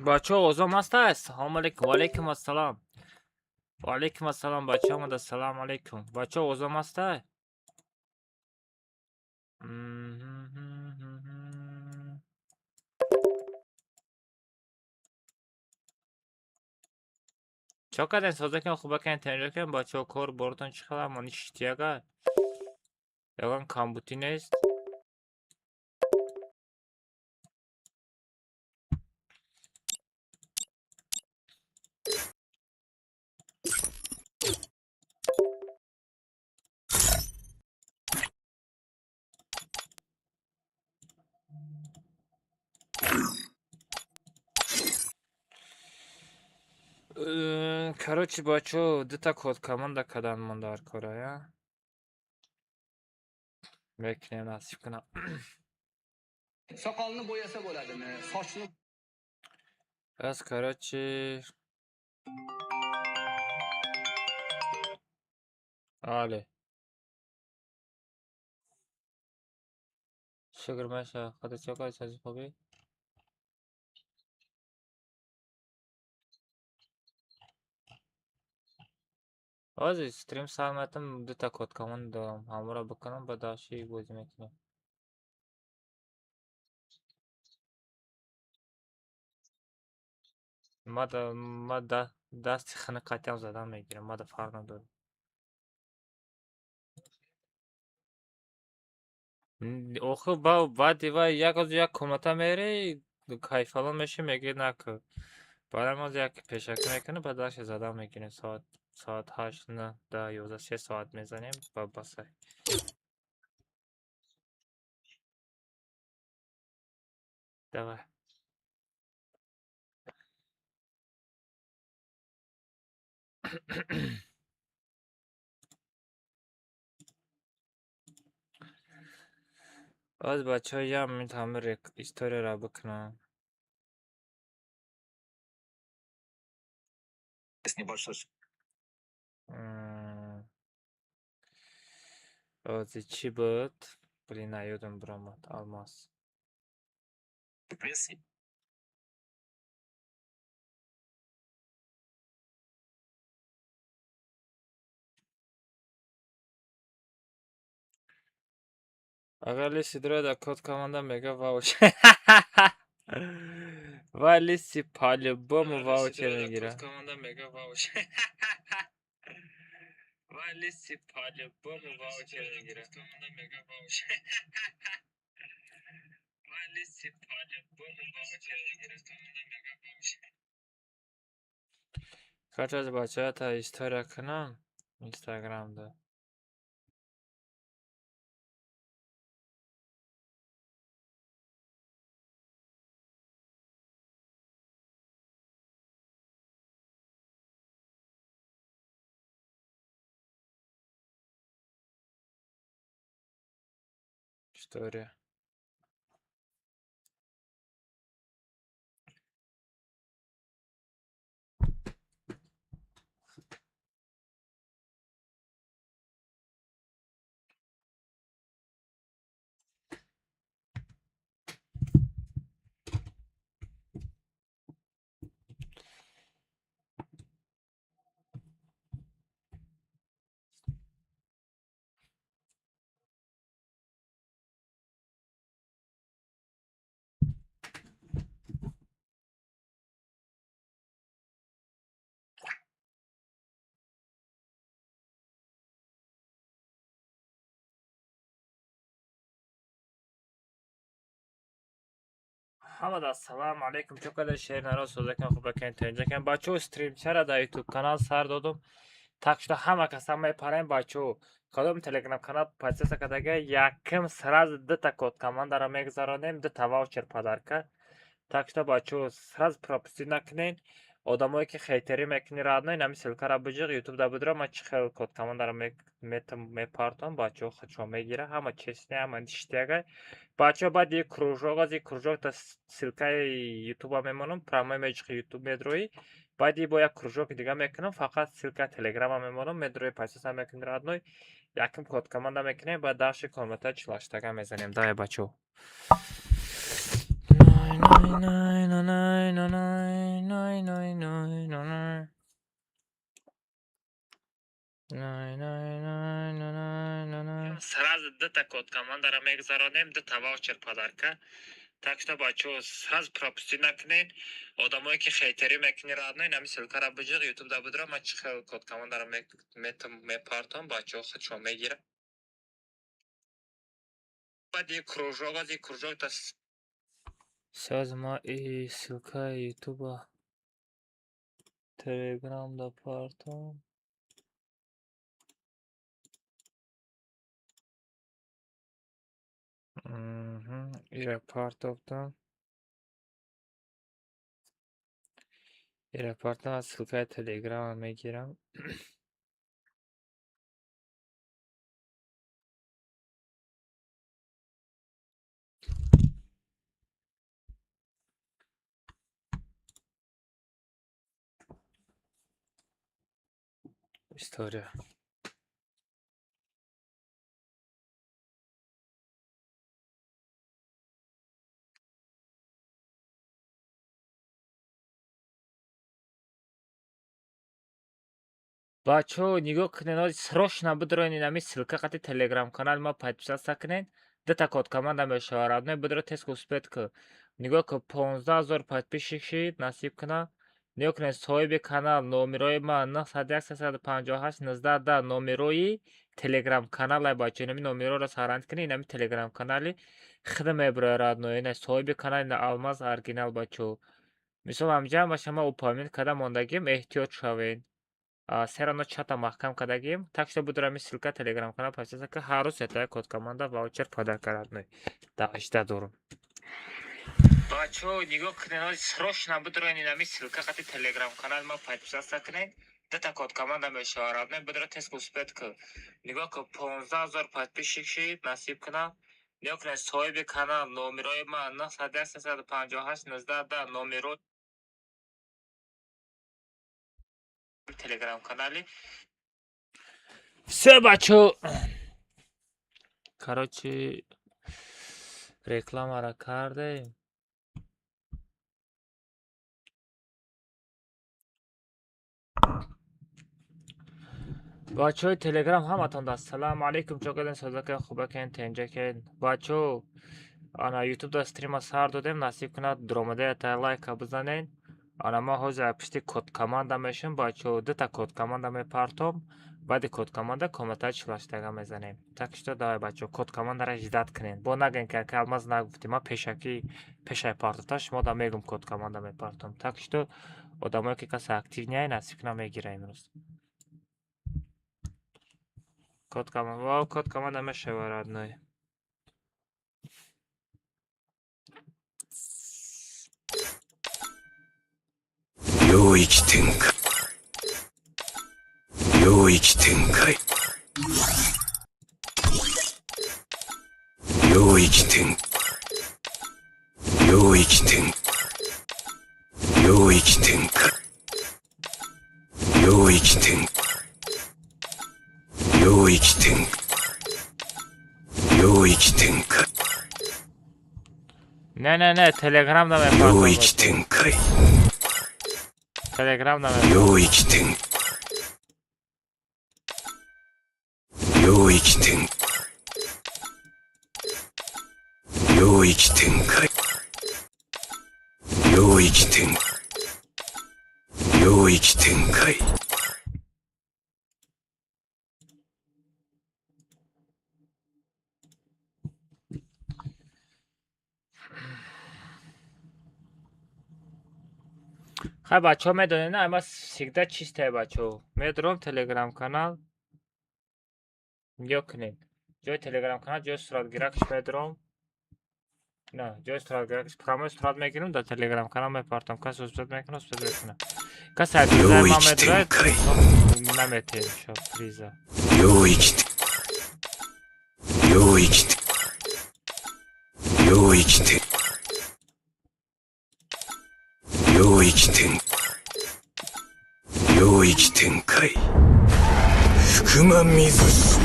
Бачаҳо, овозом ҳаста? Ассалому алайкум. Ва алайкум ассалом. Ва алайкум ассалом, бачаҳо омада. Ассалому алайкум. Бачаҳо, овозом ҳаста? Чо кардем? Созакем, хубакем, тенҷакем, бачаҳо, кор боротон чӣ хабар? Мани шиштияга? Ягон камбутӣ нест? Короче, бачаҳо, дута код команда кардан монда ҳар кора, я? Мекунем, насиб кунам. Soqolni bo'yasa bo'ladimi? Sochni Бас, короче. Але. Шукр маша, худо чо кор сази хубӣ? Ҳозир стрим сар метам, дута код команда дорам. Ҳамаро бикунам, ба даши бозӣ мекунем. Ма да дасти хунук қатъиам задан мегирам, ма да фарқ надорад. Охир баъди вай як рӯз як комната мерӣ, кайфалон мешӣ, мегӯӣ накун. Баъдам ҳозир як пешакӣ мекунем, баъд даши задан мегирем. Соат 8, 9, 10, 11, 3 соат мезанем ба басай. Давай. Боз бачаҳо, як минут ҳамин историяро бикунам. С небольшой Ҳозир чӣ буд? Блин, наёдам биромад. Алмаз. Пресс. Агар листи дора дар код команда мега ваучер. Вай листи по-любому ваучер мегира. Вай листи по-любому ваучер мегира. Вай листи по-любому ваучер мегира. Короче, аз бачаҳо та история кунам Инстаграмда. История. Ҳамада ассалому алайкум. Чо кадар шер наро созакан хубакан тенҷакан. Бачаҳо, стримчара дар ютуб канал сар додум. Так шуда ҳама каса мепарем, бачаҳо. Кадом телеграм канал подписаться кардага, якм сразу дута код командаро мегузаронем, дута ваучер подарка. Так шуда, бачаҳо, сразу пропустить накунед. Одамое ки хейтерӣ мекунӣ, родной, нами ссылкаро биҷиқ, ютуб да бидро, ман чӣ хел код командаро мепартом, бачаҳо худшон мегиранд, ҳама честный, ҳама ништяга. Бачаҳо, баъд як кружок, аз як кружок та ссылкаи ютуба мемонам, прямой меҷиқи ютуб медроӣ. Баъди бо як кружоки дига мекунам, фақат ссылка телеграма мемонам, медрои, подписаться мекунӣ, родной. Якм код команда мекунем, баъд даши комната чилаштага мезанем. Давай, бачаҳо. Най най най най най най най най най най. Най най най най най най най. Сразу дута код командара мегзаронем, дута ваучер подарка. Так что, бачаҳо, сразу пропустить накунед. Одамое ки хейтерӣ мекунӣ, родной, нами ссылкара биҷиқ, ютубда бидро, ман чӣ хел код командара мепартом, бачаҳо худшон мегиранд. Баъд и кружок, аз и кружок та Сейчас ма и ссылкаи ютуба телеграмда партом. Ира партофтам. Ира партом, аз ссылкаи телеграма мегирам. История. Бачаҳо, нигоҳ кунед, ҳози срочно бидроен инами ссылка қати телеграм канали ма подписаться кунед. Дута код команда мешавад. Родной, бидро, тез успеть ку. Нигоҳ кун, 15 000 подписчик шид, насиб куна. Нигоҳ кунед, соҳиби канал номерои ма 901 358 19 10, номерои телеграм каналай, бачаҳо. Инами номероро сохранить кунед, инами телеграм канали худо мебирояд, родной. Ина соҳиби канал ина Алмаз оригинал, бачаҳо. Мисол, ҳамҷа ма шумо упомянуть карда мондагим, эҳтиёт шавед. Все равно чата маҳкам кардагим. Так что бидро ами ссылка телеграм канал подписаться ка, ҳар рӯз сетая код команда ваучер подарка, родной. Жда дорум. Бачаҳо, нигоҳ кунед, ҳози срочно бидроен инами ссылка қати телеграм канали ма подписаться кунед. Дута код команда мешавад. Родной, бидро, тез успеть ку. Нигоҳ кун, 15 000 подписчик шид, насиб куна. Нигоҳ кунед, соҳиби канал номерои ма 901 358 19 10, номерои телеграм канали. Всё, бачаҳо. Короче, рекламаро кардем. Бачаҳои телеграм, ҳаматон ассалому алайкум, чо кардем, созакен, хубакен, тенҷакен. Бачаҳо, ана ютубда стрима сар додем, насиб кунад, дуромада ята лайка бизанед. Ана ма ҳозир пишти код команда мешем, бачаҳо, дута код команда мепартом, баъди код команда комнатаи 48-тага мезанем. Так что давай, бачаҳо, код командаро ждать кунед. Бо нагӯен, ки ака Алмаз нагуфтӣ, ман пешакӣ пешаи партофта шумо да мегӯм, код команда мепартом. Так что одамое ки касе активныяй, насиб кунад, мегира имрӯз. Код команда, код команда мешава, родной. 領域展開。領域展開。領域展。領域展。領域展開。領域展。領域展。領域展開。 Не, не, не, телеграм да мепартом. 領域展開。 Телеграм да мепартом. 領域展。領域展。領域展開。領域展。領域展開。 Хай, бачаҳо, медонед, на, ма всегда чистая, бачаҳо. Медурам телеграм канал. Нигоҳ кунед. Ҷои телеграм канал, ҷои суратгиракш медурам. На, ҷои суратгиракш прямой сурат мегирам, дар телеграм канал мепартам. Кас успеть мекунад, успеть мекунад. Кас айдизай ма 領域 медурад, 展開。 наметем шо приза. 領域領域領域展。領域展。領域展開。福間水氏。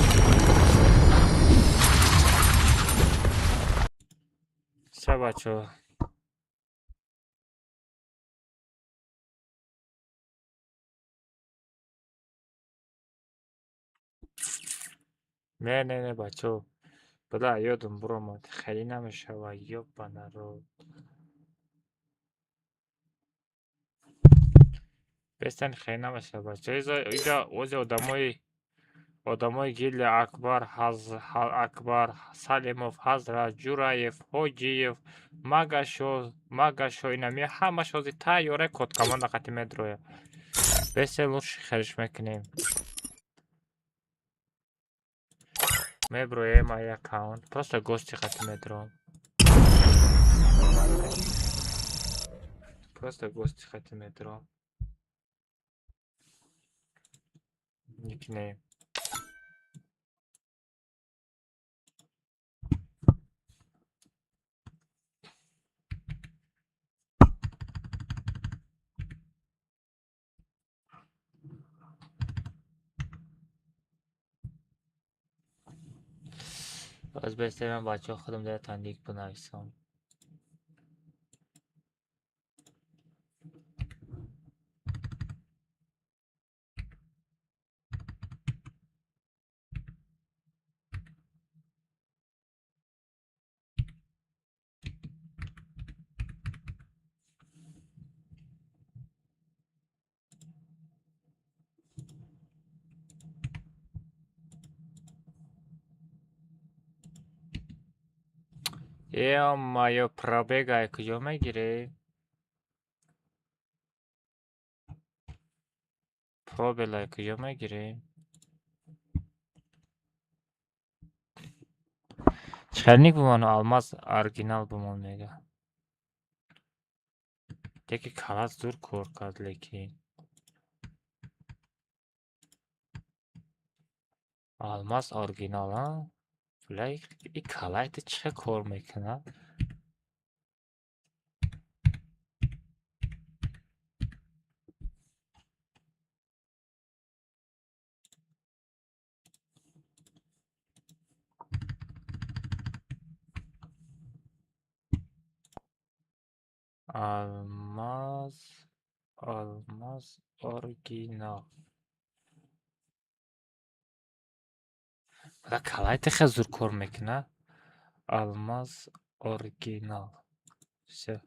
Всё, бачаҳо. Не, не, не, бачаҳо. Била, ёдум буромад. Хеле намешава, ёбана рот. Бестани хеле намешава, бачаҳо. Иҷа ози одамои гилдия Акбар, Акбар, Салимов, Ҳазрат, Ҷураев, Ҳоҷиев, Магашо, Магашо, инами ҳамаш ҳозир тайёра код команда қати медроя. Бесе лучше хелиш мекунем. Меброем ай аккаунт. Просто гости қати медроам. Просто гости қати медроам. Никнейм. Боз беҳтар ман бачаҳо худам дар тандик бинависам. Ё-моё, пробега куҷо мегирӣ? Пробела куҷо мегирӣ? Чӣ бимон, алмаз оригинал бимон мега. Яке калат зур кор кард, лекин. Алмаз оригинал, а? Бля, и калайта чӣ хел кор мекунад? Алмаз, алмаз оригинал. Бля, калайта хел зур кор мекунад? Алмаз оригинал. Всё.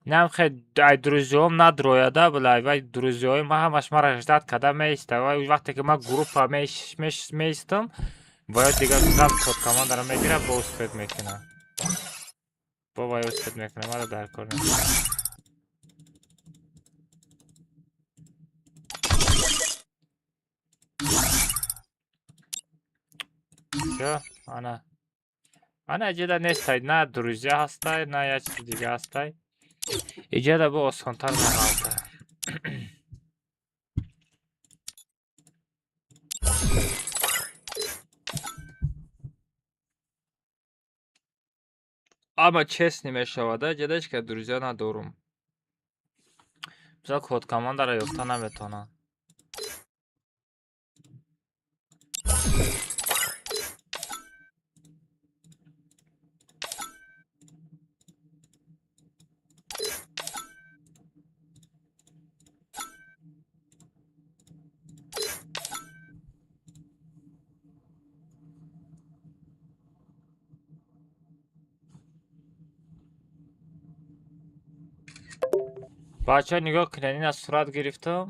Нам хе ай друзьям надрояда, бля, вай друзьяи ма ҳамаш мара ждать карда меиста. Вай вақте ки ман группа меистам, бояд дигар сразу код командаро мегира, бо успеть мекуна. Бо вай успеть мекуна, мара дар кор нест. Всё, ана. Ана иҷода нестай, на друзья ҳастай, на як чизи дига ҳастай. Иҷода бо осонтар меғалта. Ама честный мешавад, иҷода ҳеҷ кас друзья надорум. Бисёр код командаро ёфта наметавонам. Бачаҳо, нигоҳ кунед, ина сурат гирифтам.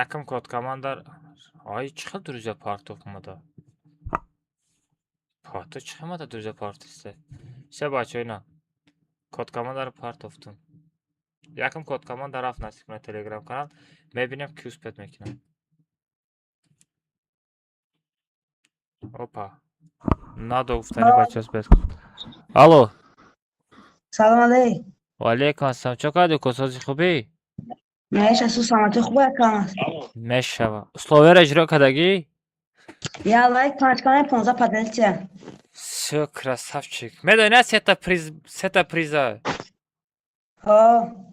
Якум код командар. Ай, чӣ хел друзья партов омада? Парто чӣ хел омада друзья партиста? Всё, бачаҳо, ина. Код командаро партофтум. Якум код команда рафт насиб кунад телеграм канал. Мебинем, ки успеть мекунад. Опа. Надо гуфтани бачаҳо успеть. Алло. Салом алейк. Ва алейкум ассалом. Чо кардӣ, косози хубӣ? Меша су саломатӣ хуб акам. Мешава. Условияро иҷро кардагӣ? Я лайк панҷ кана 15 поделиться. Всё, красавчик. Медонӣ, сета приз, сета приза. Ҳо.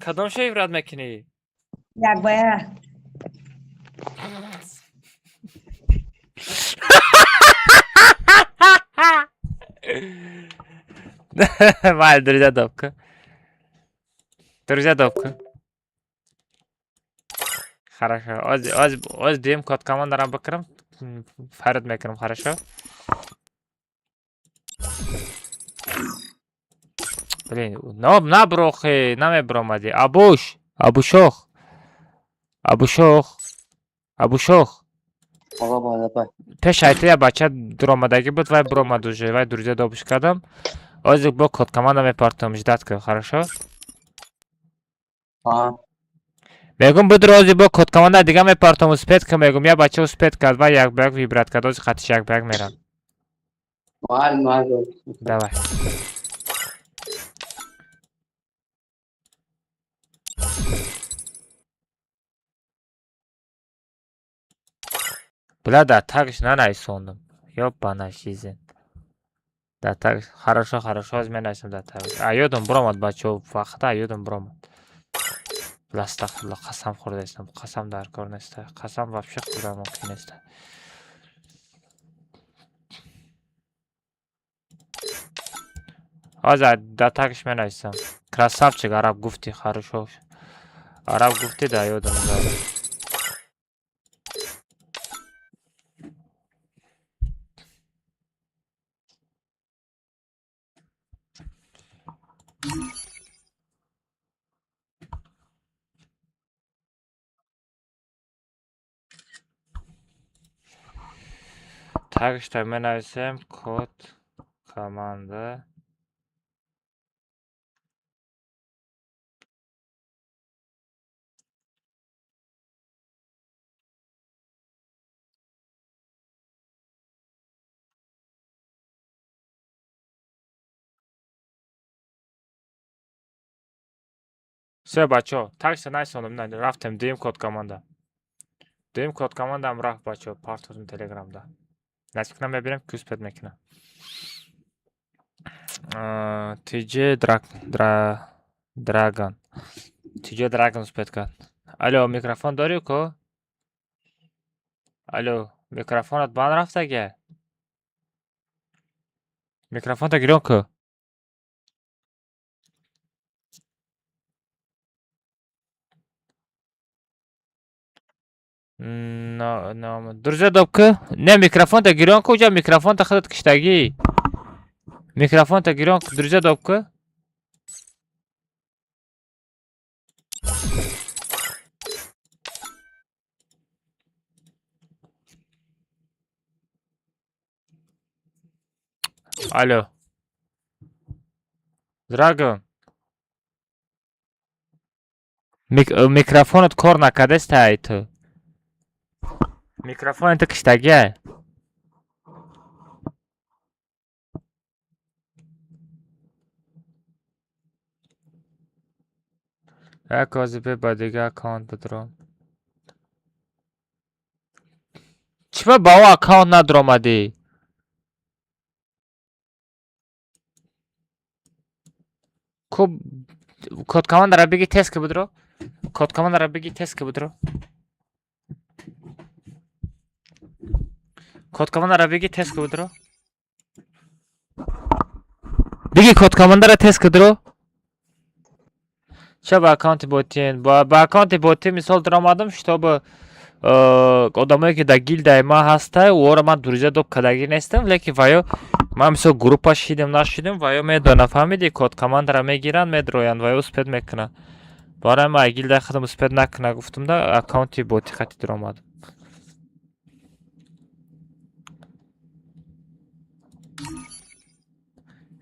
Кадом шо ибрат мекунӣ? Як ба як. Майли, друзья добка. Друзья добка. Хорошо. Оз дуюм код командарам бикунам, фарид мекунам, хорошо? Блин, наброхи, намебиромадӣ. Абуш, Абушох. Абушох. Абушох. Пеш айта я бача дуромадагӣ буд, вай биромад уже, вай друзья добиш кардам. Озик бо код команда мепартам, ждать кун, хорошо? Мегум будро, ози бо код команда дига мепартам, успеть ка мегум, я бача успеть кард, вай як ба як выбрать кард, ози хатиш як ба як мерам. Давай. Бля, да такш нанависондум. Ёбана жизнь. Да так, хорошо, хорошо, оз менависам да так. А ёдам биромад, бачаҳо, вақта ёдам биромад. Бля, астағфирулло, қасам хӯрдаистам, қасам дар кор неста. Қасам вообще хӯрдан мумкин неста. Ҳозир да такш менависам. Красавчик, араб гуфтӣ, хорошо. Араб гуфтӣ, да ёдам зад. Такшта менависем код команда. Всё, бачаҳо, такшта нависондум, рафтем дуюм код команда. Дуюм код командаам рафт, бачаҳо, партозм телеграмда. Насиб кунам, мебинем, ки успеть мекунам. TJ Dragon. TJ Dragon успеть кард. Алло, микрофон дорӣ ко? Алло, микрофонат банд рафтага? Микрофонта гирён ку. Друзья добка? Не, микрофонта гирён ку, уҷа микрофонта худат киштагӣ. Микрофонта гирён ку, друзья добка? Алло. Драгон. Микрофонат кор накардаст ай ту. Микрофонато киштагия. Як ҳозир ба дига аккаунт бидуром. Чӣ ба ӯ аккаунт надуромадӣ? Ку код командаро биги, тест ки будро. Код командаро биги, тест ки будро. Код командаро биги, тест ки будро. Биги код командаро, тест ки дро. Ча ба аккаунти ботин? Ба аккаунти ботин мисол дуромадам, чтобы одамое ки дар гилдаи ман ҳастай, ӯро ман друзья доб кардагӣ нестам, лекин ваё ман мисол группа шидем нашидем, ваё медонад, фаҳмидӣ, код командаро мегиранд, медроянд, ваё успеть мекунанд. Барои ман гилдаи худам успеть накуна гуфтам да аккаунти боти хати дуромадам.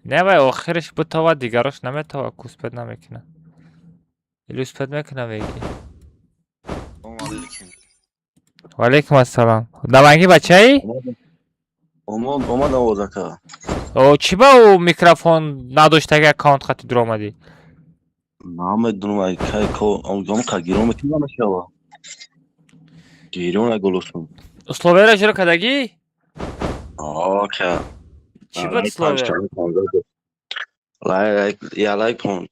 Не, вай охириш битова, дигарош наметова, ку успеть намекунад. Или успеть мекунад веги? Ва алайкум ассалом. Давангӣ бачаи? Омад, омад овоз, ака. О, чӣ ба ӯ микрофон надоштаги аккаунт хати дуромадӣ? Намедонам, ай кай ко ам ка гирон метина мешава. Гирон аголосум. Условияро иҷро кардагӣ? А, ака. Чӣ буд условия? Лайк, я лайк пон.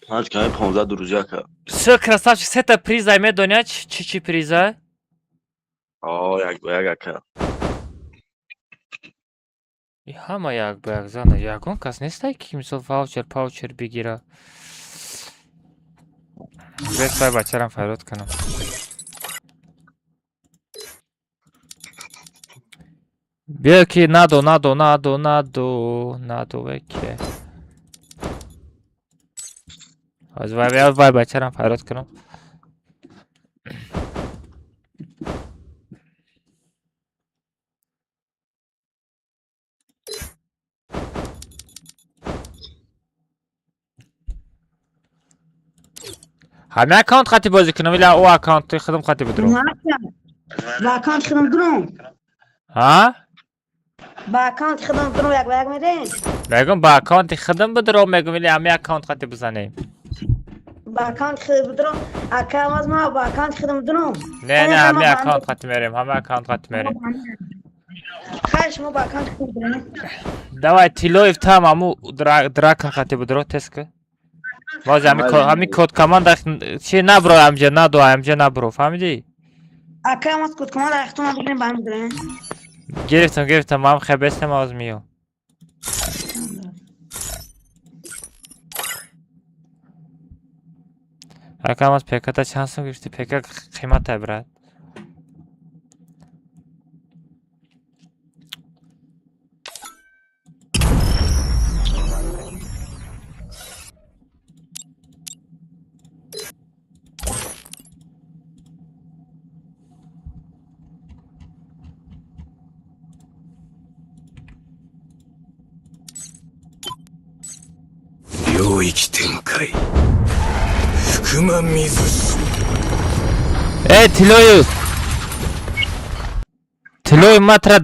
5 кай 15 друзья, ака. Всё, красавчик, сета приза медоня, чӣ чӣ приза? А, як ба як, ака. И ҳама як ба як зана, ягон кас нестай, ки мисол ваучер паучер бигира. Бес вай бачарам фарёд кунам. Биё ки надо, надо, надо, надо, надо веке. Аз вай вай вай бачарам фарёд кунам. Ҳамин аккаунт хати бозӣ кунам или ӯ аккаунти худам хати бидурам? Ба аккаунти худам дурум. Ҳа? Ба аккаунти худам дурум, як ба як медем. Мегум, ба аккаунти худам бидурам, мегум, или ҳамин аккаунт хати бизанем. Ба аккаунти худам бидурум. Ака, аз ма ба аккаунти худам дурум. Не, не, ҳамин аккаунт хати мерем, ҳамин аккаунт хати мерем. Хайр, шумо ба аккаунти худам дурум. Давай, Тилоев там аму дракон хати бидуро, тест ки. Боз ҳамин код команда чи набро, амҷа надо, амҷа набро, фаҳмидӣ? Ака, аз код команда рахтум бигирем, ба ҳам бидурем. Гирифтам, гирифтам, ман хебестам, аз миём. Акам, аз ПК-та чанд сум гирифтӣ? ПК қимата, брат. 領域展開福間水氏。 Э, Тилоев! Тилоев, матра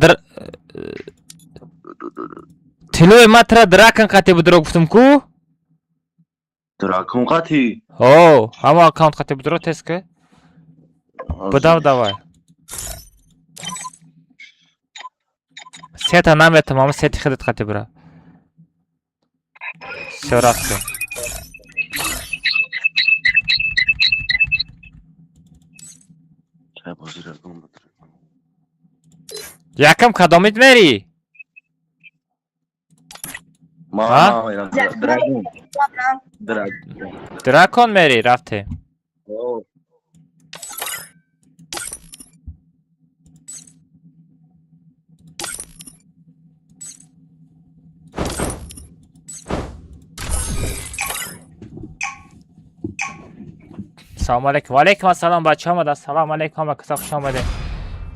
Тилоев, матра дракон қати будро гуфтум ку? Дракон қати? О, ҳамо аккаунт қати будро, тест ки. Будав, давай. Сета наметам, ама сети худат қати бура. Всё, рафтем. Чай бозӣ дракон ба дракон. Якам кадомит мери? Ма А? ма мерам дракон. Дракон. Дракон мери, рафтем. О, Салом алейкум. Ва алейкум ассалом, бачаҳо омада. Салом алейкум, ҳама каса хуш омадед.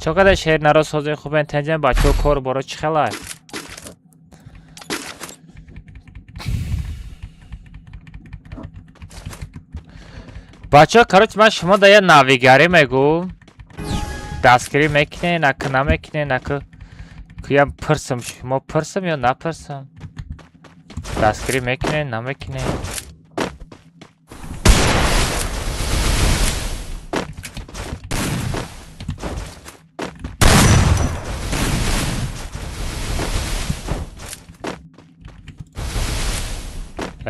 Чо қадар шеър наро созои хубен, тенҷен, бачаҳо, кор боро чӣ хелай? Бачаҳо, короче, ман шумо да я навигарӣ мегӯм. Дастгирӣ мекунед, наку намекунед, наку куям пурсам, шумо пурсам ё напурсам? Дастгирӣ мекунед, намекунед?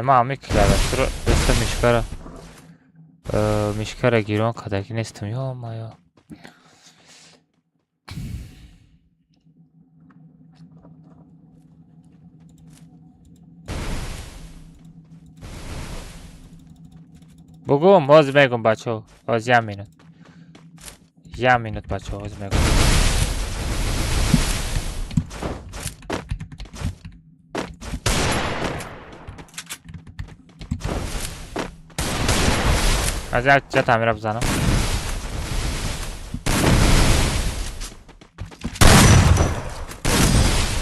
Ман ҳамин клавиатура дастам мишкара мишкара гирон кардагӣ нестам, ё моё. Бугум, ҳозир мегум, бачаҳо, ҳозир як минут. Як минут, бачаҳо, ҳозир мегум. Аз як ҷа тамира бизанам.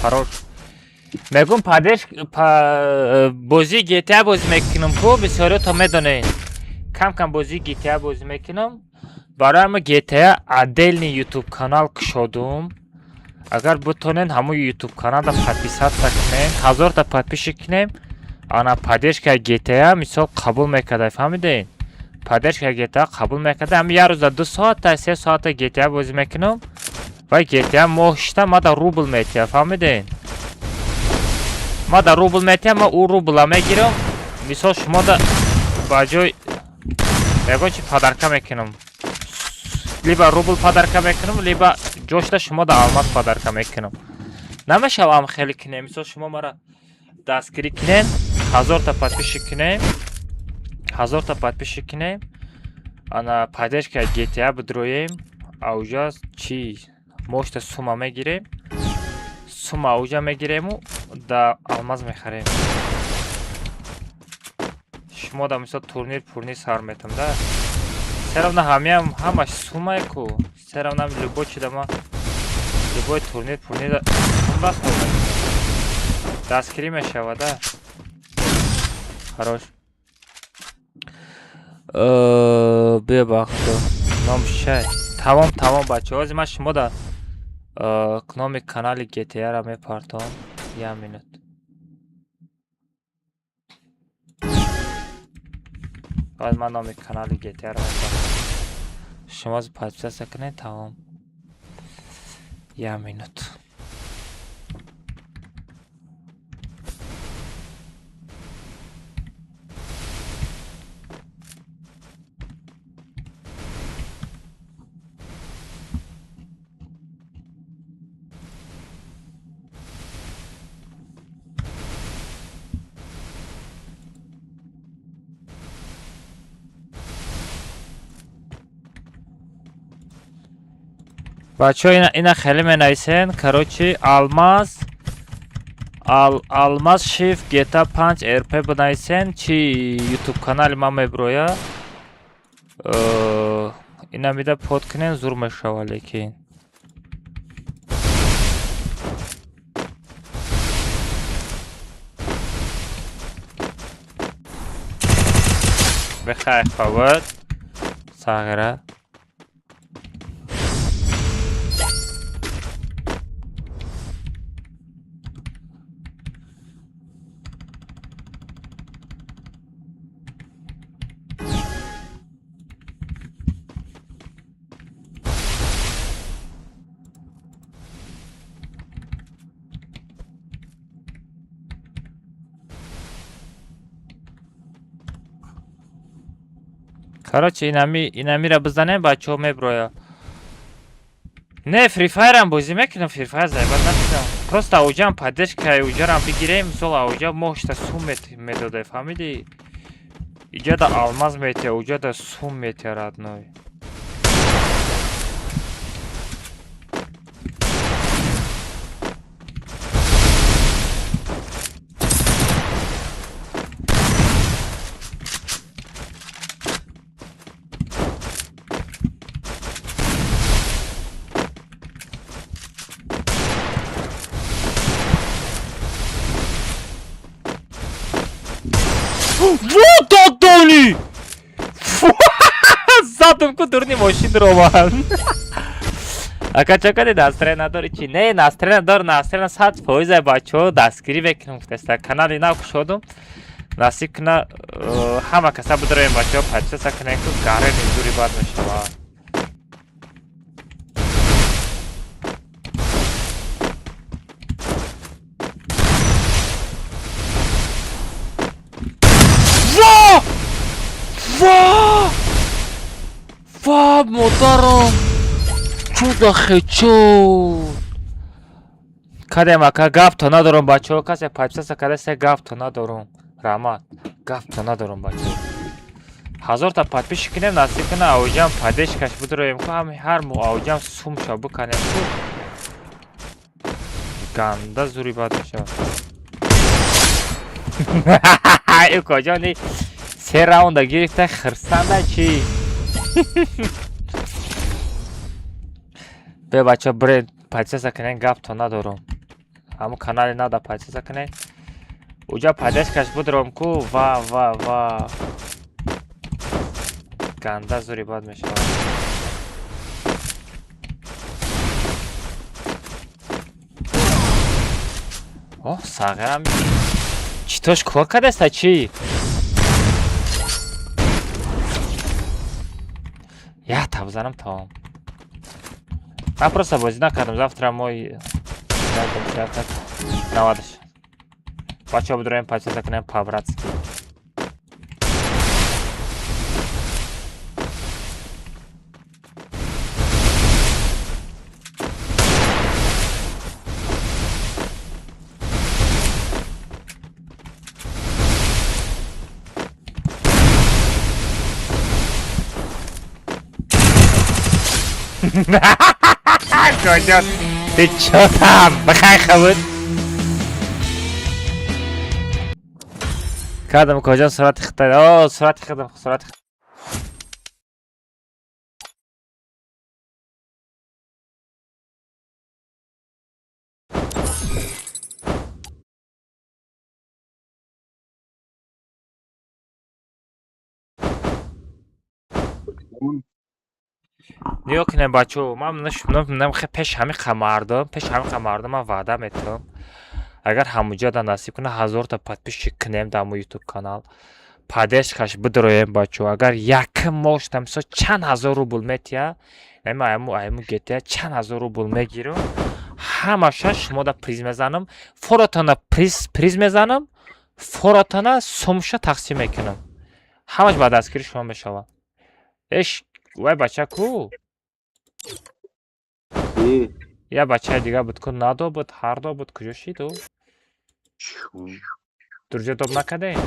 Хорош. Мегум, падеш бозии GTA бозӣ мекунам ку, бисёриё то медонед. Кам кам бозии GTA бозӣ мекунам. Барои ҳама GTA отдельный YouTube канал кушодум. Агар бутонед, ҳамон YouTube каналда подписаться кунед, 1000-та подписчик кунем, ана поддержка GTA мисол қабул мекарда, фаҳмидед? Поддержка GTA қабул мекарда. Ҳами як рӯза 2 соата, 3 соата GTA бозӣ мекунам ва GTA моҳишта мада рубл метиҳа, фаҳмидед? Мада рубл метиҳа, ма ӯ рубла мегирам, мисол шумода ба ҷои ягон чи подарка мекунам. Либо рубл подарка мекунам, либо ҷошта шумода алмаз подарка мекунам. Намешавам хеле кинем. Мисол шумо мара дастгирӣ кинен, 1000 та подписчик кинем, 1000 та подписчик кинем, ана поддержка GTA бидроем, ауҷа чи мошта сума мегирем, сума ауҷа мегирему да алмаз мехарем. Шумо да мисол турнир пурнир сар метам да. Всё равно ҳамиам ҳамаш сумае ку. Всё равно любой чи да ма любой турнир пурнир сум даст мекунем. Дастгирӣ мешавад да. Хорош. Биё ба худо. Ном шай. Тамом, тамом бачаҳо. Ҳозир ман шумо да номи канали GTA-ра мепартом. Як минут. Баъд ман номи канали GTA-ро мепартом. Шумо подписаться кунед, тамом. Як минут. Бачаҳо, ина хеле менависен. Короче, алмаз алмаз шиф GTA 5 РП бинависен, чи YouTube канали ман меброя. Ина мида под кунен, зур мешава, лекин. Бехайр фавод. Сағира. Короче, инамира бизанем, бачаҳо меброя. Не, Free Fire-ам бозӣ мекунам, Free Fire заебат намекунам. Просто ауҷам поддержка ауҷарам бигирем, мисол ауҷа моҳшта сум медода, фаҳмидӣ? Иҷада алмаз метия, ауҷада сум метия, родной. Вот Тони! Задум ку дурни мошин роман. Ака чо кади настроение надори чи? Не, настроение надор, настроение 100% бачаҳо дастгирӣ мекунам гуфтаста. Канали нав кушодум. Насиб куна ҳама каса бидроем бачаҳо, подписаться кунем ку гарени зури бад мешавад. Ва! Ва! Ва, модарам! Чуда хечо! Кадем ака гапто надорам бачаҳо, касе подписаться кадаста гапто надорам. Раҳмат. Гапто надорам бачаҳо. 1000 та подписчик кунем, насиб куна ауҷам поддержкаш бидроем ку ҳам ҳар моҳ ауҷам сумша биканем ку. Ганда зури бад мешавад. Укоҷони се раунда гирифта хирсанда чи? Бе бача бре подписаться кунен, гапто надорам. Ҳамун канали нада подписаться кунен. Уҷа поддержкаш бидром ку ва ва ва. Ганда зури бад мешавад. Оҳ, сағирам читош кор кардаста чи? Я табзанам тамом. Ман просто бозӣ накардам. Завтра мой навадаш. Бачаҳо бидроем подписаться кунем по-братски. Коҷон, ты чё там? Бихай хабуд. Кадам коҷон сурати хитай. О, сурати хидам, сурати. Нигоҳ кунем, бачаҳо, ман пеш ҳамин мардум, пеш ҳамин мардум ман ваъда метавам. Агар ҳамуҷа да насиб кунад, 1000 та подписчик кунем дар мо ютуб канал. Поддержкаш бидроем, бачаҳо. Агар якм моҳ шуда, мисол, чанд ҳазор рубл метия, ами айму айму гетия чанд ҳазор рубл мегирам, ҳамаша шумо да приз мезанам, форотона приз мезанам, форотона сумша тақсим мекунам. Ҳамаш ба дастгири шумо мешавад. Эш, вай бача ку? Я бачаи дига буд ку, надо буд, ҳардо буд, куҷо шид ӯ? Друзья доб накардаем?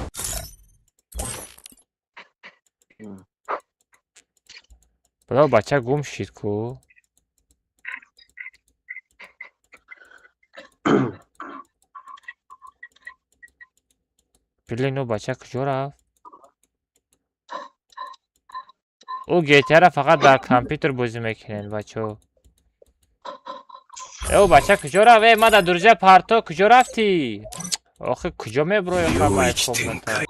Бало, бача гум шид ку? Блин, ӯ бача куҷо рафт? Ӯ GTA-ра фақат дар компютер бозӣ мекунед, бачаҳо. Э, ӯ бача куҷо рафт? Э, ма дар друзья парто, куҷо рафтӣ? Охи, куҷо мебурои 領 охамаи 域展 комната? 開。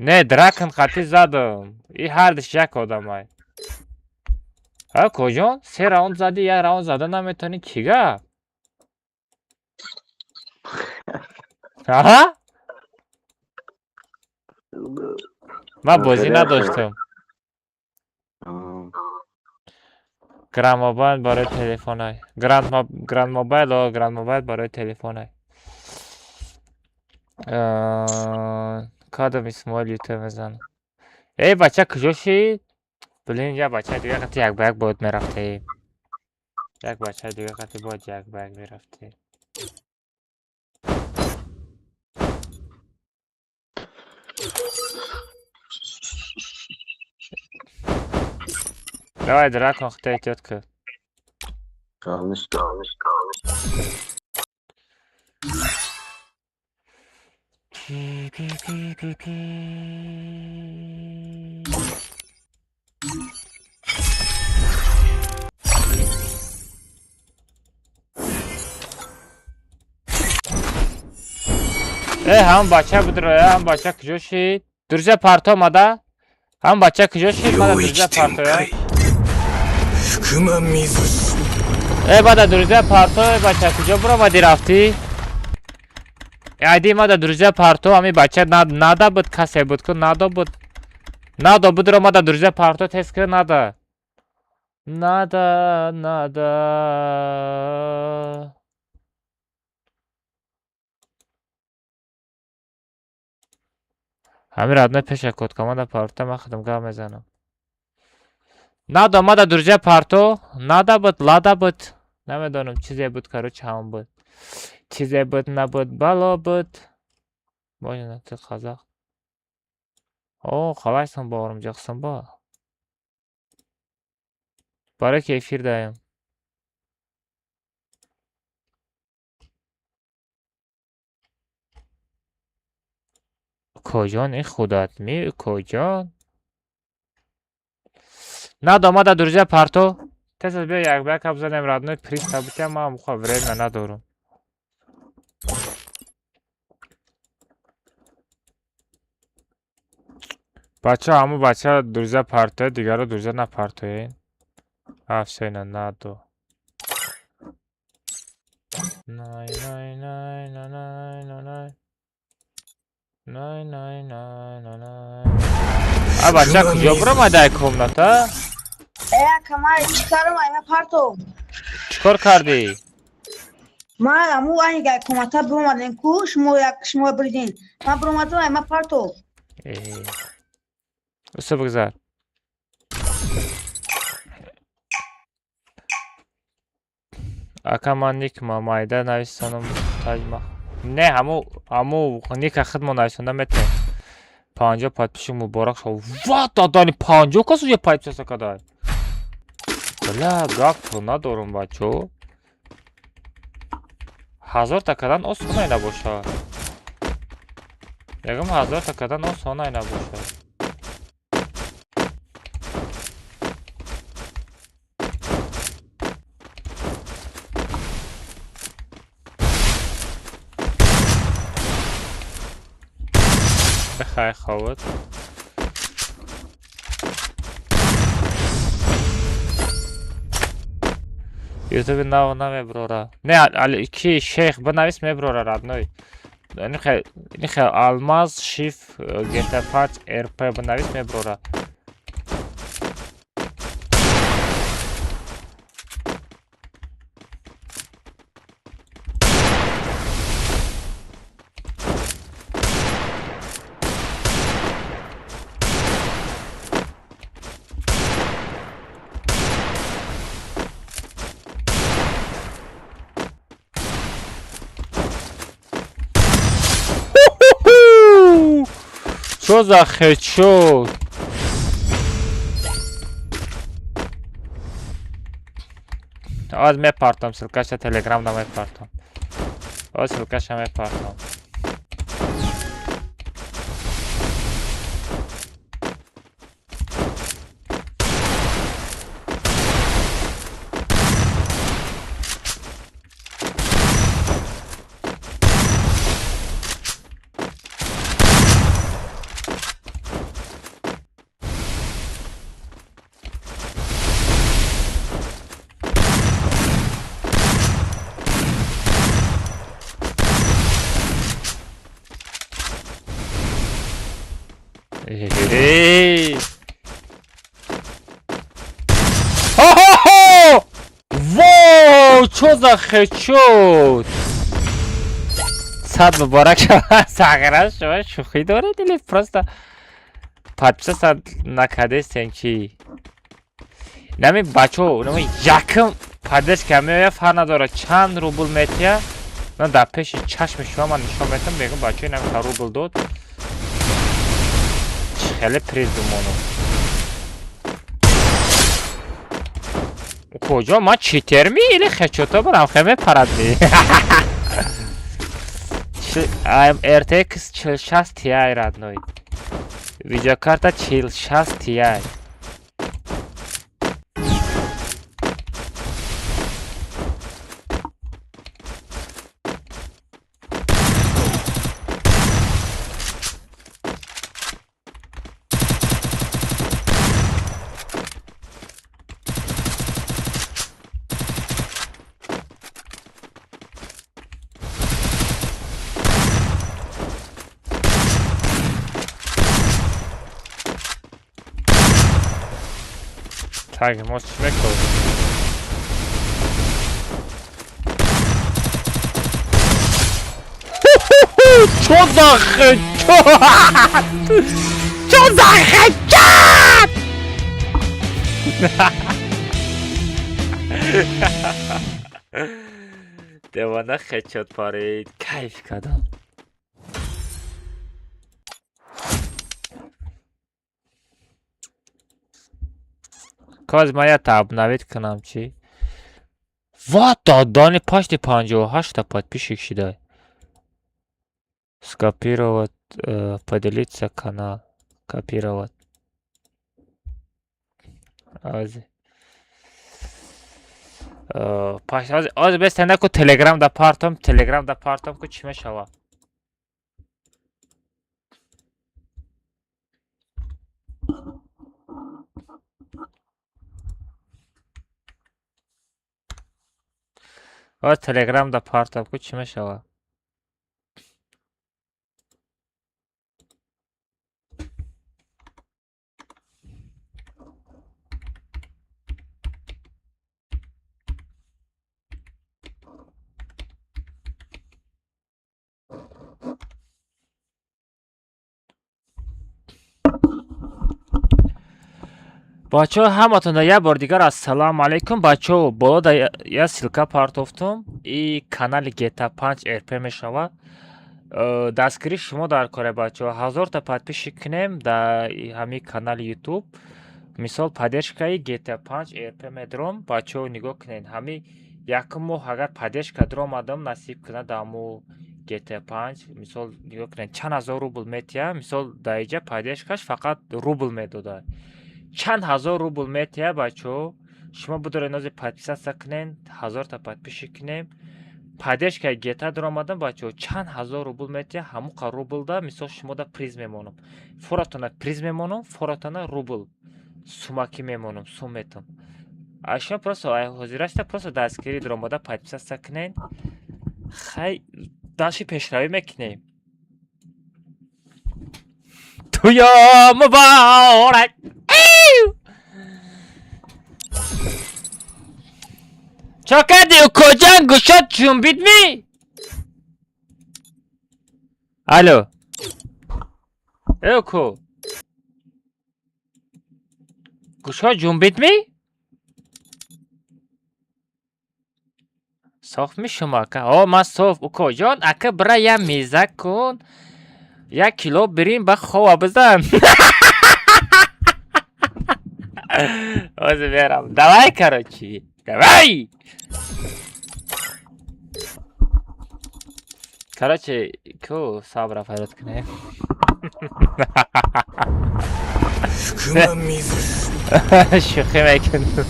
Не, дракон қатӣ задам. И ҳардиш як одамай. А, коҷон? Се раунд задӣ, як раунд зада наметавонӣ, кӣ гап? Аҳа? Ман бозӣ надоштам. Гранд мобайл барои телефонай. Гранд мобайл, о, Гранд мобайл барои телефонай. Кадом Исмоил ютуб мезанам? Эй, бача куҷо шид? Блин, як бачаи дига қати як ба як бояд мерафтем. Як бачаи дига қати бояд як ба як мерафтем. Давай, дракон, хитай тётка. Э, ҳамон бача будро, ҳамон бача куҷо шид? Друзья парто омада? Ҳамон бача куҷо шид? Мада 領域 друзья 展 партоя. 開。福間水氏。 Э, бада друзья парто, э, бача куҷо буромадӣ рафтӣ? Айди мада друзья парто, ҳамин бача нада буд, касе буд ку, надо буд. Надо будро мада друзья парто тез ки нада. Нада, нада. Ҳамин родной пеша код команда парто, ман худам гап мезанам. Надо мада друзья парто, нада буд, лада буд. Намедонам, чизе буд, короче, ҳамон буд. Чизе буд, набуд, бало буд. Можно ты қазақ? О, қалайсың, бауырым, жақсың ба? Барои ки эфир даем. Коҷон, ин худат ми, коҷон? Надо мада друзья парто. Тез аз биё як ба як гап занем, родной, приз табутя, ман мухо время надорам. Бача, ҳамун бача друзья партоя, дигаро друзья напартоен. А, всё, ина надо. Най, най, най, най, най, най, най. Най, най, най, най, най. А, бача куҷо буромадай комната? Э, ака, ман чӣ кардам? Ай, ма парто. Чӣ кор кардӣ? Ман аму айга комната буромадем ку, шумо як шумо буридин. Ман буромадам, ай ма парто. Э. Усо бигзар. Ака, ман ник ма майда нависонам таҷма. Не, ҳаму ҳаму ника худмо нависонда метавонем. 50 подписчик муборак шав. Ва, дадани, 50 кас уже подписаться кадай. Бля, гап надорум, бачо. 1000-та кардан осонай набоша. Ягам 1000-та кардан осонай набоша. Бихай, ховат. Ютуби нав намеброра. Не, али ки шейх бинавис, меброра, родной. Нихе Алмаз Шиф GTA 5 РП бинавис, меброра. Что за хедшот? Аз мепартам ссылкаша Телеграм да мепартам. Аз ссылкаша мепартам. Эй! Хо-хо-хо! Воу! Чё за хедшот? Сад муборак шава, сағира шумо шӯхӣ доред или просто подписаться накардестен чӣ? Нами бачо, нами якм поддержка меоя, фарқ надорад чанд рубл метия, ман дар пеши чашми шумо ман нишон метам, мегӯям, бачо, инам рубл дод. Хеле приз бимонам. Куҷо ман читерми или хедшото барам хе мепарад ми? RTX 4060 Ti, родной. Видеокарта 4060 Ti. Так, может, шмекал. Чё за хедшот? Чё за хедшот? Девона хедшот парид. Кайф кардам. Каз ман якта обновить кунам чӣ? Ва, дадани, почти 58-та подписчик шидай. Скопировать, поделиться канал. Копировать. Ази. Оз бестанда ку Телеграм да партом, Телеграм да партом ку чӣ мешава? Оз Телеграм да партом ку чӣ мешава? Бачаҳо, ҳаматонда як бор дигар ассалому алайкум. Бачаҳо, боло да як ссылка партофтум, и канали GTA 5 РП мешава. Дастгирии шумо дар коре, бачаҳо. 1000-та подписчик кунем дар ҳамин канали Ютуб. Мисол, поддержкаи GTA 5 РП медром. Бачаҳо, нигоҳ кунед, ҳамин якум моҳ агар поддержка дромадам, насиб кунад, ҳаму GTA 5, мисол, нигоҳ кунед, чанд ҳазор рубл метиҳа. Мисол, дар иҷа поддержкаш фақат рубл медода, чанд ҳазор рубл метиҳа. Бачаҳо, шумо бидоред, нози подписаться кунед, 1000-та подписчик кунем, поддержкаи GTA дуромадам. Бачаҳо, чанд ҳазор рубл метиҳа, ҳамуқа рублда, мисол, шумода приз мемонам, форатона приз мемонам, форатона рубл сумакӣ мемонам, сум метам. А шумо просто ҳозирашта просто дастгирӣ дуромада подписаться кунед. Хай, дальше пешравӣ мекунем. Туё муборак! Чо кардӣ, укоҷон? Гӯшот ҷунбид ми? Алло, э, уко, гӯшот ҷунбид ми? Соф ми шумо, ака? О, ман соф, укоҷон. Ака, бира, я меза кун, як кило бирин, ба хова бизан. Ҳозир мерам. Давай, короче, давай, короче, ку сабра фарёд кунем. 福間水。 Шӯхӣ мекунам.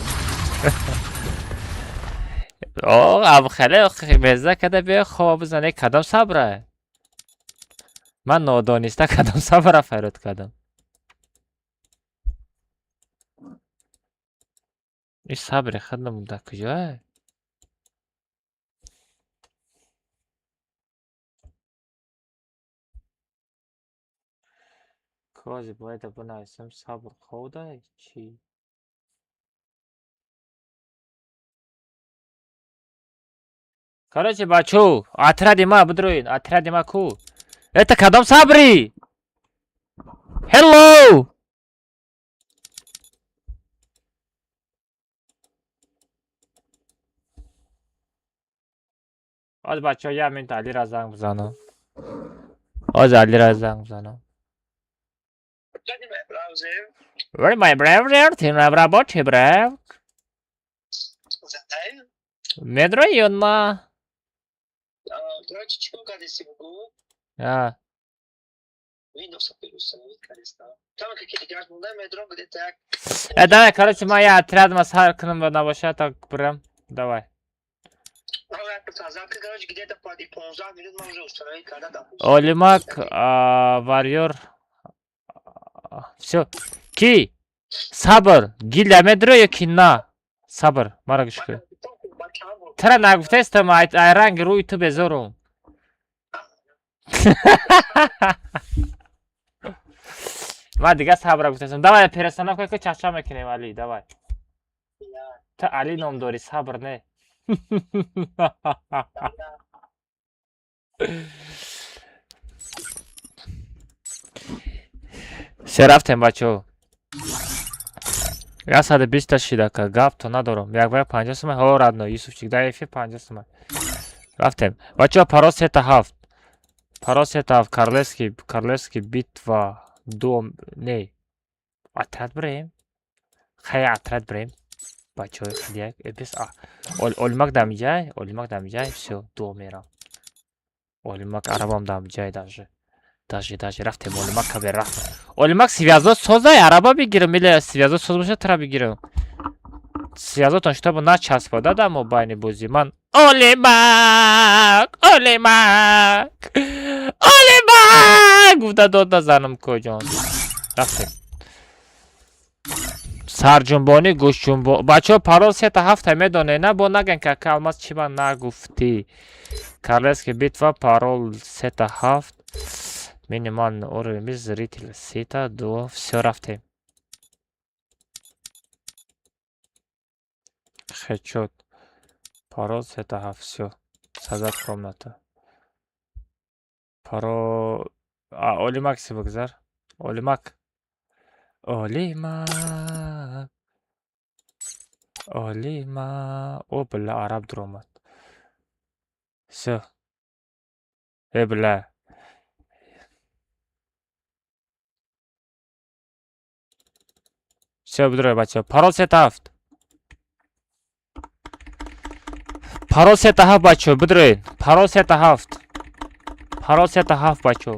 О, абхеле меза када, биё, хова бизане. Кадом сабра? Ман нодониста кадом сабра фарёд кардам. Ин сабри худам дар куҷое? Кози бояд бинависам, сабр ходай чӣ? Короче, бачо, отряди ма бидроин, отряди ма ку? Это кадом сабри? Hello! Оз, бачо, як минут, Алира занг бизанам. Оз Алира занг бизанам. Where my brother? Ты на работе, брат? Медрои ё на? Короче, чикор кардеси, бугу? А. Windows установить кардеста. Там какие дигар монда, медром где-то як. Э, давай, короче, ма я отряд ма сар кунам, набошад, так прям. Давай. Завтра, короче, где-то по 15 минут мы уже установить карда, допустим. Олимак, варьор. Всё. Ки? Сабр. Гилда медро ё ки на? Сабр, мара гӯш кун. Тара нагуфтаистам, ай ранги рӯи ту безорум. Ман дигар сабра гуфтаистам. Давай, перестановка ку, чахча мекунем, Али, давай. Ту Али ном дорӣ, сабр не. Се рафтем, бачаҳо. 120-та шидака, гап то надорам. Як ба як 50 сумай. Ҳо, родной, Юсуфчик, дар эфир 50 сумай. Рафтем. Бачаҳо, парол сета ҳафт. Парол сета ҳафт, Королевский, Королевский битва ду, не. Отряд бирем? Хай, отряд бирем. Бачаҳои хеле бис Олимак дамиҷай, Олимак дамиҷай, всё, ду мерам. Олимак арабам дамиҷай даже. Даже, даже рафтем Олимак кабе рафтем. Олимак связот созай, араба бигирам или связот соз боша, тра бигирам. Связотон чтобы начаспада дар мобайни бозӣ. Ман Олимак, Олимак, Олимак гуфта дод назанам, коҷон. Рафтем. Сарҷунбонӣ, гӯшҷунбо. Бачаҳо, парол сета ҳафта медонед, на? Бо наган, ки ака Алмаз, чӣ ба нагуфтӣ. Королевский битва, парол сета ҳафт. Минимальный уровень без зрителя. Сета, ду, всё, рафтем. Хедшот. Парол сета ҳафт, всё. Создать комната. Парол. А, Олимак си бигзар. Олимак. Олимак. Олимак. О, бля, араб дуромад. Всё. Э, бля. Всё, бидурой, бачаҳо. Парол сета ҳафт. Парол сета ҳафт, бачаҳо, бидуроед. Парол сета ҳафт. Парол сета ҳафт, бачаҳо.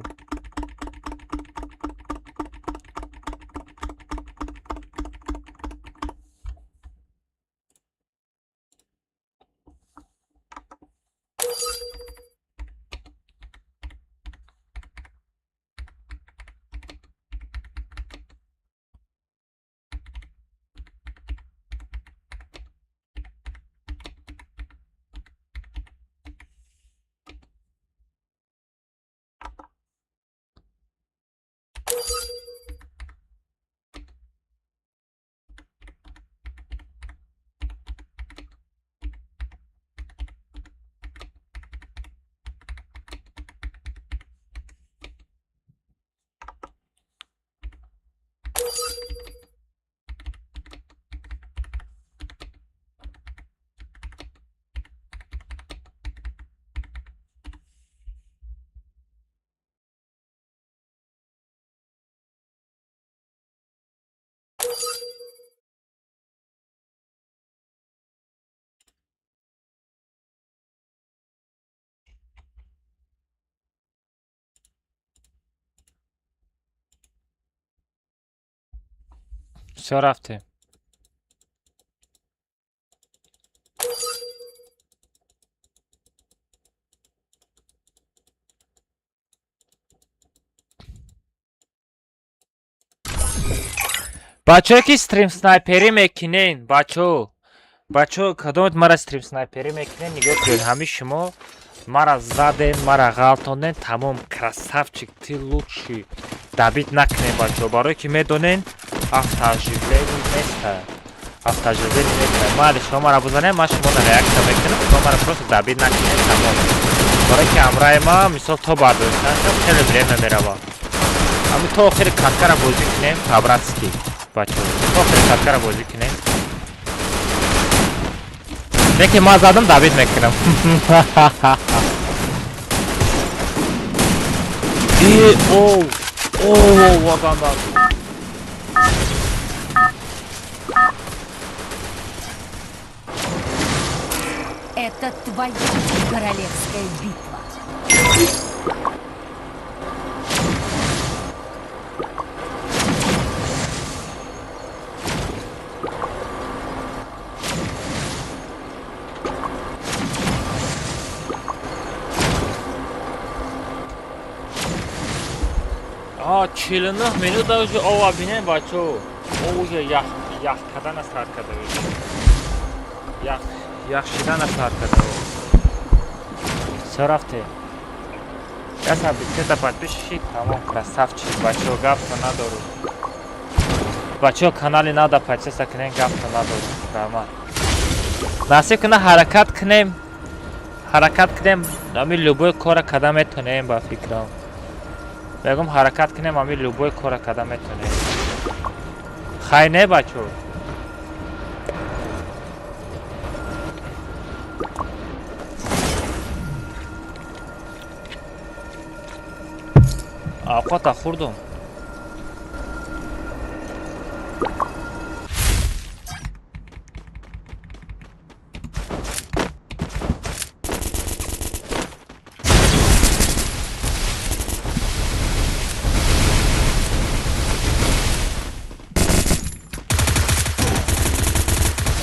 Всё, рафтем. Бачаҳое ки стрим снайперӣ мекунен, бачаҳо, бачаҳо, кадомет мара стрим снайперӣ мекунен, нигоҳ кунед, ҳамин шумо мара заден, мара ғалтонден, тамом, красавчик, ты лучший. Добить накунем, бачаҳо, барое ки медонен, автооживление неста. Автооживление неста. Майли, шумо мара бизанем, ман шуморо реаксия мекунам, шумо мара просто добить накунем, тамом. Барое ки ҳамраҳи ман, мисол, то бардоштанашам хеле время меравад. Ҳамин то охири каткара бозӣ кунем, по-братски, бачаҳо. То охири каткара бозӣ кунем. Лекин ман задам, добить мекунам. Э, оу, оу, ваганда. Это твоя королевская битва. А, 49 минута уже ова бинем, бачаҳо. Ов уже ях ях кардана сар карда уже. Ях ях шидана сар карда. Всё, рафтем. Яса бисета подписчик, тамом, красавчик, бачаҳо, гапто надору. Бачаҳо, канали нада подписка кунем, гапто надору. Раҳмат. Насиб куна, ҳаракат кунем. Ҳаракат кунем, ҳамин любой кора карда метонем, ба фикрам. Мегум, ҳаракат кунем, ҳамин любой кора карда метонем. Хай не, бачаҳо? Авқота хӯрдум.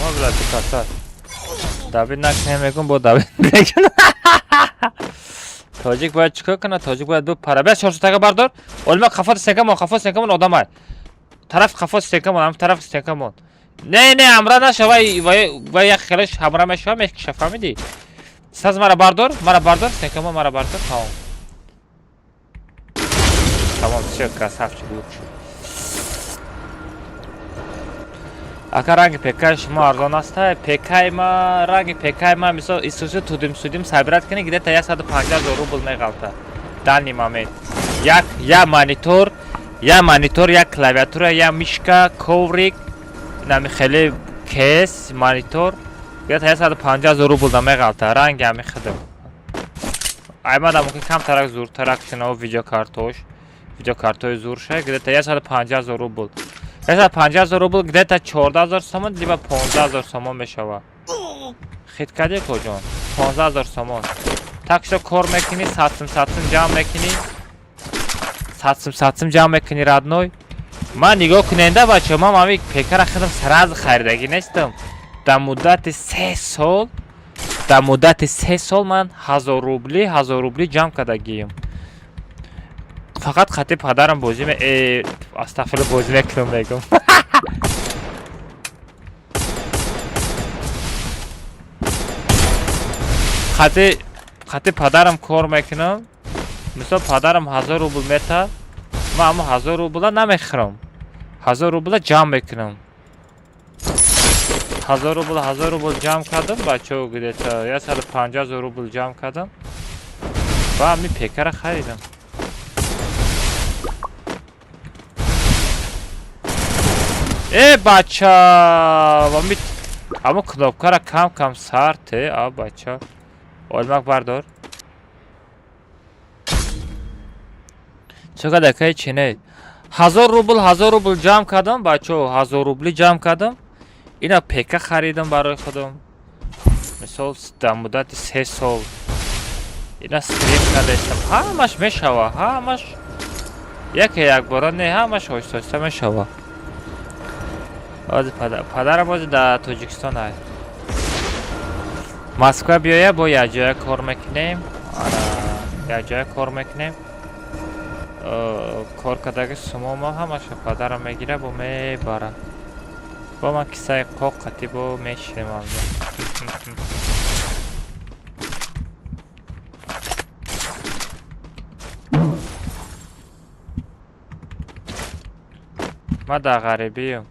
О, бля, ты касар. Добить накунем, мегум, бо добить мекунам. Тоҷик бояд чӣ кор кунад? Тоҷик бояд бипара. Бия, чорсотага бардор. Олима, қафо стенкамон, қафо стенкамон одамай. Тараф қафо стенкамон, ҳам тараф стенкамон. Не, не, ҳамра наша, вай вай вай як хелеш ҳамра мешава, мекиша, фаҳмидӣ? Саз мара бардор, мара бардор, стенкамон мара бардор, тамом. Тамом, всё, красавчик, лучший. Ака, ранги ПК шумо арзон аста? ПКи ма, ранги ПКи ма, мисол, исусу тудим судим собирать кунӣ, где-то 150 000 рубл меғалта. Данный момент. Як я монитор, я монитор, як клавиатура, я мышка, коврик, нами хеле кейс, монитор, где-то 150 000 рубл меғалта. Ранги ҳами хидм. Аймада мумкин камтарак зуртарак шинав видеокартош, видеокартои зур ша, где-то 150 000 рубл. 150 000 рубл где-то 14 000 сомон либо 15 000 сомон мешавад. Хит кардӣ, коҷон? 15 000 сомон. Так что кор мекунӣ, 100 сум, 100 сум ҷамъ мекунӣ, 100 сум, 100 сум ҷамъ мекунӣ, родной. Ман нигоҳ куненда, бачаҳо, ман ҳами пекара худам сразу харидагӣ нестам. Дар муддати 3 сол, дар муддати 3 сол ман 1000 рубли, 1000 рубли ҷамъ кардагием. Фақат хати падарам бозӣ, астағфирулло, бозӣ мекунам, мегум. Хати падарам кор мекунам. Мисол, падарам 1000 рубл метаҳад, ман ҳамон 1000 рубла намехӯрам, 1000 рубла ҷамъ мекунам. 1000 рубл, 1000 рубл ҷамъ кардам, бачаҳо, где-то 150 000 рубл ҷамъ кардам ва ҳами пекара харидам. Э, бача, ҳамон кнопкара кам кам сар те. А, бача, олмак бардор. Чӣ кадакаи чине? 1000 рубл, 1000 рубл ҷамъ кардам, бачаҳо, 1000 рубли ҷамъ кардам, ина пека харидам барои худам. Мисол, дар муддати 3 сол ина стрим кардаистам. Ҳамаш мешава, ҳамаш яке якбора не, ҳамаш оҳиста оҳиста мешава. Падарам ҳозир дар Тоҷикистон ай. Москва биёя, бо якҷоя кор мекунем, якҷоя кор мекунем. Кор кардаги сумома ҳамаша падарам мегира, бо мебара, бо ман кисаи қоқ қатӣ бо мешинем амҷо. Ман дар ғарибием.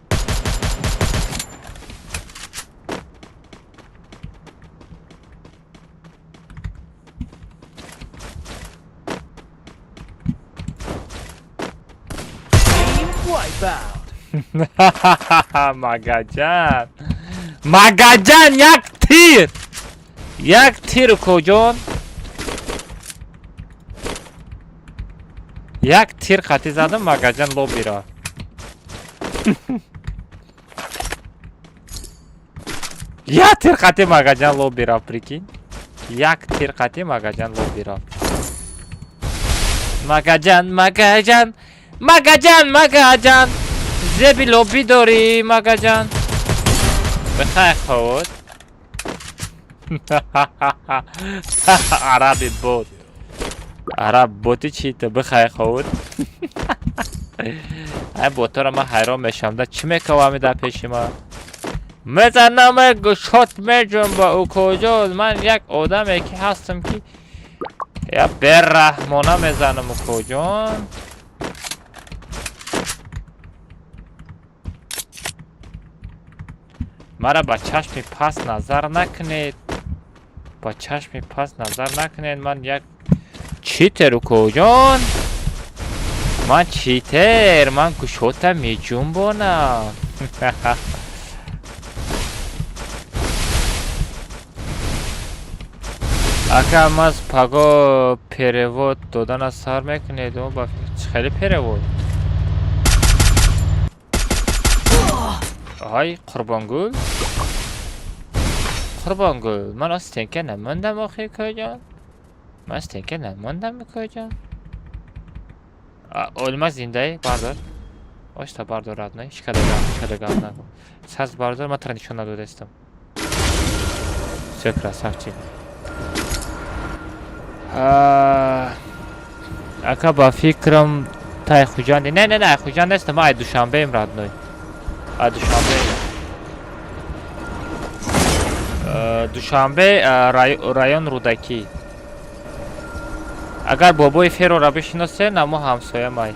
Team wipeout. Магаҷан, магаҷан, як тир, як тир, куҷон, як тир қатӣ задам, магаҷан лобира. Як тир қатӣ магаҷан лобби рафт, прикинь, як тир қатӣ магаҷан лобби рафт. Магаҷан, магаҷан, магаҷан, магаҷан, зеби лобби дорӣ, магаҷан, бихай ховуд. Араби бот, араб боти чи ту, бихай ховуд. Ай, ботора ман ҳайрон мешавам да, чӣ мекавами дар пеши ман мезанам, шот меҷунба. Ӯ куҷо? Ман як одаме ки ҳастам, ки я бераҳмона мезанам, укоҷон. Мара ба чашми паст назар накунед, ба чашми паст назар накунед. Ман як читер, укоҷон, ман читер, ман гӯшота меҷунбонам. Ака, маз паго перевод додана сар мекунед? Ба хеле перевод. Ай, Қурбонгул, Қурбонгул, ман аз стенка намондам охи, кӯҷон, ман стенка намондам, кӯҷон. Олма зиндаи, бардор, ошта бардор, родной, ҳеч када гап нагӯ, саз бардор, ман тара нишон надодаистам. Всё, красавчик. Ака, ба фикрам, тай Хуҷанди. Не, не, не, Хуҷанд нестам, ман ай Душанбеем, родной, ай Душанбе. Душанбе, район Рӯдакӣ. Агар бобои Ферора бишиносе, намо ҳамсоямай.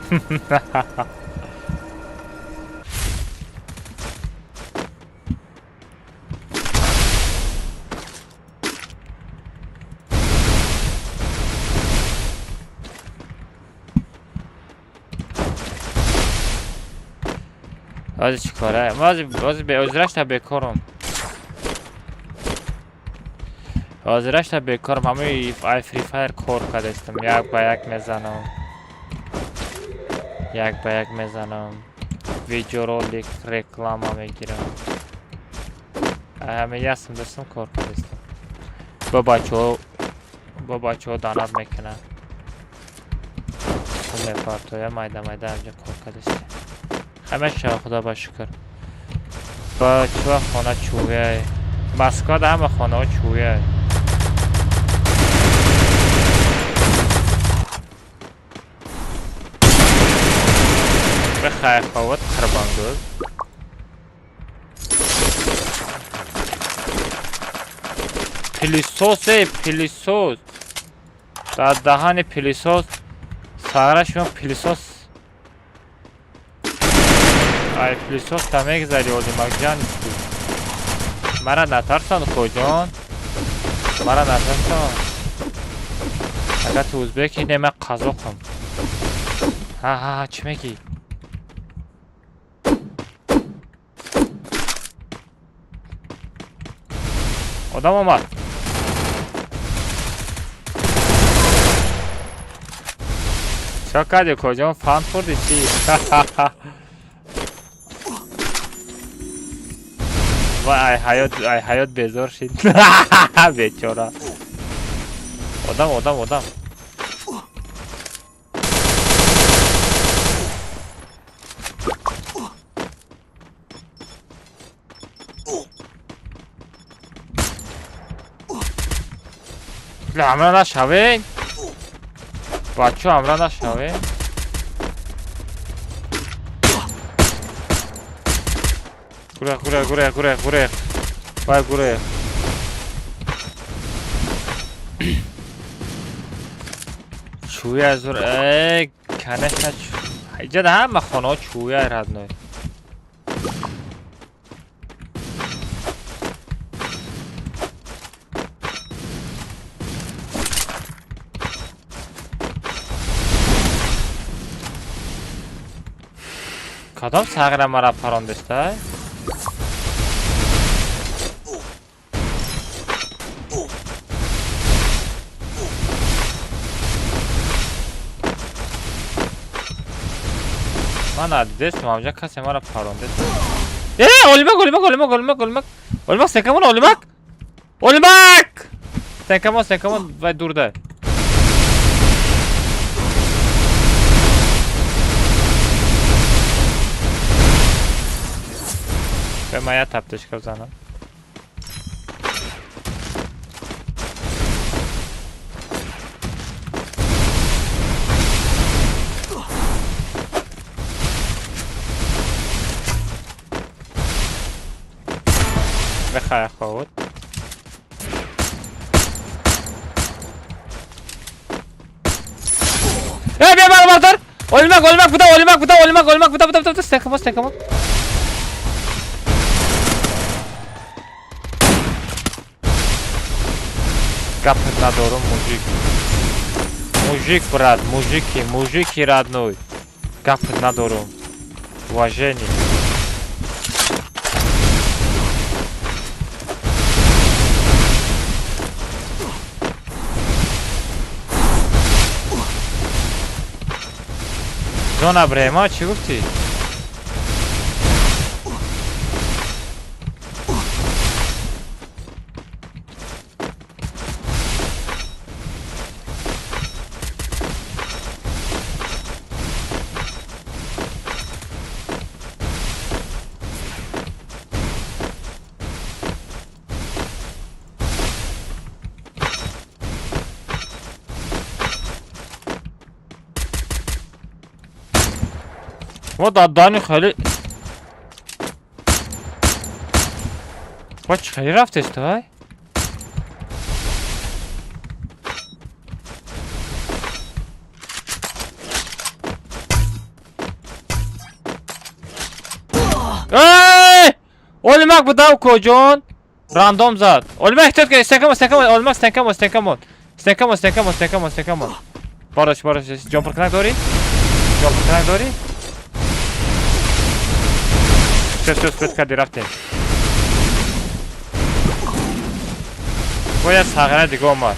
Ҳозир чӣ кора? Ҳозир ҳозирашта бекорам, ҳозирашта бекорам. Ҳамаи ай Free Fire кор кардастам, як ба як мезанам, як ба як мезанам. Видеоролик, реклама мегирам. Ҳаме ясм дастам кор кардистам. Бо бачаҳо, бо бачаҳо донат мекунанд. Мепартоя майда майда ҳамҷа кор кардистем. Ҳама шава, худо ба шукр. Ба чӣ хона чӯяй. Москва да ҳама хонаҳо чӯяй. Бихайр ховат, қирбонгул. Пылесос, эй, пылесос. Дар даҳани пылесос сарашон пылесос. Ай, пылесос та мегзари, Олимакҷан. Мара натарсон, коҷон. Мара натарсон. Агар ту узбеки, не, ман қазоқам. Ҳа, ҳа, ҳа, чӣ мегӣ? Одам омад. Чо кардӣ, коҷон? Фанд хӯрдӣ чӣ? Вай, ай ҳаёт, ай ҳаёт безор шид. Бечора. Одам, одам, одам. Ҳамра нашавед. Бачо, ҳамра нашавед. Гурех, гурех, гурех, гурех, гурех. Вай, гурех. Чӯя зур, э, конечно, иҷа ҳама хонаҳо чӯя, родной. Кадом сағира мара парондестай? Ман надидестам, ҳамҷа касе мара парондест. Э, Олимак, Олимак, Олимак, Олимак, Олимак. Олимак, стенкамон, Олимак. Олимак! Стенкамон, стенкамон, вай дурда. Бе ман як таптишка бизанам. Бихайр ховуд. Э, бия мара бардор! Олимак, Олимак, буда, Олимак, буда, Олимак, Олимак, буда, буда, буда, стенкамон, стенкамон. Гап надорум, мужик. Мужик, брат, мужики, мужики, родной. Гап надорум. Уважение. Зона брема, чӣ гуфтӣ? Мо дар дани хеле ва чӣ хеле рафтест, ай? Эй! Олимак будав, коҷон? Рандом зад. Олимак, эҳтиёт кун, стенкамон, стенкамон, Олимак, стенкамон, стенкамон. Стенкамон, стенкамон, стенкамон, стенкамон. Барош, барош, ҷонпуркунак дорӣ? Ҷонпуркунак дорӣ? Всё, всё, успеть кардӣ, рафтем. Бояд сағира дига омад.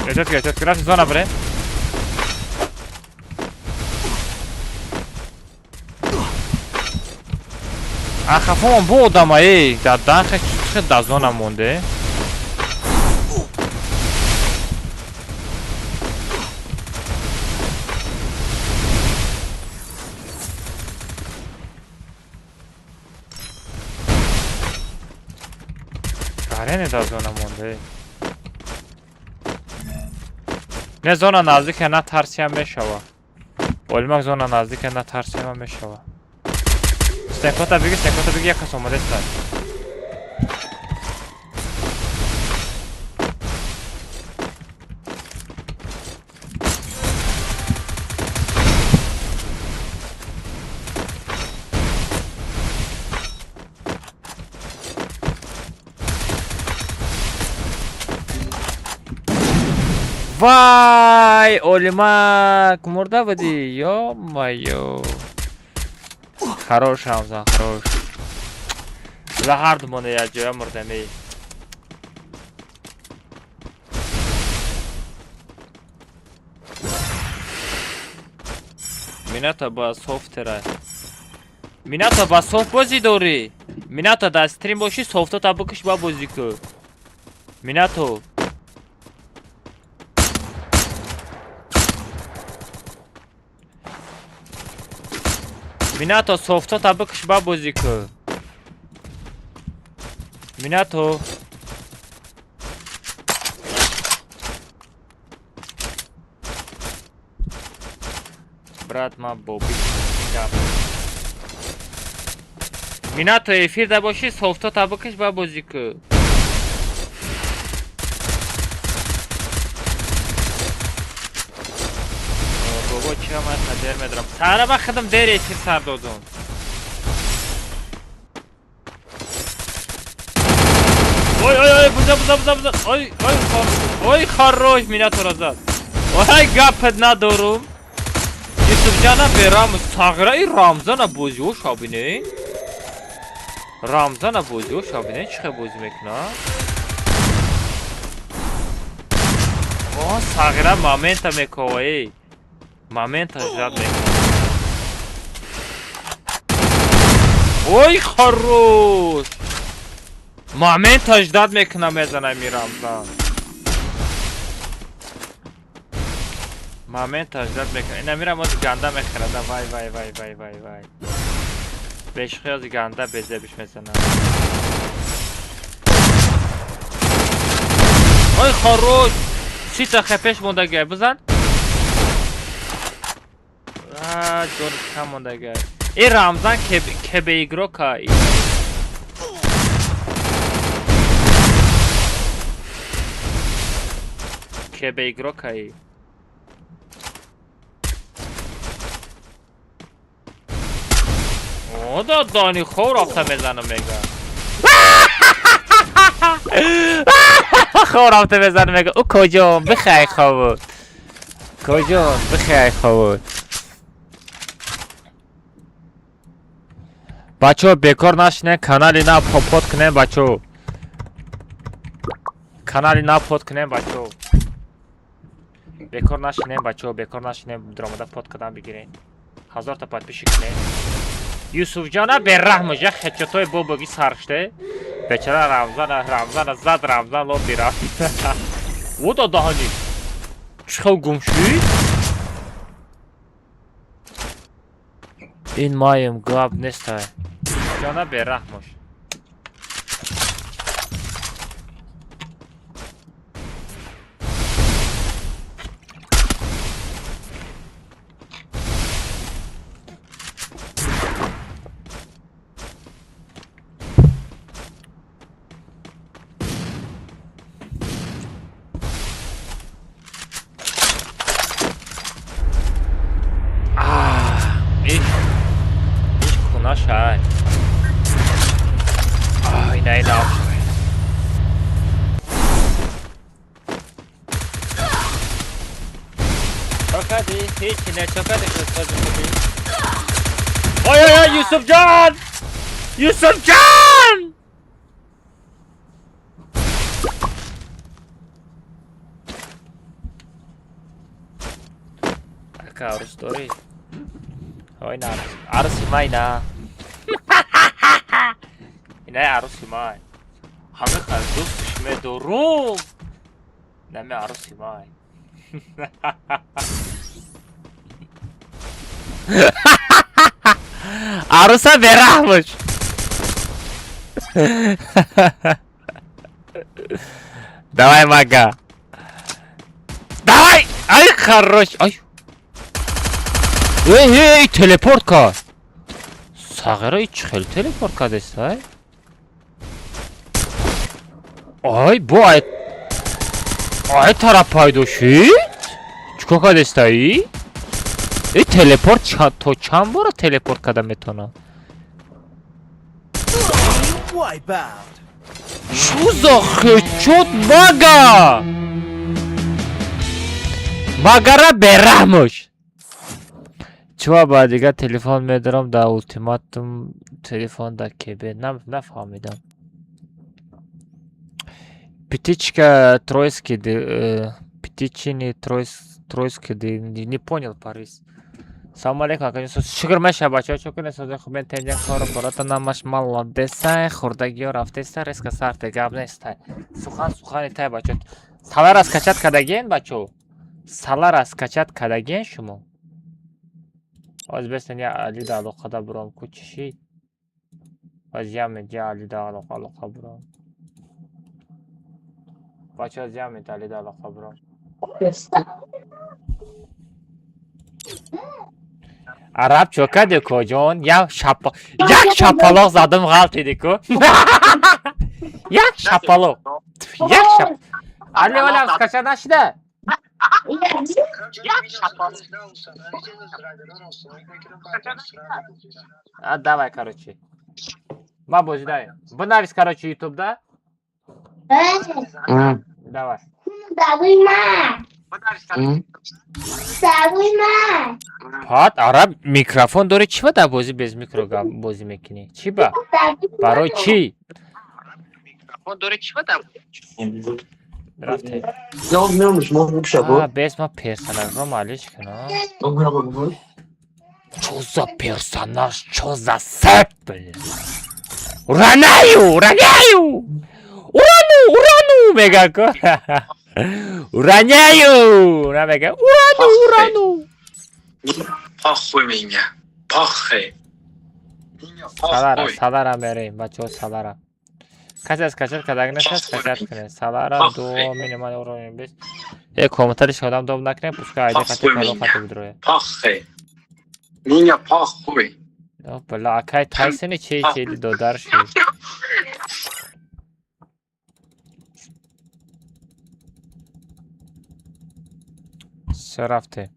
Эҳтиёт кун, эҳтиёт кун, рафтем зона бирем. Ахафомон бо одама эй, дар данхе чӣ дазона монде? Гарене дазона монде. Не зона наздике, на тарсиям мешава. Олимак зона наздике, на тарсиям мешава. Стенкота биги, стенкота биги, як кас омадеста. Вай, Олимак, мурда будӣ? Ё-моё. Хорош, Рамзан, хорош. За ҳар думона як ҷоя мурдамӣ. Мината ба софтера. Мината ба софт бозӣ дорӣ? Мината дар стрим бошӣ, софтота бикиш ба бозӣ кӯ. Минато. Минато софтота бикиш ба бозӣ кӯ. Минато. Брат, ма боби. Минато эфир да бошӣ, софтота бикиш ба бозӣ кӯ. Бобо чира ман дер медорам. Сара ба худам дер эфир сар додум. Ой ой ой, буза буза буза буза. Ой ой хор. Ой хорош Минато зад. Ой гапат надорум. Юсуфҷана берам сағраи Рамзана бозиҳо бинед. Рамзана бозиҳо бинед чӣ хел бозӣ мекунад. О, сағира момента мекова эй. Момента ждать мекунад. Ой хорош. Момента ждать мекунад мезанам и Рамзан. Момента ждать мекунад. Ина мирам ози ганда мехӯрада. Вай вай вай вай вай вай. Бешухи ози ганда безебиш мезанад. Ой хорош. Сита хепеш мондагай бизан. Ҷониш кам мондагай. Э Рамзан кебе игрока. Кебе игрока. О, да дани хор рафта мезанам мега. Хор рафта мезанам мега. Ӯ куҷон бихай хобуд. Куҷон бихай хобуд. Бачаҳо бекор нашинед, канали нав под кунед бачаҳо. Канали нав под кунед бачаҳо. Бекор нашинед бачаҳо, бекор нашинед, даромада под кардан бигиред. 1000 та подписчик кунед. Юсуфҷона бераҳм як хечотои бобоги сарште. Бечара Рамзана, Рамзана зад, Рамзан лоб бирафт. О да даҳани. Чӣ хел гум шуд? Ин маем гап нестай. Юсуфҷона бераҳмош. Ой ой ой, Юсуфҷон! Юсуфҷон! Ака арӯс дорӣ? Ой на арӯс. Арӯси май на. Инаи арӯси май. Ҳама қад дӯстш медорум. Нами арӯси май. Арӯса бераҳмш. Давай, мага. Давай! Ай, хорош. Ай. Эй, эй, телепорт кард. Сағира чӣ хел телепорт кардест, ай? Ай, бо ай ай тараф пайдо шид? Чӣ кор кардестаи? Э, телепорт то чанд бора телепорт карда метавонад? Чӯ за хечот мага? Магара бераҳмш. Чува ба дигар телефон медорам дар ултиматум телефон дар КБ. Нафаҳмидам. Птичка тройский, птичини тройский, не понял, Парис. Салом алейкум, ака. Шукр меша, бачаҳо, чӯ кунед, сози хуб, тенҷан кору бората намаш молодеса, хурдагиё рафтеста, резко сарте гап нестай. Сухан сухани тай, бачаҳо. Салара скачать кардагиен, бачаҳо? Салара скачать кардагиен шумо? Ҳозир бестен я Алида алоқада буром ку чӣ шид? Ҳозир я я Алида алоқа буром. Бачаҳо, я Алида алоқа буром. Араб чо кардӣ, коҷон? Як шапа як шапалоқ задум, ғалтиди ку. Як шапалоқ. Як шап. Али олам скачать нашида? Як шапалоқ. А давай, короче. Ма бозӣ дай. Бинавис, короче, YouTube да? Давай. Пат, араб микрофон дори, чӣ ба дар бозӣ без микро бозӣ мекунӣ? Чӣ ба? Барои чӣ? Рафте. А, без ма персонажро малиш кунам. Чё за персонаж? Чё за сеп, блин? Ураняю, ураняю! Урану, урану, мега ку. Ураняю! На мега. Урану, урану. Похуй меня. Похуй. Салара, салара мерем, бачаҳо, салара. Касе скачать кардаг нест, скачать кунед. Салара до минимальный уровень бес. Э, комментариш одам доб накунед, пускай айди хати кало хати бидрояд. Похуй. Меня похуй. Бла, акай Тайсони чи чи додар шид. Всё, рафте.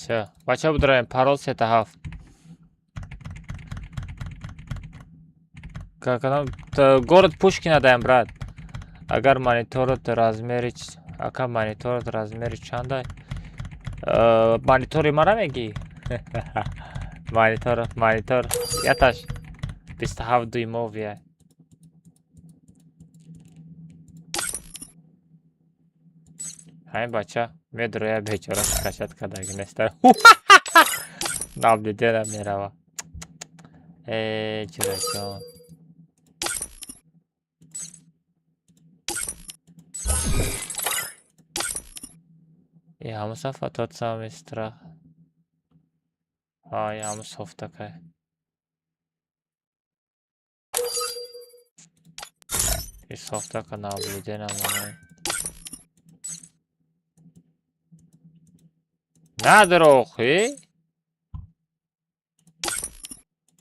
Всё. Бачаҳо, бидроем, парол сета ҳафт. Как город Пушкина даем, брат. Агар мониторот размери ака, мониторот размери чандай? Монитори мара мегӣ? Монитор яташ 27 дюймовия. Ҳамин бача медроя, бечора, скачать кардаги неста. Наблюдена мерава. Э, ҷураҷон. И ҳамун сафа тот самый страх. А, и ҳамун софтакай. И софтака наблюдена монай. Надор охи.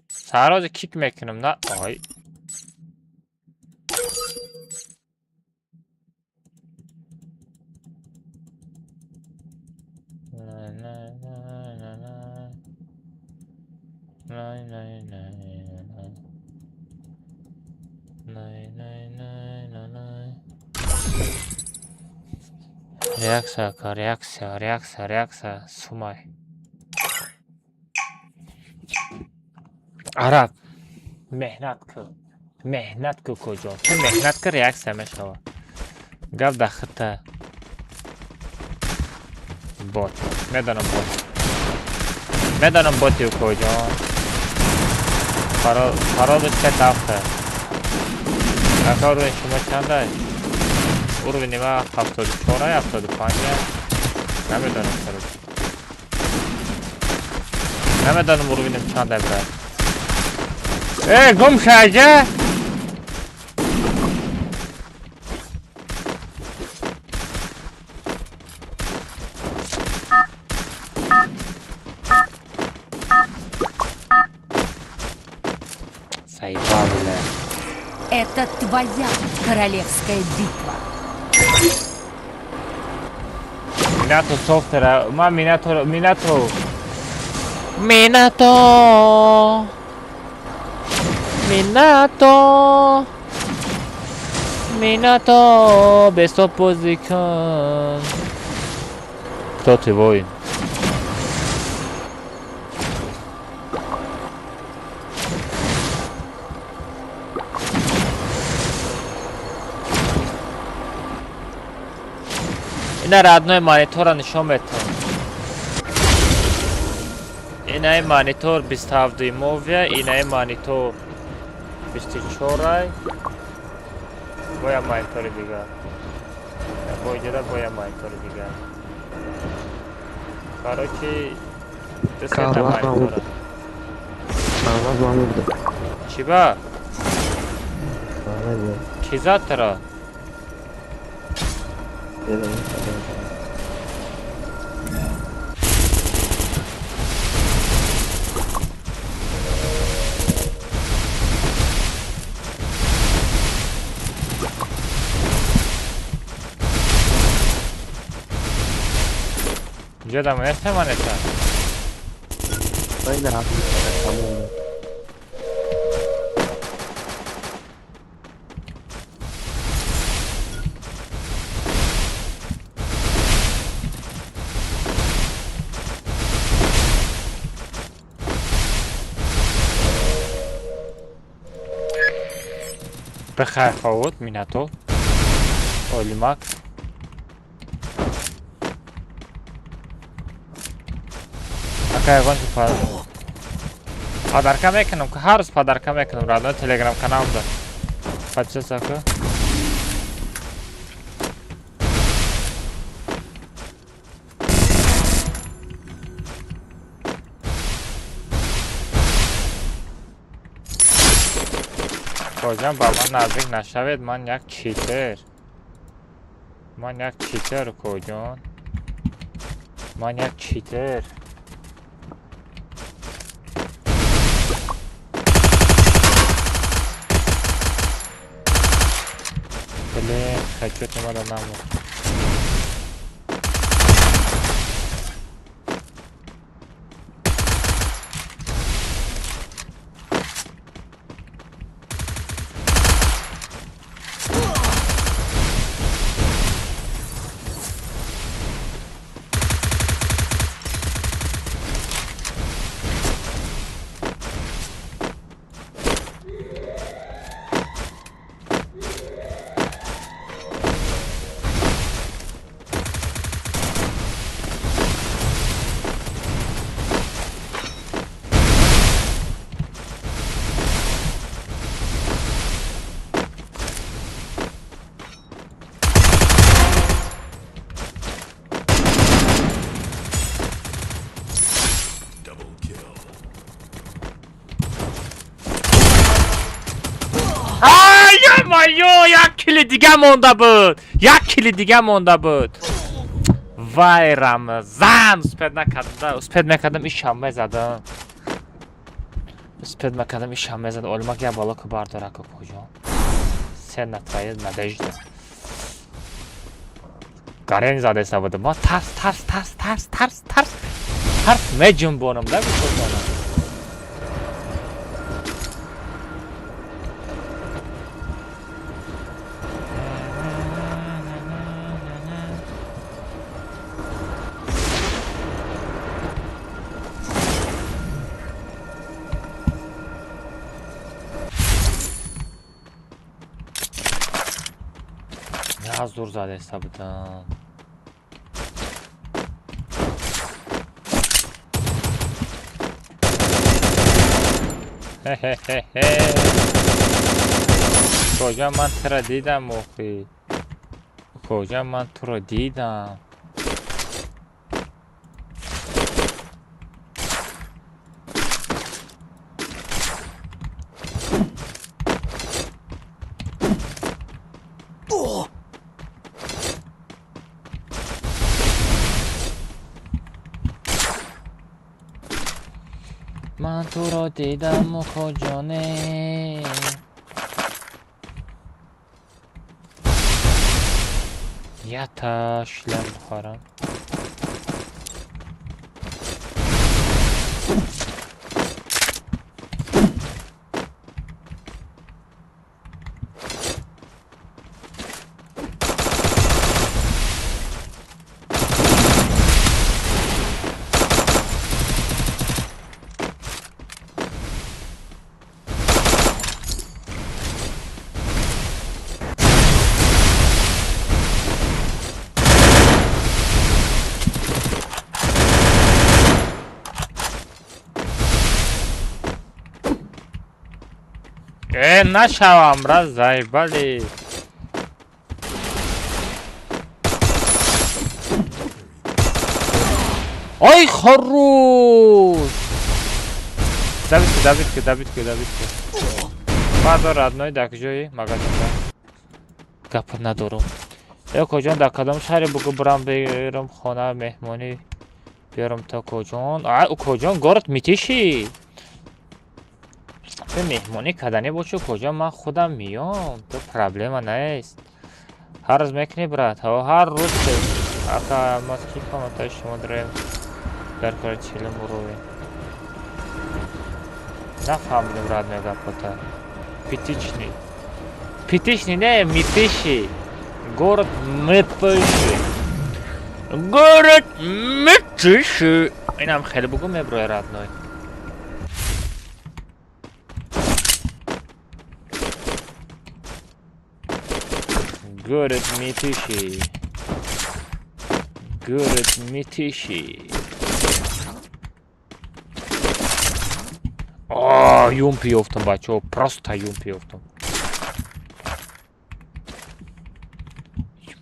Сарози кик мекунам на. Ой. На на на. На на на на. На на на на на. Реакция, ака, реакция, реакция, реакция, сумай. Араб, меҳнат кун. Меҳнат ку, куҷо? Ту меҳнат ки, реаксия мешава. Гап дар хита. Бот. Медонам бот. Медонам боти куҷо. Паролаш ча тафта. Ака, уровень шумо чанда? Уровень ма 74, 75. Намедонам, короче. Намедонам уровень ам чанда, брат. Э, гум шаҷа? Заебал, бля. Это твоя королевская битва. Минато софтера, ма Минато, Минато. Минато. Минато. Минато, без бозикун. Кто ты, воин? Ина родной монитора нишон метон. Инаи монитор 27 дюймовия, инаи монитор 24, боя монитори дигар. Бо иҷода боя монитори дигар. Короче, ду сета монитора. Чӣ ба? Кӣ зад туро? Ҷодам неста монета? Бихайр ховуд, Минато. Олимак. Ака, ягон чи подарка мекунам, ки ҳар рӯз подарка мекунам, родной телеграм каналда. Подписаться ку. Коҷан, ба ман наздик нашавед, ман як читер. Ман як читер, коҷон. Ман як читер. Блин, хочу надо наму. Ё-моё, як кили дига монда буд. Як кили дига монда буд. Вай, Рамазан, успеть накардам, успеть мекардам, ишам мезадам. Успеть мекардам, ишам мезадам. Олимак, я боло ку бардора ку куҷо. Се на твоя надежда. Гарен задеса будам. Ма тарс, тарс, тарс, тарс, тарс, тарс. Тарс меҷунбонам, да гуфтонам. Чиқа зур задаиста будам. Хе-хе-хе-хе. Куҷо ман туро дидам, охи? Куҷо ман туро дидам? Ман туро дидам, укоҷоне. Ята шлем бихарам. Нашавам, раз заебали. Ой, хорош! Давидка, давидка, давидка, давидка. Баъдо родной дар куҷои магазинда? Гап надорум. Э, коҷон, дар кадом шаҳре бугу бурам берам хона меҳмонӣ биёрам то коҷон? А, коҷон, город Митиши. Ту меҳмонӣ карданӣ бошӣ, куҷо ман худам миём, ту проблема нест. Ҳар рӯз мекунӣ, брат, ҳар рӯз. Ака, мо ки комментаи шумо дорем дар кори чилим уровень. Нафаҳмидем, брат, мегапота. Питичный. Питичный не, Митиши. Город Митиши. Город Митиши. Инам хеле бугу меброи, родной. Город Митиши. Город Митиши. О, юмпи ёфтам, бачаҳо, просто юмпи ёфтам.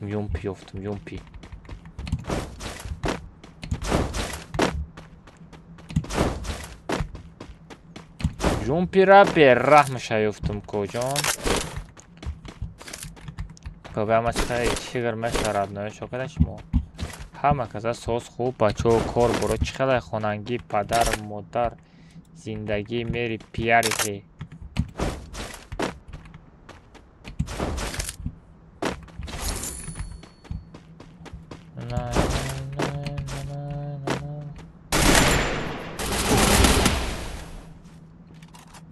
Юмпи ёфтам, юмпи. Юмпира бераҳмаша ёфтам, коҷон. Ама чигар мешавад, родной, шокада шумо. Ҳама каса соз хуб, бачаҳо, кор боро чӣ хеле хонангӣ, падар, модар, зиндагӣ мери пиярихе.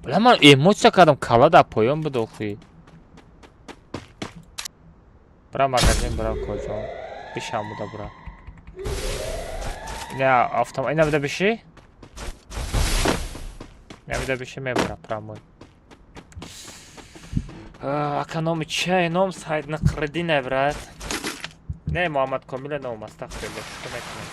Бля, ман эмоция кардам, кала дар поён буд охи. Бра магазин, бра коҷон. Бишам буда, бра. Ина автомат, ина буда биши? Ина буда биши мебара прамой. Ака, номи чай, ном Сайд Нақридине, брат. Не, Муҳаммад Комиле ном, астағфируллоҳ, шӯхӣ мекунем.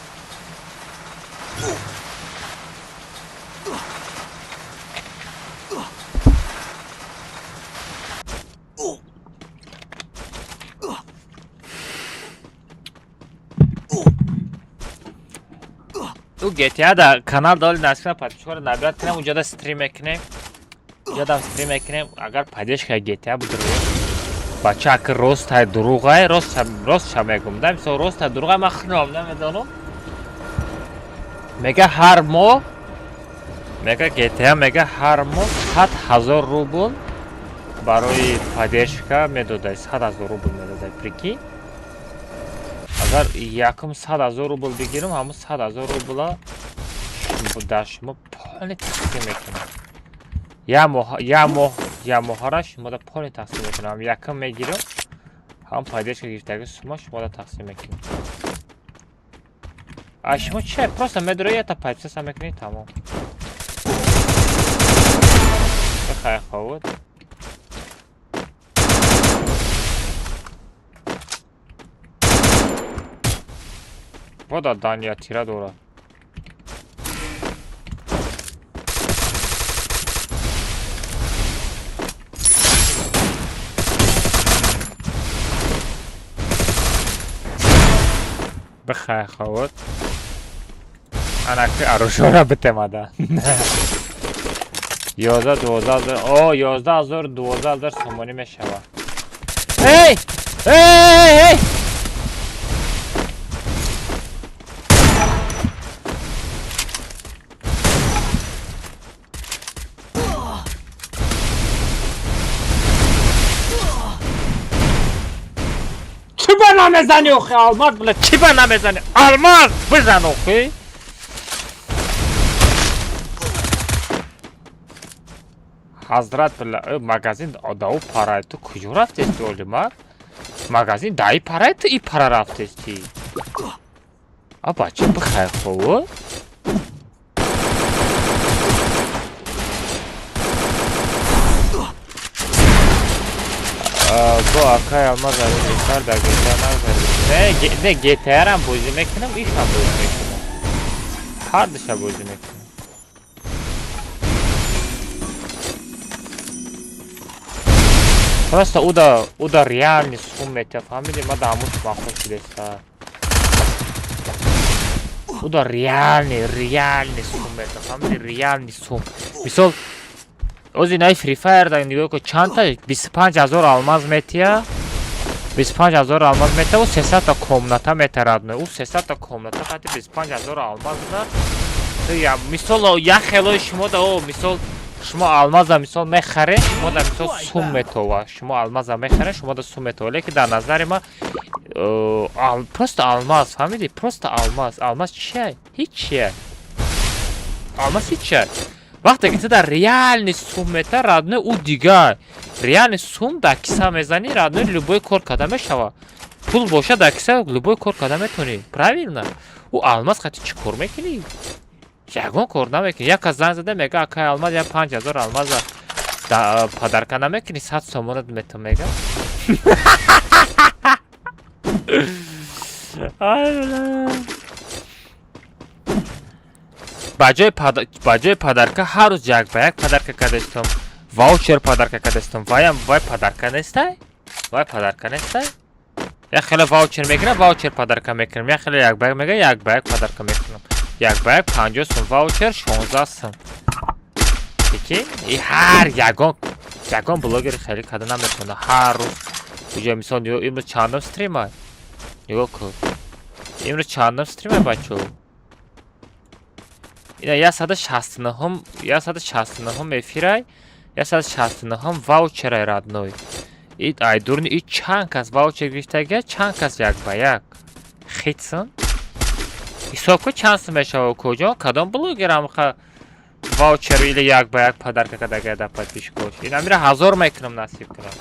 Ӯ GTA да канал доли наскина подписчикоро набират кунем, уҷода стрим мекунем. Уҷодам стрим мекунем, агар поддержка GTA будруем. Бача, аки ростай дурӯғай, ростша мегум, да, мисол ростай дурӯғай, ман худам намедонам. Мега ҳар моҳ, мега GTA, мега ҳар моҳ 100 000 рубл барои поддержка медодай, 100 000 рубл медодай, прикинь. Агар якум 100 000 рубл бигирам, ҳамун 100 000 рубла дар шумо полный тақсим мекунам. Я моҳ, я моҳ, я моҳара шумода полный тақсим мекунам. Якум мегирам, ҳамун поддержка гирифтаги сумма шумода тақсим мекунам. А шумо чи? Просто медрои ята подписаться мекунӣ, тамом. Бихай ховуд. Бода дания тира дорад. Бихай хавот. Анаки арушора битемада. 11 12 о 11 12 сомонӣ мешавад. Эй! Эй, эй! Чӣ ба намезанӣ охи, алмаз била? Чӣ ба намезанӣ? Алмаз бизан охи. Ҳазрат била, магазин дау парай ту куҷо рафтести олимар? Магазин даи парай ту и пара рафтести. А бача бихай хову. Бо акай алмаз сар дар GTA нагзарид. Не, не GTA-рам бозӣ мекунам, ишам бозӣ мекунам. Ҳар душа бозӣ мекунам. Просто уда реальный сум мета, фаҳмиди? Ма да ҳамун махуш шудеста. Уда реальный сум мета, фаҳмиди? Реальный сум. Мисол, ози най Free Fire да нигоҳ кун, чандта 25 000 алмаз метия? 25 000 алмаз мета, ӯ 300 та комната метарад. Ӯ 300 та комната қати 25 000 алмаз да. Я, мисол, як хелои шумо да, о, мисол, шумо алмаза мисол мехаред, шумо да мисол сум метова. Шумо алмаза мехаред, шумо да сум метова. Лекин дар назари ма просто алмаз, фаҳмиди? Просто алмаз. Алмаз чия? Ҳеҷ чия. Алмаз ҳеҷ чия. Вақте ки ту дар реальный сум мета, родной, ӯ дигар. Реальный сум дар киса мезанӣ, родной, любой кор карда мешава. Пул боша дар киса, любой кор карда метавонӣ. Правильно? Ӯ алмаз қати чӣ кор мекунӣ? Ягон кор намекунӣ. Як кас занг зада мега, акай алмаз, я 5000 алмаза да подарка намекунӣ, 100 сомонат метам мега. Ай, бля. Ба ҷои подарка ҳар рӯз як ба як подарка кардастум, ваучер подарка кардастум. Ваям вай подарка нестай? Вай подарка нестай? Як хеле ваучер мегирам, ваучер подарка мекунам. Як хеле як ба як мега, як ба як подарка мекунам. Як ба як 50 сум ваучер, 16 сум. Ки и ҳар ягон блогери хеле карда наметавона ҳар рӯз. Уҷа мисол имрӯз чандум стрима? Нигоҳ кун. Имрӯз чандум стрима, бачаҳо? Ина 169-ум, 169-ум эфирай, 169-ум ваучерай, родной. И ай дурни и чанд кас ваучер гирифтагия, чанд кас як ба як. Хитсон. Ҳисоб кун чанд сум мешава куҷо? Кадом блогер амха ваучер или як ба як подарка кардагия дар подписчикош? Ина мира 1000 мекунам, насиб кунам.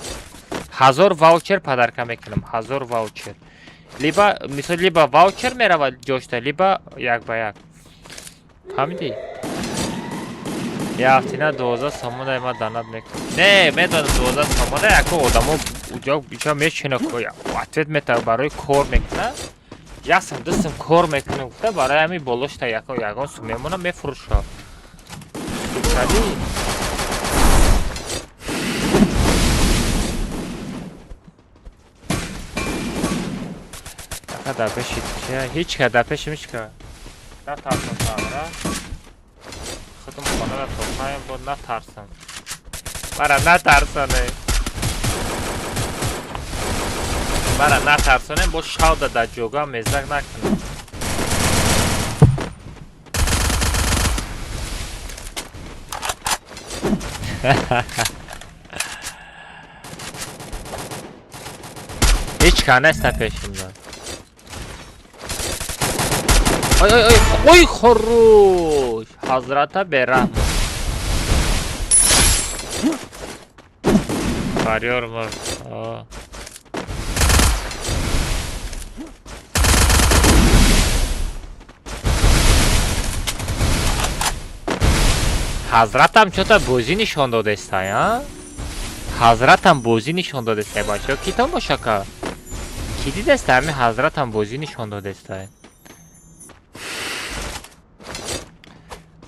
1000 ваучер подарка мекунам, 1000 ваучер. Либо мисол либо ваучер меравад ҷошта, либо як ба як. Фаҳмидӣ? Я ҳафтина 12 сомона ма данат мекунам. Не, медонам 12 сомона яко одамо уҷо иҷо мешина, ответ мета барои кор мекунад. Як сум ду сум кор мекунам гуфта барои ҳамин болошта яко ягон сум мемона мефурӯша. Кадӣ? Ака дар пеши чия? Ҳеҷ ка дар пеши ҳеҷ ка. Натарсам сабра. Худум хонара топаем буд натарсам. Мара натарсоне. Мара натарсонем бо шавда дар ҷога мезак накунам. Ҳеҷ ка неста пешимда. Ой ой ой ой хорош. Ҳазрата бераҳм. Фарёр мурд. О. Ҳазратам чота бозӣ нишон додестай, а? Ҳазратам бозӣ нишон додестай, бачаҳо. Ки тамошака? Ки дидестай? Ҳамин ҳазратам бозӣ нишон додестай.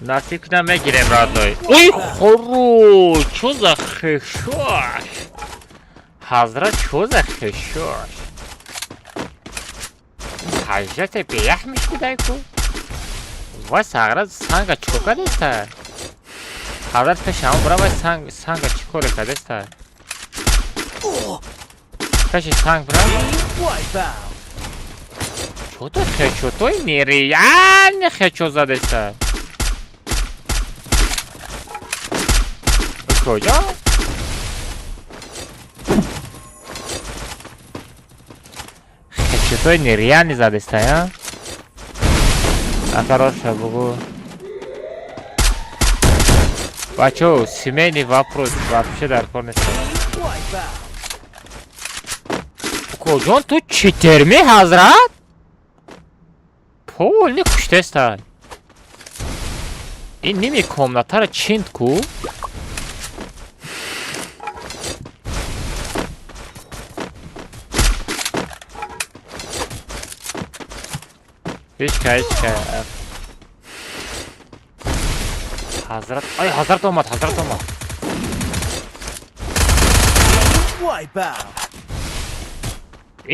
Насиб кунам, мегирем, родной. Ой, хорош! Чё за хешош? Ҳазрат, чё за хешош? Ҳажжате беяхмиш будай ку. Вай сағра санга чикор кардеста? Ҳазрат пеши ҳамон бура, вай санг санга чӣ коре кардеста? Пеши санг бура? Чё-то хедшотои нереальный хедшот задеста. Куҷо? Хедшотои нереальный задеста, я? Ака, роша бугу. Бачо, семейный вопрос вообще дар кор нест. Куҷон, ту читерми, ҳазрат? Полный куштеста. Ин ними комнатаро чинд ку? Ҳеч ка, ҳеч ка. Ҳазрат, ай, ҳазрат омад, ҳазрат омад. Wipeout.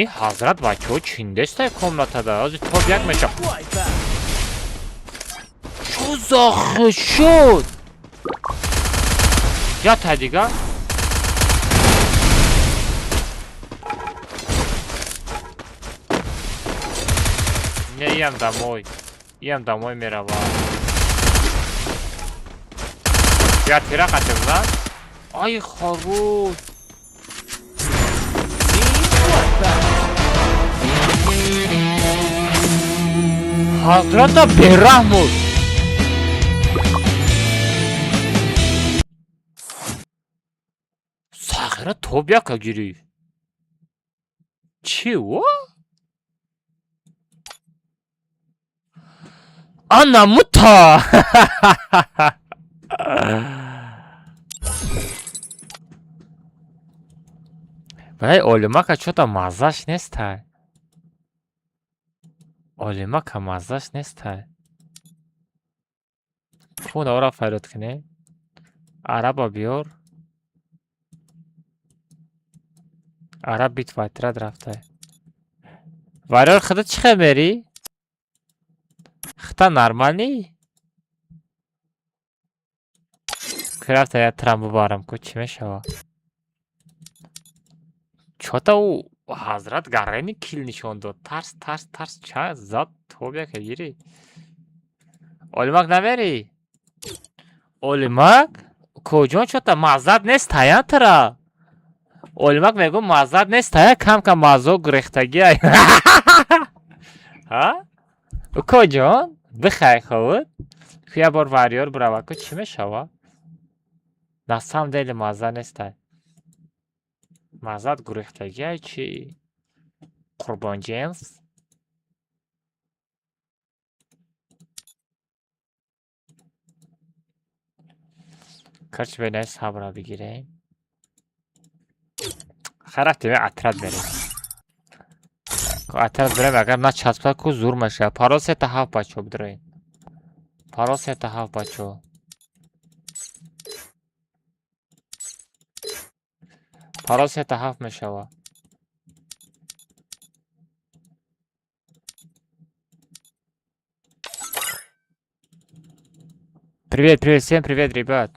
Ин ҳазрат, бачаҳо, чиндестай комнатада. Ҳозир топ як меша. Wipeout. Чё за хедшот? Я та дига? Не, иам домой. Иам домой мерава. Я тира қатиб зад? Ай, хорош. Team wipeout. Ҳазрата бераҳм буд. Сағира топ яка гирифт. Чӣ во? Ана мута! Вай, олимака чё-то маззаш нестай. Олимака маззаш нестай. Куна ора фарёд кунем? Араба биёр. Араб бит вайтрад рафтай. Варёр, худат чӣ хел мерӣ? Хита нормальный? Ки рафта я трам бубарам ку, чӣ мешава? Чё-то ӯ ҳазрат гаррени кил нишон дод. Тарс, тарс, тарс ча зад, тоб яка гирӣ. Олимак намерӣ? Олимак? Куҷон, чё-то маззат нест тая тра? Олимак мегӯ, маззат нест тая, кам-кам маззо гурехтагиай. Ҳа? Укоҷон, бихай ховуд. Ку як бор варёр бурава ку, чӣ мешава? На самом деле мазза нестай. Маззат гурехтагиай чӣ? Қурбонҷенс? Короче, бенаи сабра бигирем. Хай, рафтем, отряд мерем. Отряд бирем, агар начаспад ку, зур мешавад. Парол сета ҳафт, бачаҳо, бидроед. Парол сета ҳафт, бачаҳо. Парол сета ҳафт мешавад. Привет, привет, всем привет, ребят.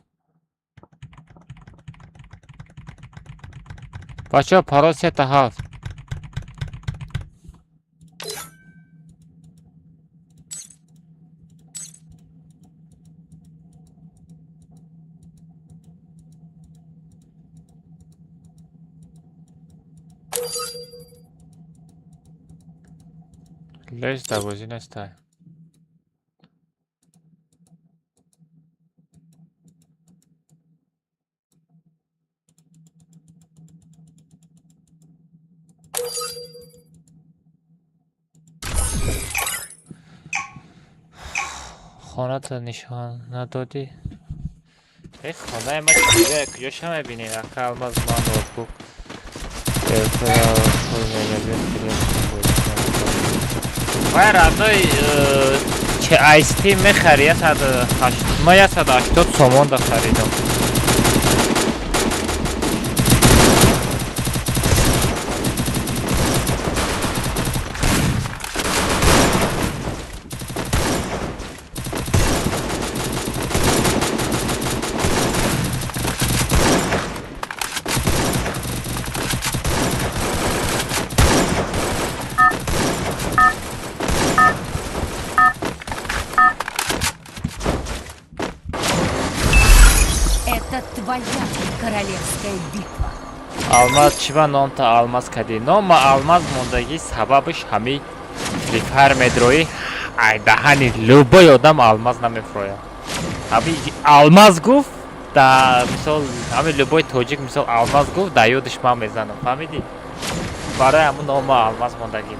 Бачаҳо, парол сета ҳафт. Лез дар бозӣ нестай. Хоната нишон надодӣ? Э, хонаи ма чизе, куҷоша мебинем? Ака Алмаз, ма ноутбук. Вай, родной, Короче, ICT мехари 180, ма 180 сомон да харидам. Это твоя королевская битва. Алмаз чиба номта алмаз кадӣ? Нома алмаз мондагӣ сабабиш ҳами Free Fire медроӣ, ай даҳани любой одам алмаз намефрояд. Ҳами алмаз гуфт, да мисол ҳами любой тоҷик мисол алмаз гуфт, да ёдиш ман мезанам, фаҳмидӣ? Барои ҳамун нома алмаз мондагӣ.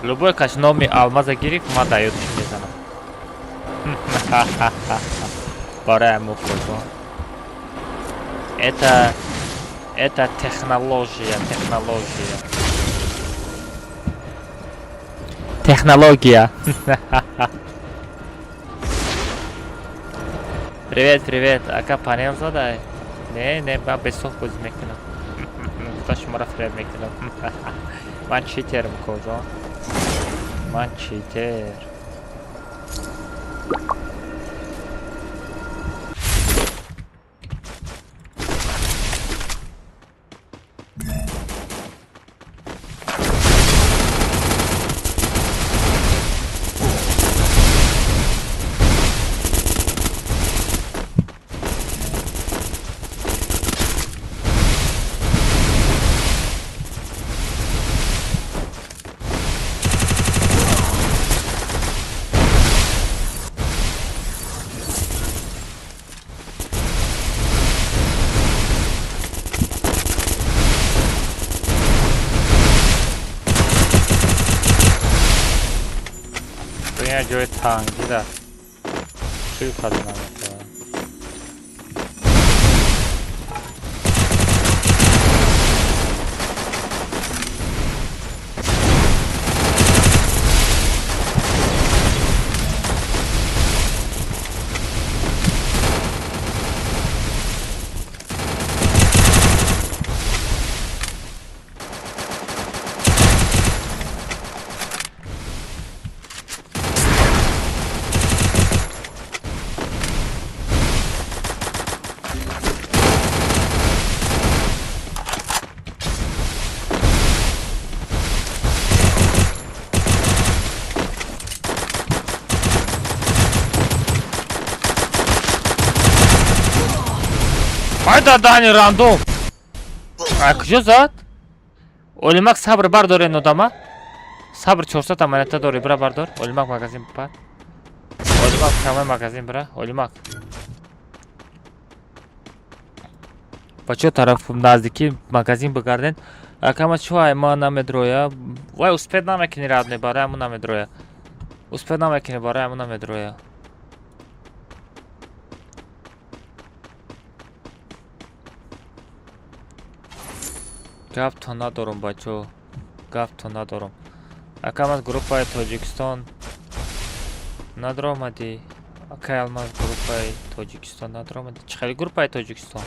Любой кас номи алмаза гирифт, ман да ёдиш мезанам. Барои ҳамун қурбон. Это технология, технология. Технология. Привет, привет. Ака панел задай. Не, не, ман бесох бозӣ мекунам. Гуфта шуморо фиреб мекунам. Ман читерм, кожон. Ман читер. Дуня ҷои тангида. Чӣ кадо намешавад? Айда дани рандом. А куҷо зад? Олимак сабр бардорен одама. Сабр 400 аманата дори, бира бардор. Олимак магазин бипар. Олимак камай магазин бира. Олимак. Ба чо тараф наздики магазин бигарден? Акама чо ай ма намедроя? Вай успед намекунӣ радне барои ҳамун намедроя. Успед намекунӣ барои ҳамун намедроя. Гап то надорум бачо. Гап то надорум. Акам аз группаи Тоҷикистон надромадӣ. Акай Алмаз группаи Тоҷикистон надромадӣ. Чӣ хели группаи Тоҷикистон?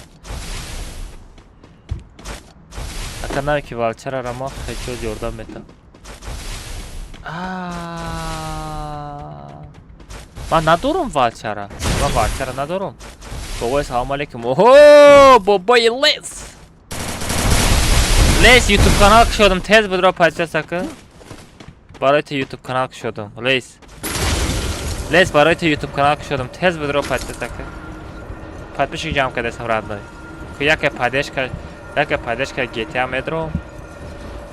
Ака наве ки валчарара мо хечо ёрдам метам. Ман надорум валчара. Ман валчара надорум. Бобои салом алейкум. Оҳо, бобои лес. Лес YouTube канал кушодам, тез будро подписаться кун. Барои ту YouTube канал кушодам. Лес. Лес барои ту YouTube канал кушодам, тез будро подписаться кун. Подписчик ҷамъ кардасам родной. Ку яке поддержка, яке поддержка GTA медром.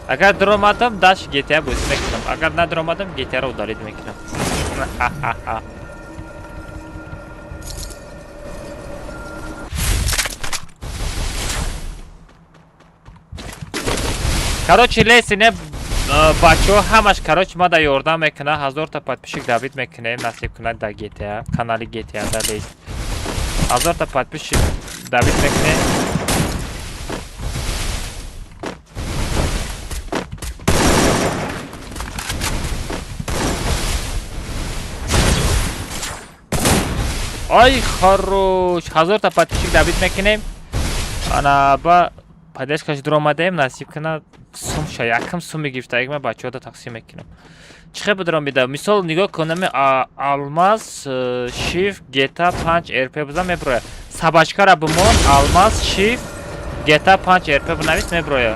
Агар дуромадам, даш GTA бозӣ мекунам. Агар надуромадам, GTA-ро удалить мекунам. Короче, леси не бачаҳо ҳамаш короче мада ёрдам мекунад, 1000 та подписчик добить мекунем, насиб кунад дар GTA, канали GTA да лес. 1000 та подписчик добить мекунем. Ай хорош, 1000 та подписчик добить мекунем. Ана ба поддержкаш дуромадаем, насиб кунад сум ша, якам сум гирифтаги ма бачаҳода тақсим мекунам. Чӣ хел бидорам бида? Мисол нигоҳ кунам, алмаз shift GTA 5 RP бизан, меброя. Собачкара бимон, алмаз shift GTA 5 RP бинавис, меброя.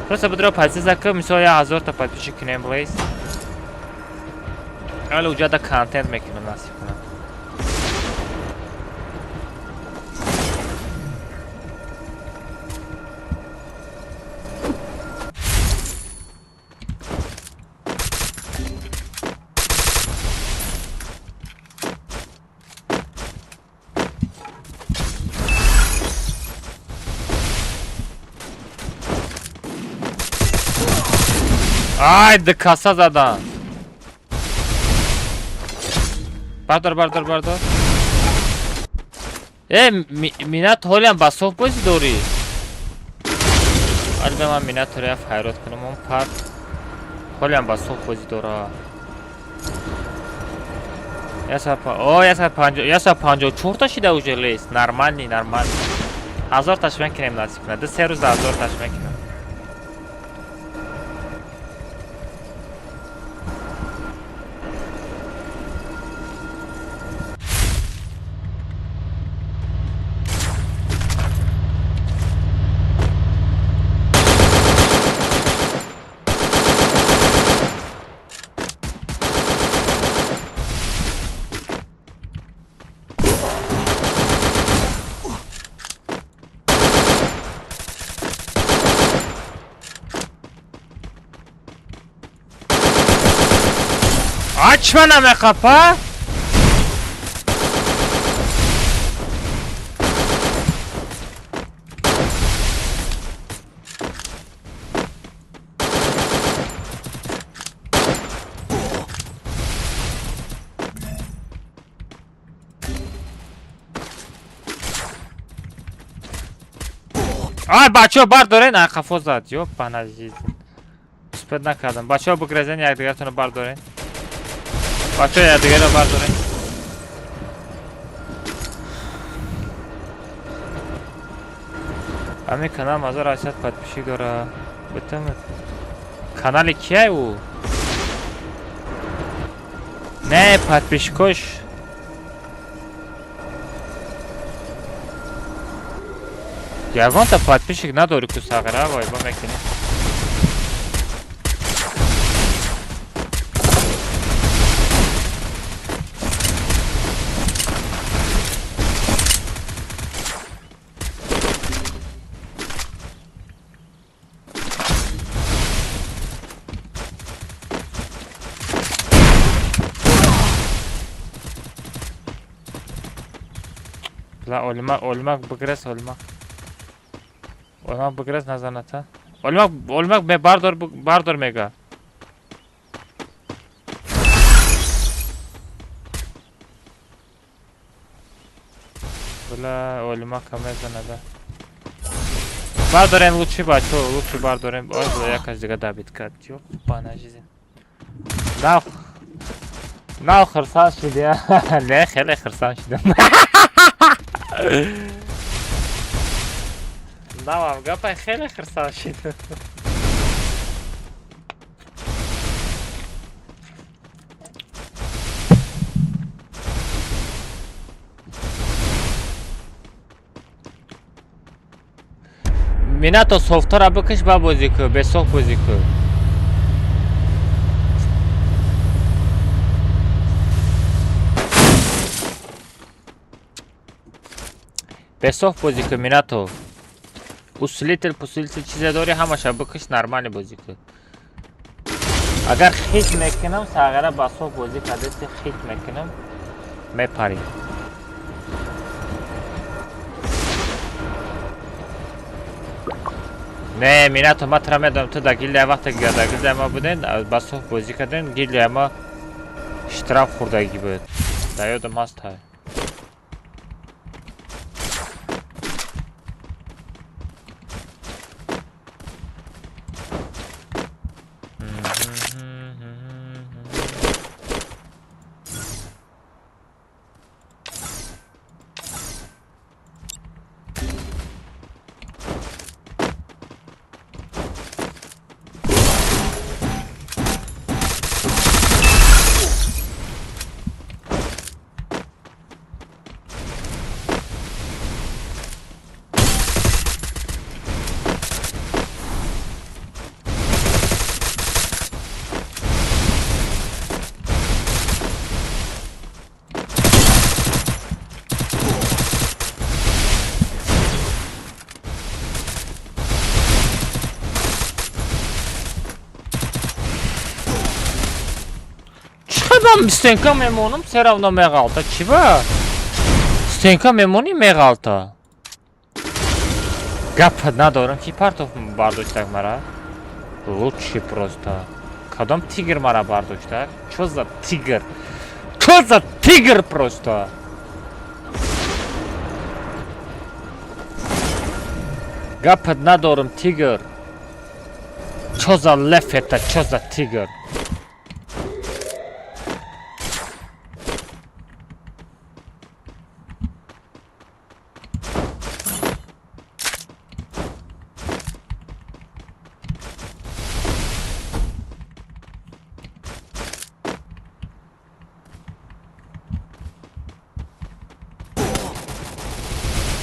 Просто бидро подписаться ка, мисол 1000 та подписчик кунем, плиз. Али уҷада контент мекунам, насиб кунам. Ай, каса задан. Бардор, бардор, бардор. Э, минат ҳолиам ба соф бозӣ дорӣ? Али ба ман минатро я файрод кунам, он пар ҳолиам ба соф бозӣ дора. О, 154 та шида уже лес. Нормальный, нормальный. 1000 таш мекунем, насиб кунад. 2-3 рӯз 1000 таш мекунем. Açma name kapa. Ай, бачаҳо, бардорен, ай қафо зад. Ёпана жизнь. Успед накардам. Бачаҳо, бигрезен, якдигаратонро бардорен. Бачаҳо, якдигарро бардорен. Ҳамин канал 1800 подписчик дора. Битам. Канали кияй ӯ? Не, подписчикош ягонта подписчик надори ку, сағира, вой, ба мекунӣ. Ла, олмақ, олмақ бигрес, олмақ. Олмақ бигрес, назаната. Олмақ, олмақ ме бардор, бардор мега. Бла, олмақ мезанада. Бардорем лучше, бачо, лучше бардорем. Ой, бла, якаш дига добить кард. Ёбана жизнь. Нав. Нав хирсан шиди. Не, хеле хирсан шидам. Навам гапай, хеле хирсан шидам. Минато софтора бикиш, ба бозӣ ку, бесофт бозӣ ку. Бесофт бозӣ ку, Минато. Усилитель, пусилитель чизе дори, ҳамаша бикиш, нормально бозӣ ку. Агар хит мекунам, сағира ба софт бозӣ кардеси, хит мекунам, мепарӣ. Не, Минато, ман тура медонам, ту дар гилдия вақте ки дар гилдия ма буден, ба софт бозӣ кардем, гилдия ма штраф хӯрдагӣ буд. Дар ёдам ҳаст ҳай. Ман стенка мемонам, всё равно меғалта. Чӣ ба? Стенка мемонӣ, меғалта. Гап надорам, ки партов бардоштак мара? Лучший просто. Кадом тигр мара бардоштак? Чё за тигр? Чё за тигр просто? Гап надорам, тигр. Чё за лев это? Чё за тигр?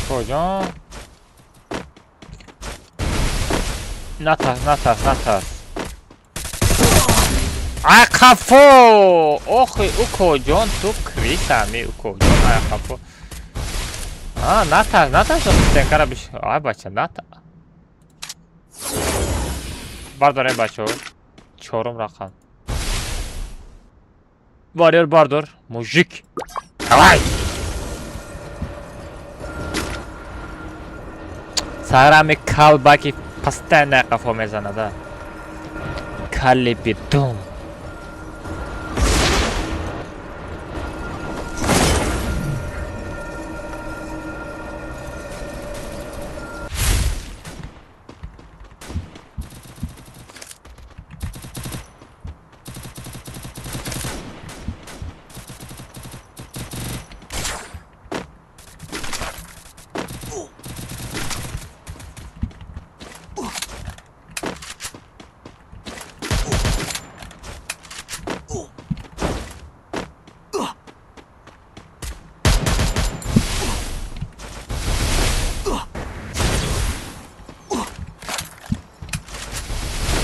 Куҷо? Натарс, натарс, натарс. Ай қафо! Охи, укоҷон, ту крисами, укоҷон, ай қафо. А, натарс, натарс, стенкара биш. Ай бача, ната. Бардорем, бачаҳо. Чорум рақам. Варьёр бардор, мужик. Давай! Сарами калбаки постоянно қафо мезанада. Калли бидум.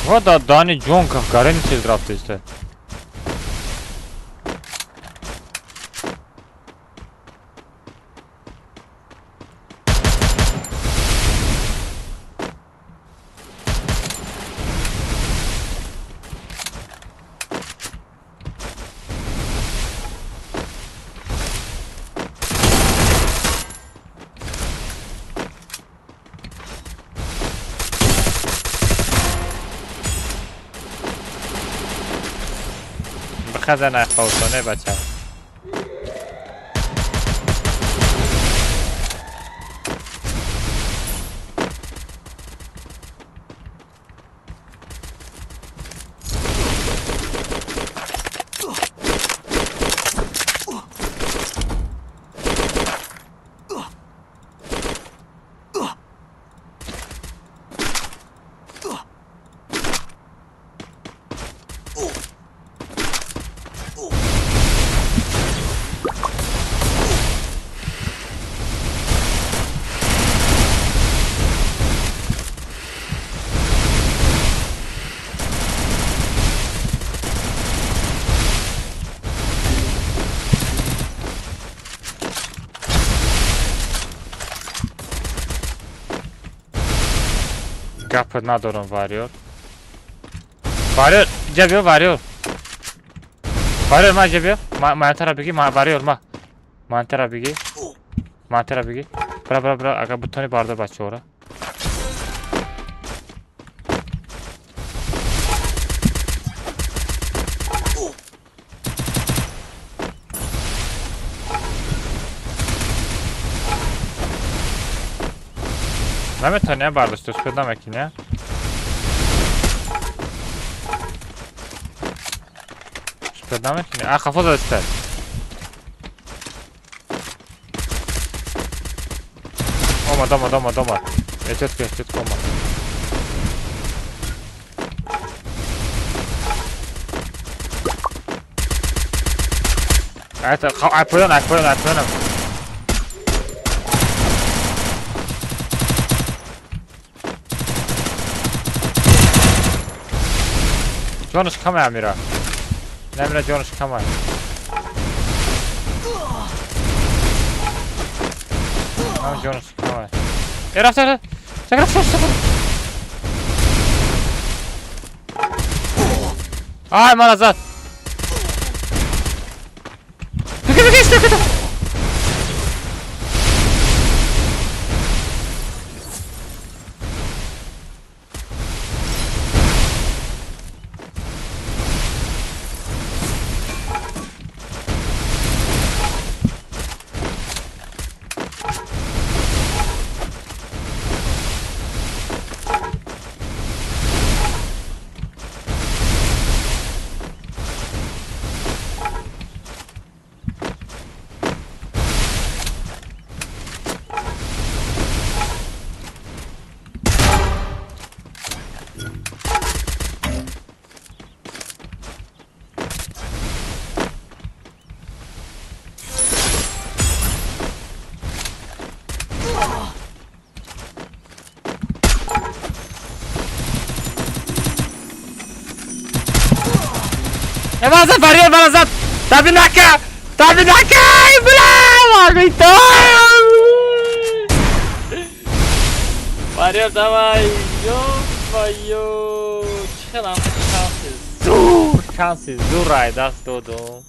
Вода дани ҷонка гарени чиз рафтиста. Бихазана хавсоне, бача. Гап надорам, варёр. Варёр, ҷа биё, варёр. Варёр, ма ҷа биё. Мантара биги, ма варёр, ма. Мантара биги. Мантара биги. Бра, бра, бра, ага бутони бардор бачаҳоро. Наметавонӣ бардошт, успед намекунӣ? Успед намекунӣ? А, қафо задаста. Омад, омад, омад, омад. Эҳтиёт кун, эҳтиёт кун, омад. Ай поён, ай поён, ай поёнам. Ҷонаш каме, Амира. Намира, ҷонаш каме. Ам ҷонаш каме. Э, рафта, рафта. Рафта, рафта. Ай, мана зад. Беги, стой. Мана зад, барьер мана зад. Табинака! Табинака! Бля, aguentам! Барьер давай! Ё-моё! Чӣ хелам шанси зур, шанси зур ай даст додум.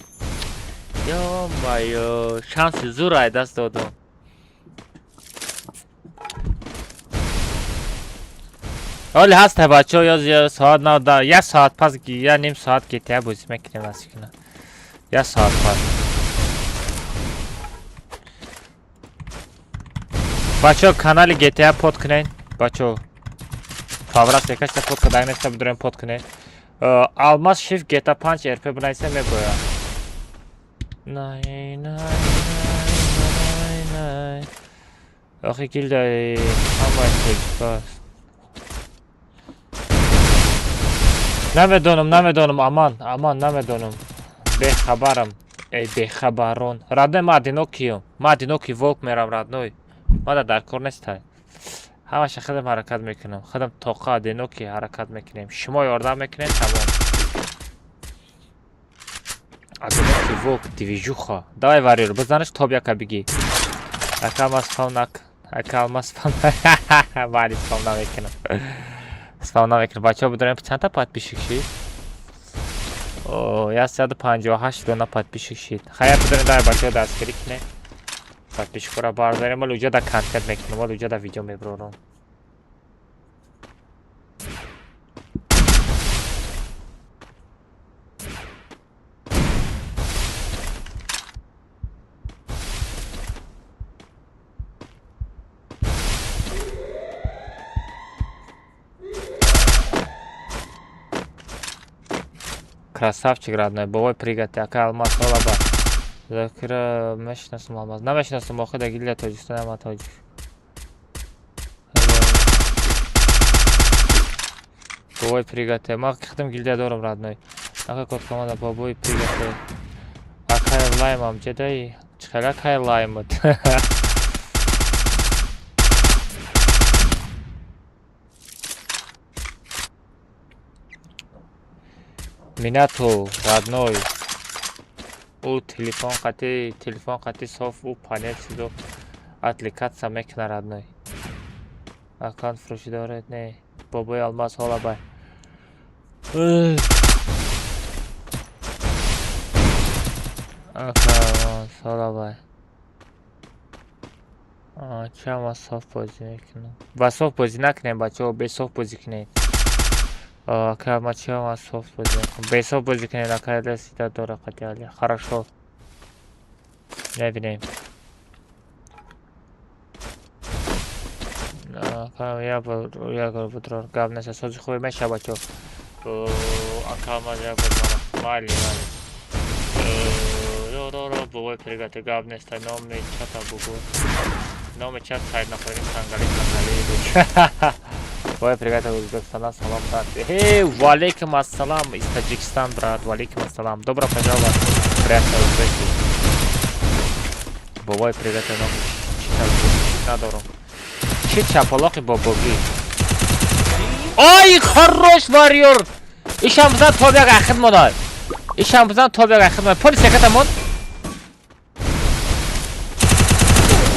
Ё-моё, шанси зур ай даст додум. Ҳоли ҳаста, бачаҳо, ё соат на як соат пас, я ним соат GTA бозӣ мекунем, насикуна. Як соат пас. Бачаҳо, канали GTA под кунед. Бачаҳо. Фаврас якашта под кадаг неста, бидурем под кунед. Алмаз Shift GTA 5 RP бинависа, мебояд. Най най най най. Охи гилдаи ҳамаи тоҷикаст. Намедонам, намедонам, аман, аман, намедонам. Бехабарам. Эй, бехабарон. Родной, ма одинокий м. Ма одинокий волк мерам, родной. Мада дар кор нестай. Ҳамаша худам ҳаракат мекунам. Худам тоқа одинокий ҳаракат мекунем. Шумо ёрдам мекунед, тамом. Одинокий волк, движуха. Давай, варьер, бизаниш, топ яка бигӣ. Ака ма спам нак. Ака ма спам. Вали спам намекунам. Спам намекунам. Бачаҳо, бидонем, чандта подписчик шид? О, 158 дона подписчик шид. Хайр, бидонем, дай бачаҳо дастгирӣ кунед. Подписчикҳоро бардорем, вале уҷа да контент мекунам, вале уҷа да видео мебарорам. Красавчик, родной, бовой пригати, ака Алмаз, ҳолаба. Закира мешинасум Алмаз. Намешинасум, охи да гилия Тоҷикистон, ама тоҷик. Бовой пригате. Ма хидм гилдия дорам, родной. Ака код команда бобой пригате. Акай лаймам, ҷедай. Чӣ акай лаймат? Минато, родной. Ӯ телефон қати соф, ӯ панел чизо отвлекаться мекуна, родной. Аккаунт фурӯшӣ доред? Не. Бобои Алмаз, ҳолабай. Ака Алмаз, ҳолабай. Ча ма соф бозӣ мекунам? Ба соф бозӣ накунем, бачаҳо, бесоф бозӣ кунед. Ака ма ча ма соф бозӣ мекунам? Бесоф бозӣ кунед, ака лесида дора қати али. Хорошо. Мебинем. Ака я бор як бор будрор гап нест, сози хубе меша, бачаҳо. Ака ма як бор майли майли. Ро бобои пригате, гап нест, номи чата бугу. Номи чат сайд нахоҳем, сангали сангали. Бобои пригате, Узбекистона салом, брат. Эй, валейкум ассалам из Таджикистан, брат, валейкум ассалам. Добро пожаловать, приятно узбеки. Бобои пригате, номи чита надорам. Чӣ чапалоқи бобогӣ? Ой, хорош, варьер! Ишам бизан, топ як ахид монад. Ишам бизан, топ як ахид монад. Поли секатамон.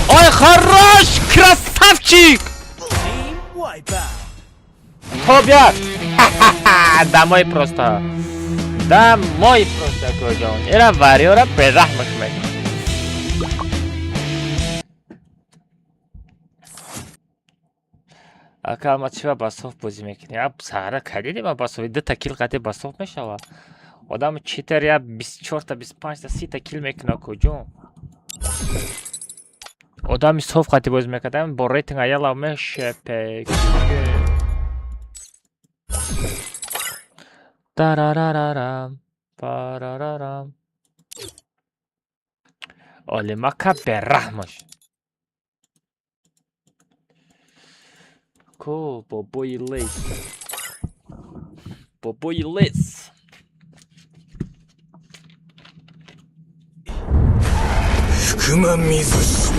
Ой, хорош, красавчик! Топ як! Домой просто. Домой просто, акоҷон. Ира варьера бераҳмаш мекунам. Ака, ма чиба ба соф бозӣ мекунӣ? А саҳара кадиди ма ба соф дута кил қати ба соф мешава. Одам читер я 24-та, 25-та, 30-та кил мекуна, куҷо? Одами соф қати бозӣ мекардам, бо рейтинг аяла мешепе. Тарарарарам, парарарам. Олимака бераҳмаш. Ко бобои лес. Бобои лес. 福間水氏。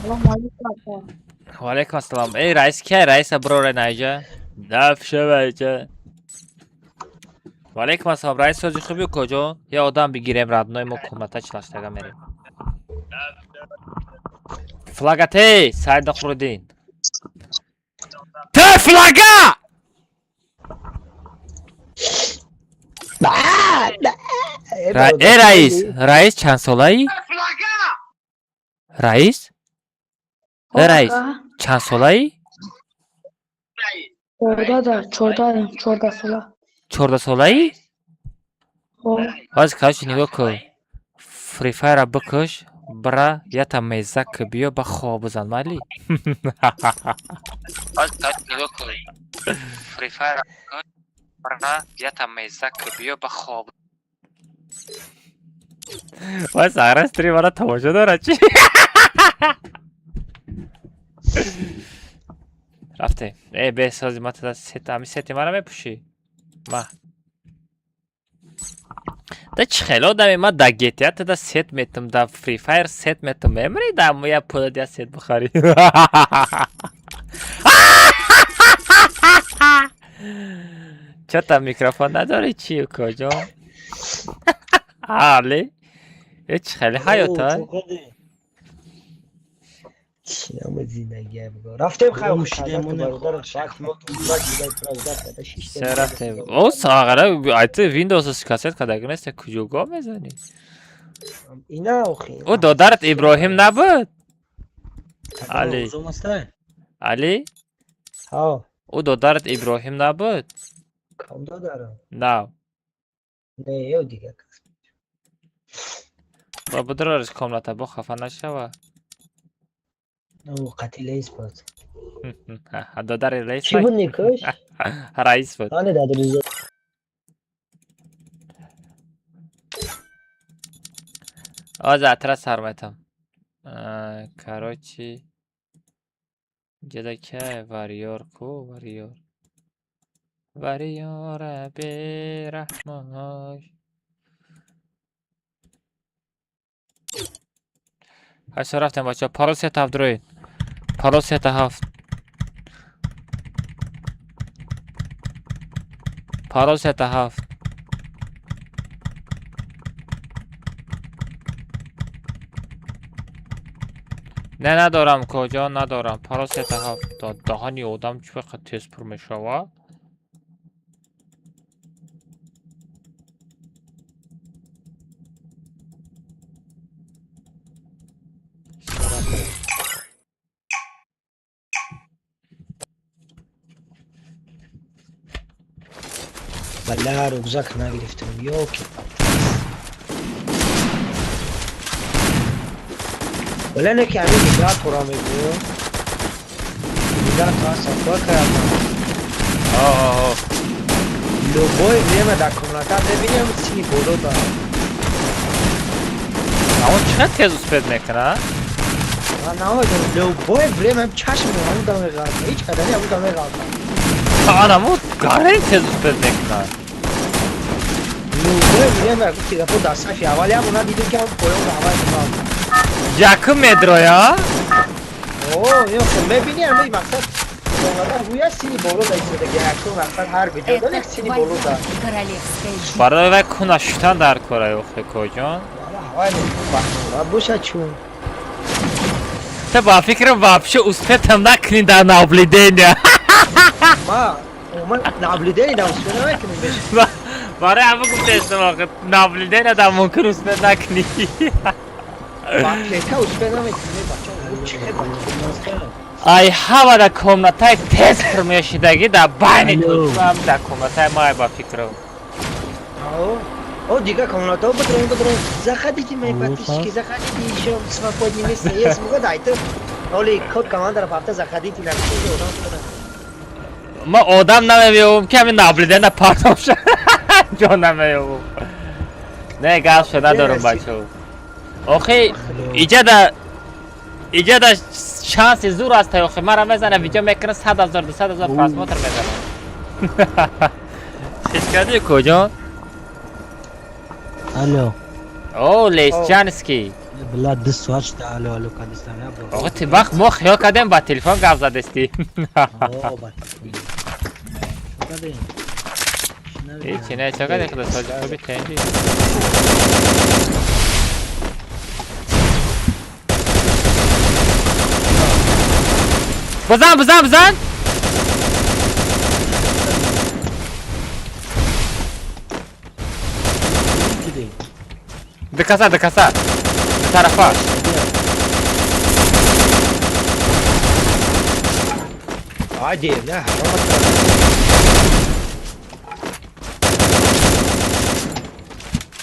Салому алейкум, ака. Ва алейкум ассалом. Эй, раис кия? Раиса бирора наиҷа. Нафшава иҷа. Ва алейкум ассалом. Раис, сози хуби, куҷо? Я одам бигирем, родной, мо комната чилаштага мерем. Флагате, Сайд Нахруддин. Те флага! Э, раис, раис, чанд солаӣ? Раис? Э, раис, чанд солаӣ? 14 да, 14, 14 сола. 14 солаӣ? Хо. Ҳозир, короче, нигоҳ кун. Free Fire бикуш, бира ята мезак биё, ба хоб бизан, майли? Ҳозир, короче, нигоҳ кун. Free Fire бикуш, бира ята мезак биё, ба хоб. Вай сағра стримара тамошо дорад чӣ? Рафтем. Э, бесози ма тада сет, ами сети мара мепӯшӣ? Ма. Да чӣ хеле одаме, ма да GTA тада сет метум, да Free Fire сет метум, мемри да я пулад я сет бихарӣ. Чата микрофон надорӣ чӣ, куҷо? Али? Э, чӣ хеле ҳаёта? Чӣ намуд зиндагия, бигӯ. Рафтем, хайр. Се рафтем. О, сағара, айти Windows кассет кадаги нест, куҷо гов мезанӣ? Ина охи. Ӯ додарат Иброҳим набуд? Али. Али? Ҳа. Ӯ додарат Иброҳим набуд? Кам додарам? Нав. Не, ё дигар кас. Ба будрориш комната, бо хафа нашава. Ӯ қати лейс буд. Додари лейс. Чӣ буд никош? Раис буд. Ане дадризо. Ҳозир атра сар метам. Короче, ҷада ка варьёр ку варьёр. Варьёра бераҳмош. Ҳайсо рафтем, бачаҳо. Парол сета ҳафт дроид. Парол сета ҳафт. Парол сета ҳафт. Не, надорам, куҷо надорам. Парол сета ҳафт. Даҳани одам чӣ вақт тез пур мешавад? Валла, рюкзак нагирифтам. Ёки. Валла, не ки ҳамин генератора мегӯям. Генератора сафар кардам. О. Любое время дар комната мебинем, сини боло дорам. Он чӣ қадр тез успеть мекунад? Ман намедонам, любое время чашм ҳамун дам меғалта. Ҳеҷ қадами ҳамун дам меғалта. Анаму гарен тез успеть мекунад. Любое время, гуфти гапо, дар сафи аввал ям она дидем, ки ҳам поён ҳавай меғалта. Якум медроя? О, ёхе, мебини ҳамин мақсад омада гӯя сини боло да истодаги, якум мақсад ҳар куҷо Это дорек сини боло да. твоя королевская битва. Барои вай куна шуштан дар кора, ёхе, коҷон. Ҳавай меғалта. Боша чун. Та ба фикрам, вообще успетам накунӣ дар наблюдения. Ма умуман наблюдение да успеть намекунем беш. Барои ҳама гуфтестам, охир наблюдения да мумкин успеть накунӣ. Баклека успел намекунӣ, бача. Чӣ хел бача? Ай, ҳамада комнатаи тез пур мешидагӣ дар байни тоҷикам, дар комнатаи май, ба фикрам. О, дига комнатао бидроем, бидроем. Заходите, мои подписчики, заходите, еще свободное место есть. Муга дайте. Оли код командара пафта заходите на одам шуда. Ма одам намеёбум, ки ҳамин наблюдение партом ша. Ҷо намеёбум. Не, гап шуда надорум, бачао. Охи, иҷада шанси зур аст, охи, мара мезана, видео мекунам, 100 000, 200 000 просмотр мезанам. Чиз кардӣ, куҷон? Алло. О, Лесчанский. Бла, 2 соат шуда, алло, алло кадистам, я бро. Охи, ти вақт мо хиёл кардем, ба телефон гап задестӣ. О, ба телефон. Чо кардем? Ҳечи не, чо кардем, худо соҷи хуби тенҷи. Бизан, бизан, бизан! Дикаса, дикаса. Ду тарафа. Ай, не, ҳаром.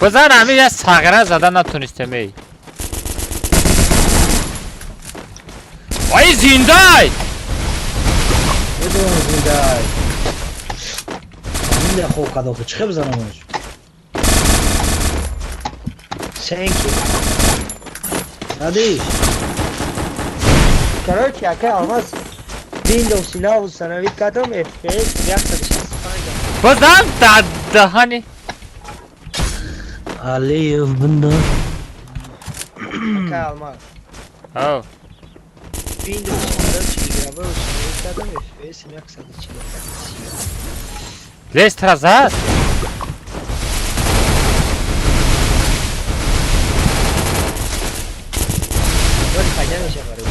Бизан, ҳамин я сағира зада натунистем, эй. Ай, зиндай! Медонам, зиндай. Зинда хоб кад охи, чӣ хел бизанамаш? Thank you. Задиш? Короче, акай Алмаз, Windows 9 установить кардам, FPS 165. Бизан, дар даҳани. Алиев бинда. Акай Алмаз. О, Windows короче, игровой установить кардам, FPS 145. Лестра зад. Вроде хотя меша бари.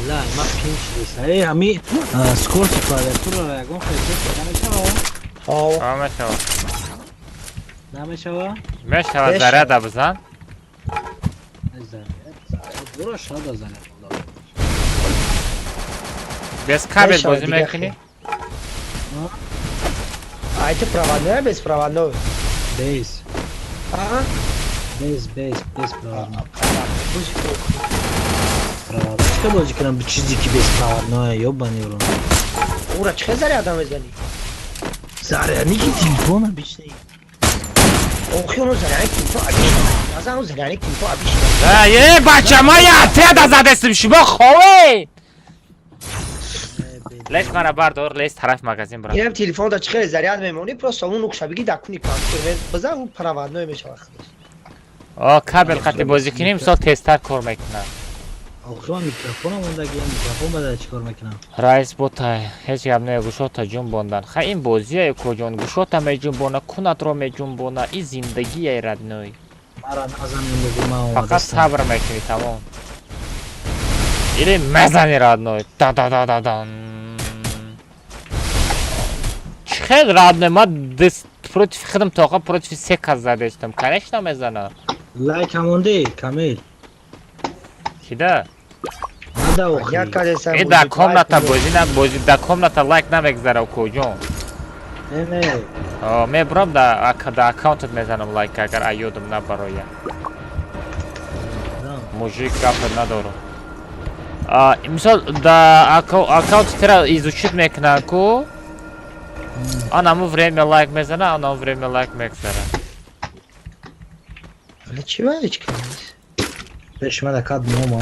Ла, ма пинг шудист. Эй, ҳами скорости клавиатураро ягон хел намешава? О, А, мешава. Намешава? Мешава, Мешава. заряда бизан. Дура шада заряд. Без кабел Мешава, бозӣ дига. мекунӣ? А это проводной, беспроводной? Без. А? Без, без, без проводной. Бозӣ. Проводной. Чӣ бозӣ кунам чизе ки беспроводное, ёбаный в рот. Ура, чӣ хел заряда мезанӣ? Зарядники телефон обычный. Охи, оно зарядник телефон обычный. Назан, зарядник телефон обычный. Е, бача, ма я отряда задестим, шумо ховед. Лес мара бардор, лес тараф магазин бира. Инам телефон да чӣ хел заряд мемонӣ, просто он нукша бигӣ, дар куни компютер бизан, он проводной мешавад худаш. О, кабел қати бозӣ кунем, мисол, тезтар кор мекунад. Охи, ман микрофонам мондаги, микрофон бада чӣ кор мекунам? Раис бота, ҳеҷ гап не, гӯшота ҷунбондан. Ха, ин бозие, куҷон гӯшота меҷунбона, кунатро меҷунбона, ин зиндагие, родной. Мара назанем, бигӯ ман Фақат омадастам. сабр мекунӣ, тамом. Или мезани, родной. Да да да да дан. Чӣ хел, родной, ман дис против худам тоқа против се кас задестам. Конечно, мезанам. Лайк ҳамонде, Камил. Кида? Нада охи. Як кадеса. Э, дар комната бозӣ на бозӣ, дар комната лайк намегзара, куҷон. Не, не. О, мебурам да аккаунтат мезанам лайк, агар аёдам набароя. Мужик, гапа надорам. А, мисол, да аккаунт тира изучить мекунанд ку, анаму время лайк мезана, анаму время лайк мегзара. Вале чӣ вале чӣ кардис? Пеш мада кад нома.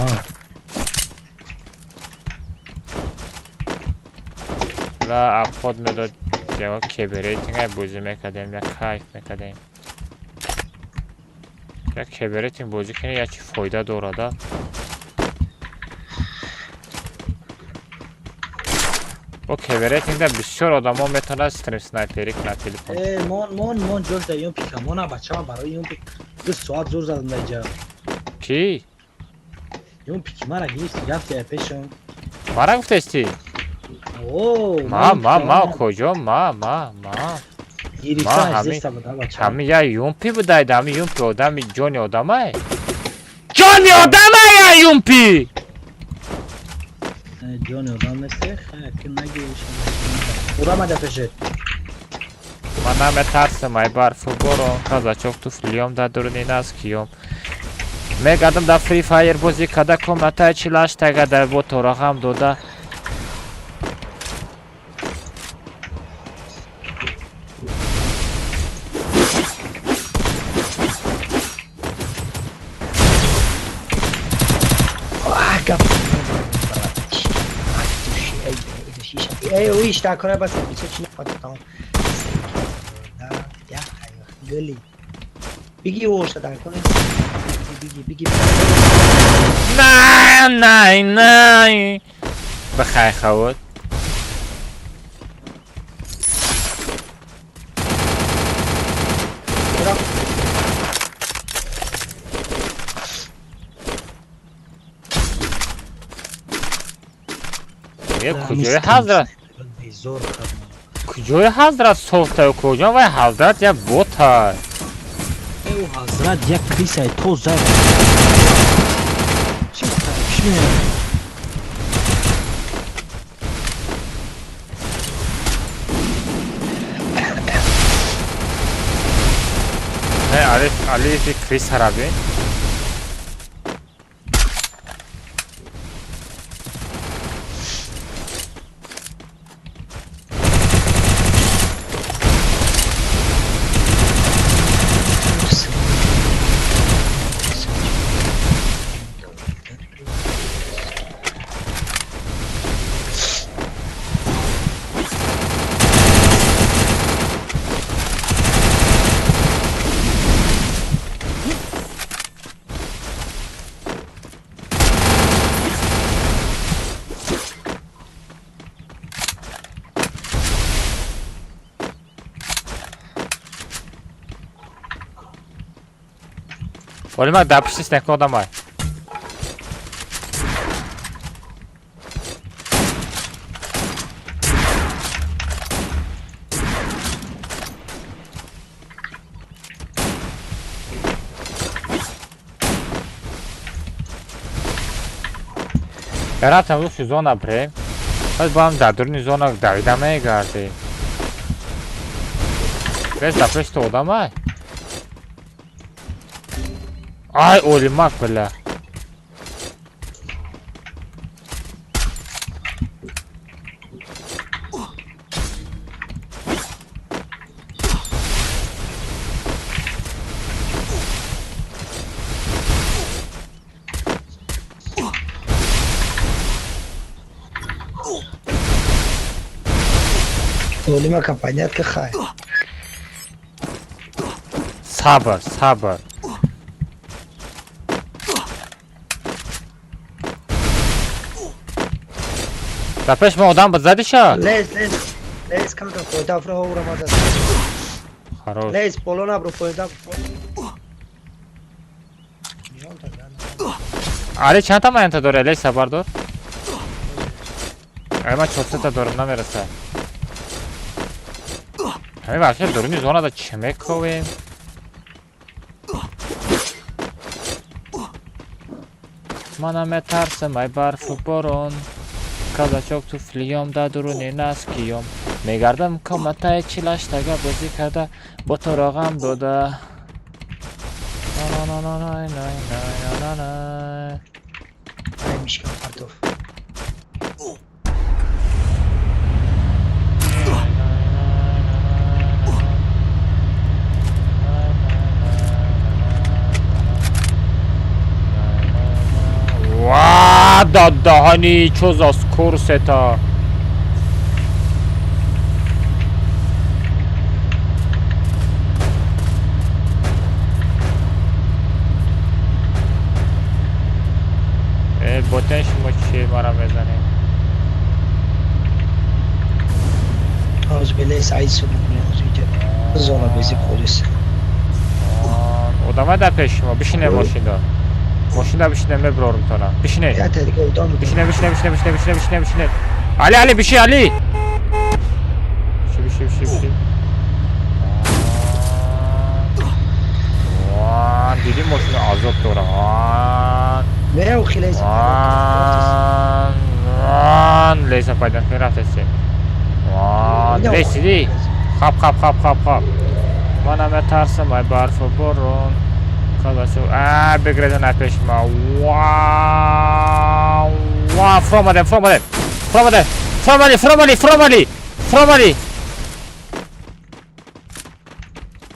Ла обход медод, ягон киберрейтинг бозӣ мекардем, як кайф мекардем. Як киберрейтинг бозӣ кунӣ, як чи фоида дорада. Бо киберрейтингда бисёр одамо метавонад стрим снайперӣ кунад телефон. Э, мон, мон, мон, ҷош да юн пика. Мона бачама барои юн пик. 2 соат зур задам да иҷа. Кӣ? Юн пики мара гирифти, рафти ай пешам. Мара гуфтести? О, Ма, ма, ма, куҷо? Ма, ма, ма. Гирифтан Ма, зеста буда, бача. Ҳами я юмпи будай, ҳами юмпи одами ҷони одамай. Ҷони одамай я юмпи! Ҷони одам несте, хай, ки нагириш. Одам ада пешет. Ман наметарсам, ай барфу борон, казачок туфлиём дар дуруни носкиём. Мегардам дар Free Fire бозӣ када комнатаи чилаштага дар бо торағам дода. А, гап. Эй, уиш, та кора бас, бисо чи пата там. Да, я, гали. Биги оша да кора. Биги, биги. Най, най, най. Бахай хавот. Е, куҷои ҳазрат? Безор кардам. Куҷои ҳазрат сохтаю куҷо вай ҳазрат як ботай. Ӯ ҳазрат як крисай тоза. Чӣ чӣ меяд? Не, алиф, алифи крис ҳарабин. Олимак дар пишти снег одамай. Рафтам луши зона бре. Баъд бо ҳам дар дуруни зона давида мегардем. Бес дар пешти одамай. Ай, олимак, бля. Олима компаният ка хай. Сабр, сабр. Дар пеш ма одам задиша? Лез, лез. Лез камта појда фро урамада. Хорош. Лез поло набро појда. Али чанд та маянта дори? Лес бардор. Ай ман 400 та дорам намереса. Ҳами вообще дуруни зонада чӣ мековем? Ман наметарсам, ай барфу борон. Казачок туфлиём дар дуруни носкиём. Мегардам комнатаи чилаштага бозӣ карда бо тороғам дода. На-на-на-на-на-на-на-на-на. Ай мишкам партов. Ва, да даҳани чо за скорсета. Э, ботен шумо чи мара мезанед? Ауз биле саид суб зона безиб холис. Одамай дар пеши шумо, бишине мошинда. Мошинда бишине, меброрум тона. Бишине. Я та дига одам. Бишине, бишине, бишине, бишине, бишине, бишине, бишине. Али, Али, биши, Али! Биши, биши, биши, биши. Ван, диди мошина азоб дора. Ван. Не, охи лейса. Ван, ван, лейса пайда рафтеси. Ван, лейси ди. Хап, хап, хап, хап, хап. Мана метарсам, ай барфу борон. Каласу, а, бигреза на пеш ма. Ва, ва, фромадем, фромадем. Фромадем. Фромали, фромали, фромали. Фромали.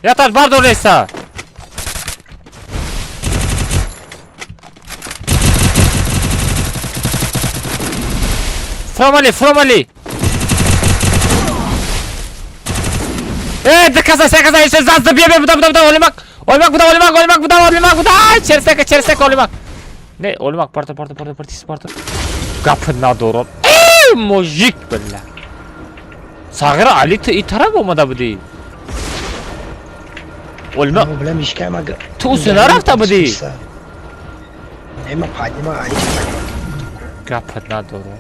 Ятар бардор лейса. Фромали, фромали. Э, доказай, доказай, еще заз добьем, буда, буда, буда, олимак. Олимак, буда, олимак, олимак, буда, олимак, буда. Черсека, черсека, олимак. Не, олимак, парта, парта, парта, парта, парта. Гап надорам. Э, мужик, бля. Сағира, Али, ту и тараф омада будӣ? Олимак, Бля, мишкай мага. ту усу нарафта будӣ? Не, ма падима, али падима. Гап надорам.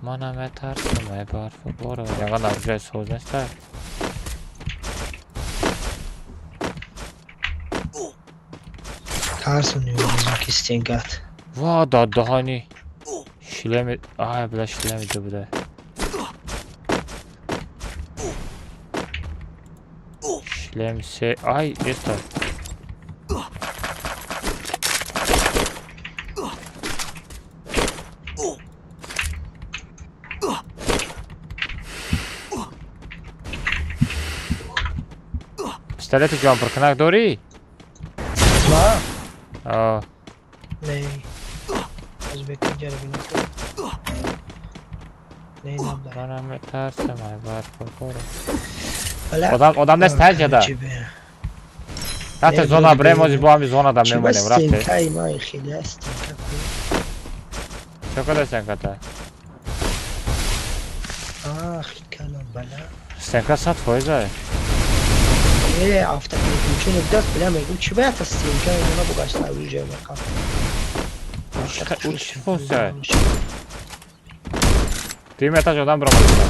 Мана метарсам, ай барфу борон. Ягон оружие соз неста. Тарсу не ки стенкат. Ва, да даҳани. Шлеми, ай, бля, шлеми буда. Шлем се, ай, еста. Пистолети ҷонпуркунак дорӣ? Ма? А, Не. Аз бекор ҷара бинам. Не, набда. Манам метарсам, ай барфу борон. Бля. Одам нест ҳаҷада. Чӣ бе? Рафте Не, зона буд, брем, буд. ози бо ҳами зона да Чӣ ба мемонем, рафте. стенкаи ма хеле стенка. Чо када стенката? Ах, калам бала. Стенка 100%. Ай. Э, автопереключение даст, бля, мегум чӣ ба ята стенка ина бугашта оружие меқам. Чӣ функсия? Дуюм этаж одам биромадиста.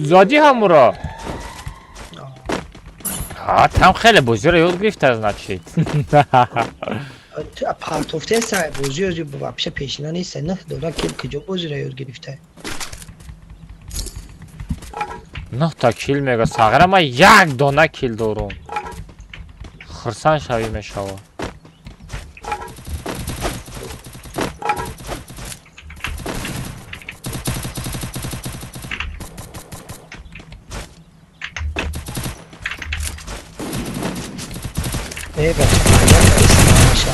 Задӣ ҳамуро. А, там хеле бозиро ёд гирифта, значит. Партофте сай бозӣ озӣ вообще пешина нест, на дора ки куҷо бозиро ёд гирифта. Нӯҳта кил мега сағира, ман як дона кил дорум. Хурсанд шавӣ мешава. Э, бача, понятно, истина.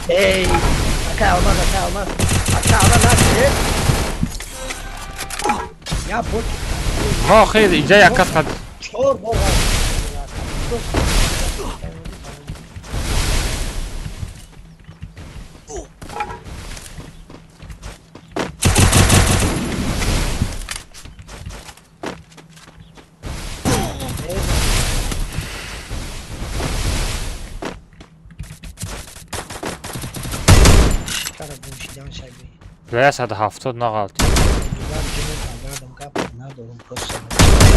Эй, ака алмаз, ака алмаз. Ака алмаз, на. Я бот Мо хел инҷа як кас қад чор бор. Шикара гумшидан шаби. Бля, 170 нағалт. Дувар ҷуну гардам гап надорум просто.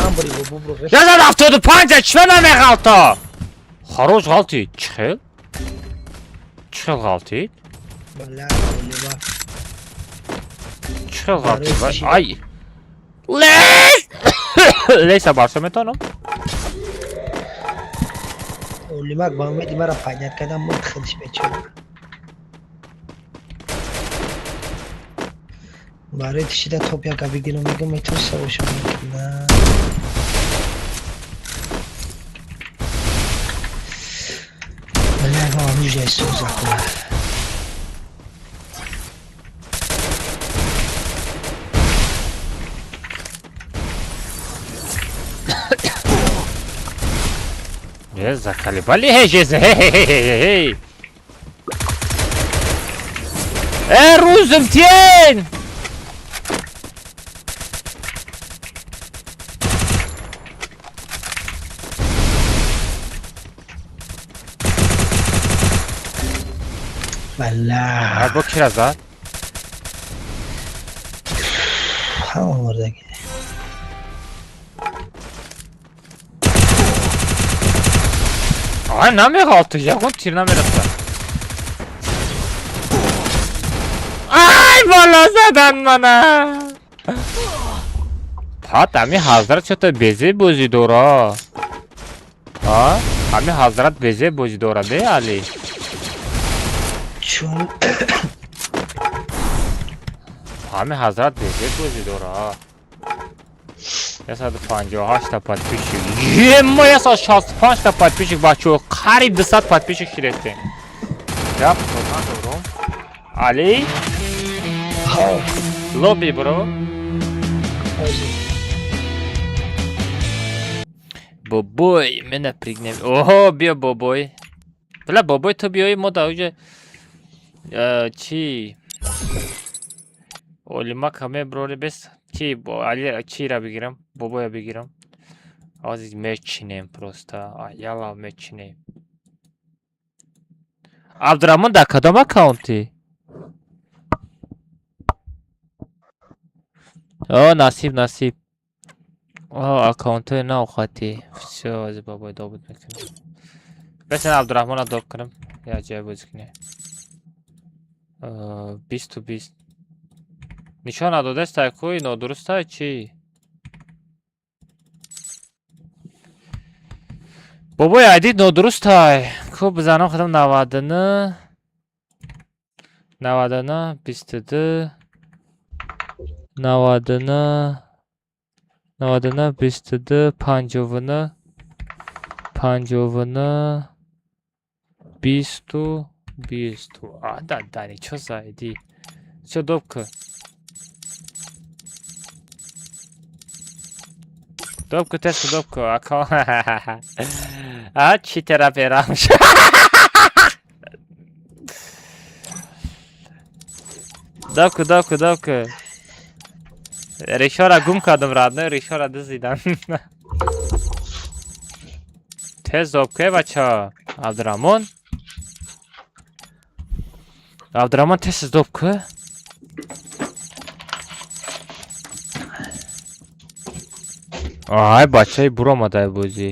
Нам бури бубру. 175 чӣ намеғалта? Хорош ғалтид. Чӣ хел? Чӣ хел ғалтид? Бала, олива. Чӣ хел ғалтид? Ай! Лес! Леса барса метавонам? Олимак ба умеди мара пайдат кардам, мурд худиш бечора. Барои тишида топ яка бигирам, мегум метавониста бошам, на. Бля, ягон оружие соза кунад. Е, заколебали, хей, хей, хей, хей, хей, хей. Э, рӯзм тиен! Валла. Бо кира зад? Ҳама мурдаги. Ай намеғалти, ягон тир намераса. Ай бола задан мана. Пат ами ҳазрат чото безе бозӣ дора. А? Ами ҳазрат безе бозӣ дора де Али. Чун Ами ҳазрат безе бозӣ дора. 158 та подписчик. Ема 165 та подписчик бачо. Қариб 200 подписчик шидестем. Гап надорум. Али? Ҳо. Лобби бро. Бобой, мена пригнем. Оҳо, биё бобой. Била бобой ту биёи мо дар уҷа чи Олимака меброри бес чи Али чира бигирам? Бобоя бигирам. Ҳозир мечинем просто. Яла мечинем. Абдураҳмон дар кадом аккаунтӣ? О, насиб, насиб. О, аккаунтҳои нав хати. Всё, ҳозир бобой добуд мекунем. Бесен Абдураҳмонро доб кунам. Як ҷое бозӣ кунем. 20-20. Нишон надодааст ку нодурустай чӣ? Бобои айди нодурустай. Ку бизанам худам 99 99 22 99 99 22 59 59 20 20. А, да, да, ничего за айди. Всё, добка. Добка, тест, добка. А, читера берам. Добка, добка, добка. Решора гум кардам, родной, решора дизидан. Тез добка, бача. Абдураҳмон. Абдураҳмон тез добка. Ай бачаи буромадай бозӣ.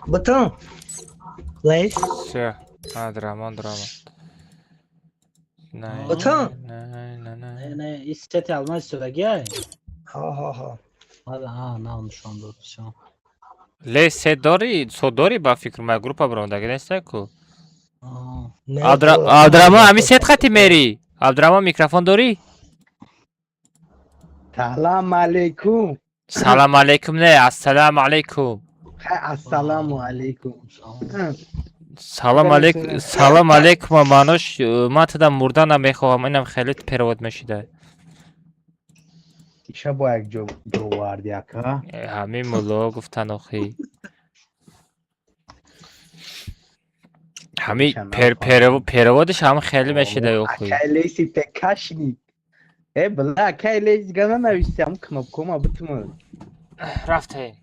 Бутон. Лейс. Всё. А, драма, драма. Бутон. Не, не, ин сети алмаз истодагиай? Ҳо, ҳо, ҳо. Ҳа, на нишон дод, всё. Лейс сет дори? Со дори ба фикр моя группа баромадаги нестай ку? Абдураҳмон, ҳамин сет хати мери? Абдураҳмон микрофон дорӣ? Салам алейкум. Салам алейкум не, ассалому алейкум. Ассалому алейкум. Салам алейкум, салам алейкум, маънош ман тада мурда намехоҳам, инам хеле перевод мешида. Иша бо як ҷо оварди ака. Ҳамин мулло гуфтан охи. Ҳамин переводиш ҳам хеле мешида охи. Акай леси пекашник. Э, бла, акай леси гана нависти, ҳам кнопкома бутума. Рафтем.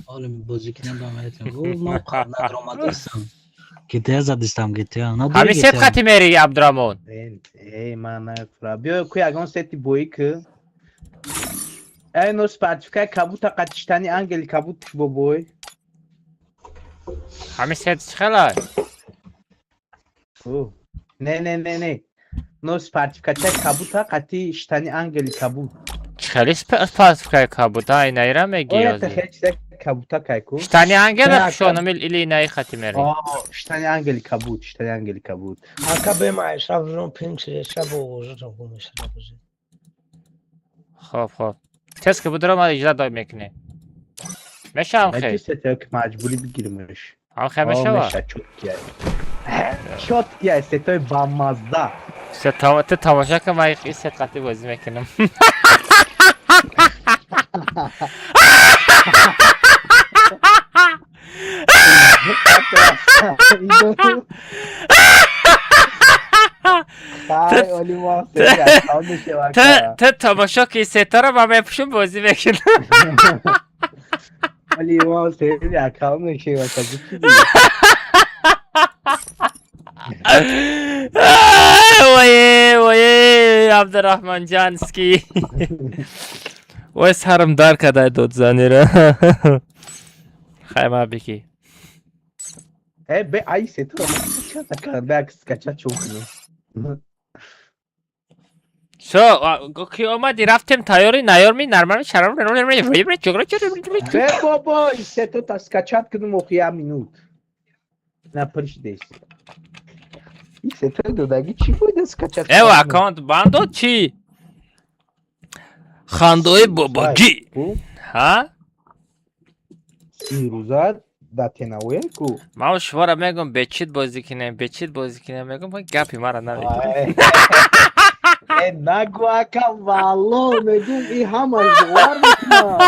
Олим бозӣ кунем ба метем. Ман надромадастам. GTA задистам, GTA. Ҳамин сет хати мери, Абдураҳмон? Э, ман нафра. Биё ку ягон сети боӣ ку. Эй, но спартификаи кабута қатиштани ангели кабутш бобой. Ҳамин сет чӣ хелай? Не, не, не, не. Но спартификачаи кабута қатиштани ангели кабут. Чӣ хели спартификаи кабут? А, инаира мегӣ ҳозир? Кабута кайку? Штани ангела пӯшонам или инаи хати мери? Штани ангели кабут, штани ангели кабут. Ака бема, шаб рум филм шиде, шаб оғозатон гум мешава бозӣ. Хоб, хоб. Тез ки будро ма иҷра дой мекунем. Мешавам хел? Ки маҷбурӣ бигиримш. Ҳам хел мешава? Чёткия, сетои бамазза. Ту тамошо кун, ман ин сет қатъи бозӣ мекунам. Ту тамошо ки сетаро ман мепӯшум, бозӣ мекунам. Ое, ое, Абдурахман Ҷанский. Ой, сарам дар кадай додзанира. Хай, ма бики. Э, бе, ай сетаро чата бе скачать чун. Шо, ки омади рафтем тайёри наёрми нормально шарам. Бе бобо, сето та скачать кунум охи я минут. На пришдес. Сетои додагӣ чӣ фоида скачать? Эв аккаунт бандо чӣ? Хандои бобогӣ. Ҳа? Ирӯза да тенаоя ку. Ман шуморо мегӯм бечит бозӣ кунем, бечит бозӣ кунем, мегӯм гапи мара намегиред. Э, нагу ака, валло мегӯм, и ҳамаш бовар мекунам.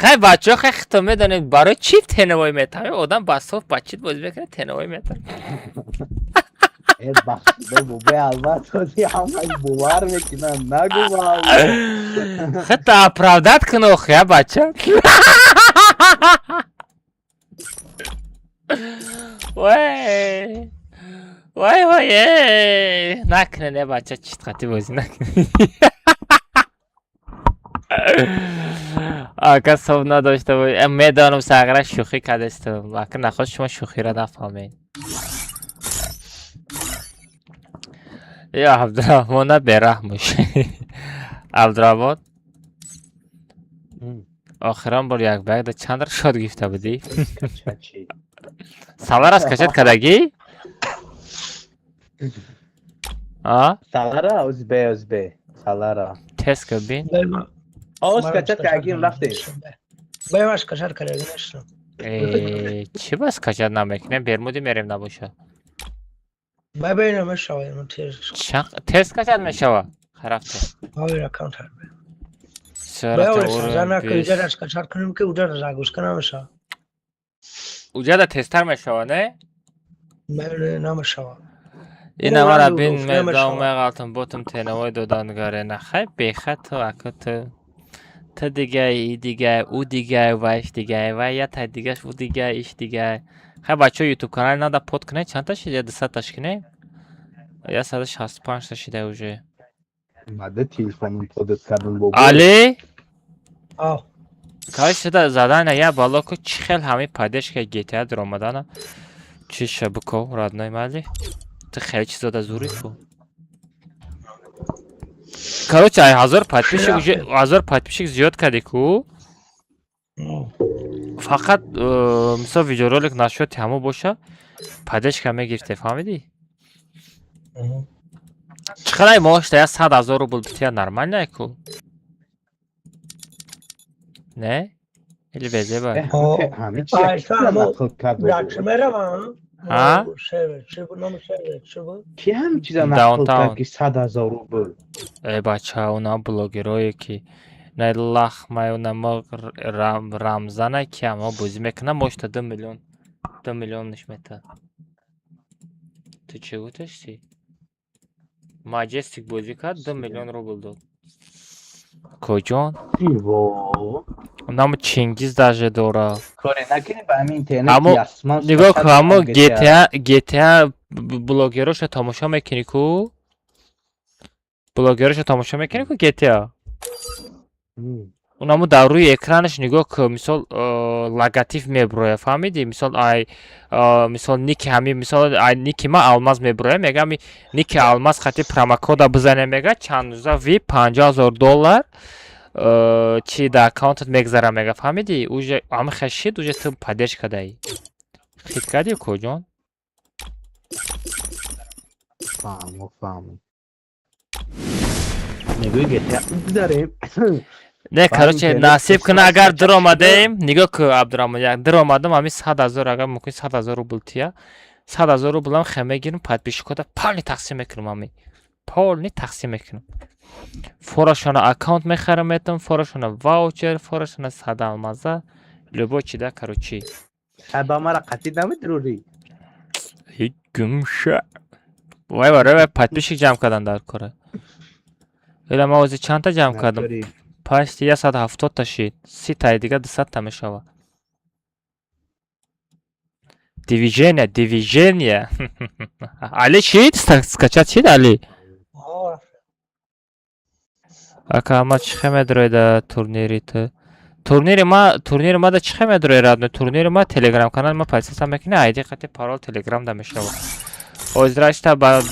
Хай бачаҳо, хай хито медонед барои чӣ теновой метавем? Одам ба соф ба чит бозӣ мекунад, теновой метавад. Э, бахшида бобе, албатта ҳамаш бовар мекунам, нагу валло. Хито оправдать кун охи, а бача. Вай! Вай, вай, эй! Накунед, э бача, чит қатӣ бозӣ накунед. Ака соб надошта бо. Медонам сағра шӯхӣ кардастам. Ака нахост шумо шӯхиро нафаҳмед. Ё Абдурахмона бераҳмуш. Абдурахмон. Охирон бор як ба якда чанд шот гирифта будӣ? Салара скачать кардагӣ? А? Салара озбе, озбе. Салара. Тест кун бин. О, скачать кардагим рафтем. Бай, ма скачать кардагим нестам. Э, чӣ ба скачать намекунем? Бермуди мерем набоша. Бай, бай, намешава, тез. Тез скачать мешава? Хай рафтем. Бай, аккаунт. Всё, Бай, рафтем. сазана ки уҷара скачать кунем ки уҷара загрузка намешава. Уҷада тезтар мешава, не? Бай, намешава. Ина мара бин, медам меғалтам ботам теновой додангаре на хай беха ту ака ту. Ту дигай, и дигай, ӯ дигай, вайш дигай, вай я тай дигаш, ӯ дигай, иш дигай. Хай бачаҳо, ютуб канали нада под кунед, чандта шид? Я 200 та шикунед? 165 та шида уже. Мада телефонум подат кардам бобо. Али? Ав. Кай шуда задана я балоку чӣ хел ҳамин поддержка GTA даромадана. Чӣ шабуко, родной мали? Ту хеле чизода зурӣ ку. Короче, ай 1000 подписчик уже 1000 подписчик зиёд кардӣ ку. Фақат мисол видеоролик нашоти ҳамо боша, поддержка мегирифте, фаҳмидӣ? Чӣ қадар маошта я 100 000 рубл бития нормально ку? Не? Или безеба? Ҳамин чиза нақл кард. Меравам. А? Сервер, чӣ буд номи сервер, чӣ буд? Ки ҳамин чиза нақл кард ки 100 000 рубл? Э бача, она блогерое ки на лахмай, на Рамзана ки ама бозӣ мекунад, мошта 2 миллион, 2 миллион ниш метад. Ту чӣ гуфташти? Маҷестик бозӣ кард, 2 миллион рубл дод. Коҷон? Во. Намо Чингиз даже дора. Коре накунӣ ба ҳамин интернет Аммо ясман. Нигоҳ кун, аммо GTA блогероша тамошо мекунӣ ку? Блогероша тамошо мекунӣ ку GTA? Унамо дар рӯи экранаш нигоҳ кун, мисол логотип мебуроя, фаҳмидӣ? Мисол ай мисол ники ҳами мисол ай ники ма алмаз мебуроя, мега ами ники алмаз хати промокода бизане, мега чанд рӯза ви 50 000 доллар чи дар аккаунтат мегзара, мега, фаҳмидӣ? Уже ами хашид, уже ту поддержка даӣ. Хит кардӣ коҷон? Фаҳмо, фаҳмо. Мегӯи GTA гузарем. Не, короче, насиб куна, агар дуромадем, нигоҳ ку, Абдураҳмон, як дуромадам, ҳамин 100 000, агар мумкин 100 000 рубл тия, 100 000 рублам хе мегирам, подписчикода полный тақсим мекунам, ҳамин полный тақсим мекунам. Форашона аккаунт мехарам, метам, форашона ваучер, форашона сад алмаза, любой чи да, короче. Ба мара қатъи намедурӣ. Гумша. Вай, барои вай подписчик ҷамъ кардан дар кора. Ила ман ози чандта ҷамъ кардам? Пашти 170-та шид. 30-таи дига 200-та мешавад. Движение, движение. Али чӣ? Скачать чид, Али? Ака, ама чӣ хе медрои да турнири ту? Турнири ма, турнири ма да чӣ хе медрои, родной? Турнири ма телеграм канал ма подписаться мекунӣ, айди қати парол телеграм да мешавад. Озирашта ба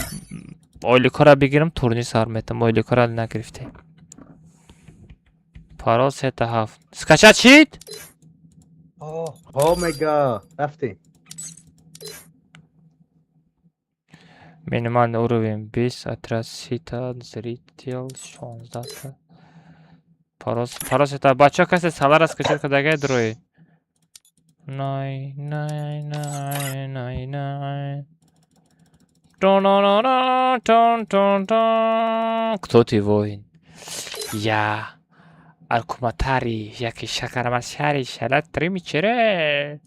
ойликора бигирам, турнир сар метам. Ойликора нагирифте. Парол сета ҳафт. Скачать шид? Ҳо, мега, рафтем. Минимальный уровень 20, отряд сита, зритель 16. Парол, парол сета. Бачаҳо, касе салара скачать кардагай дрои? Най, най, най, най, най. Тон, тон, тон. Кто ты, воин? Я Аркуматари, яки шакарамашари, шалат тримичере.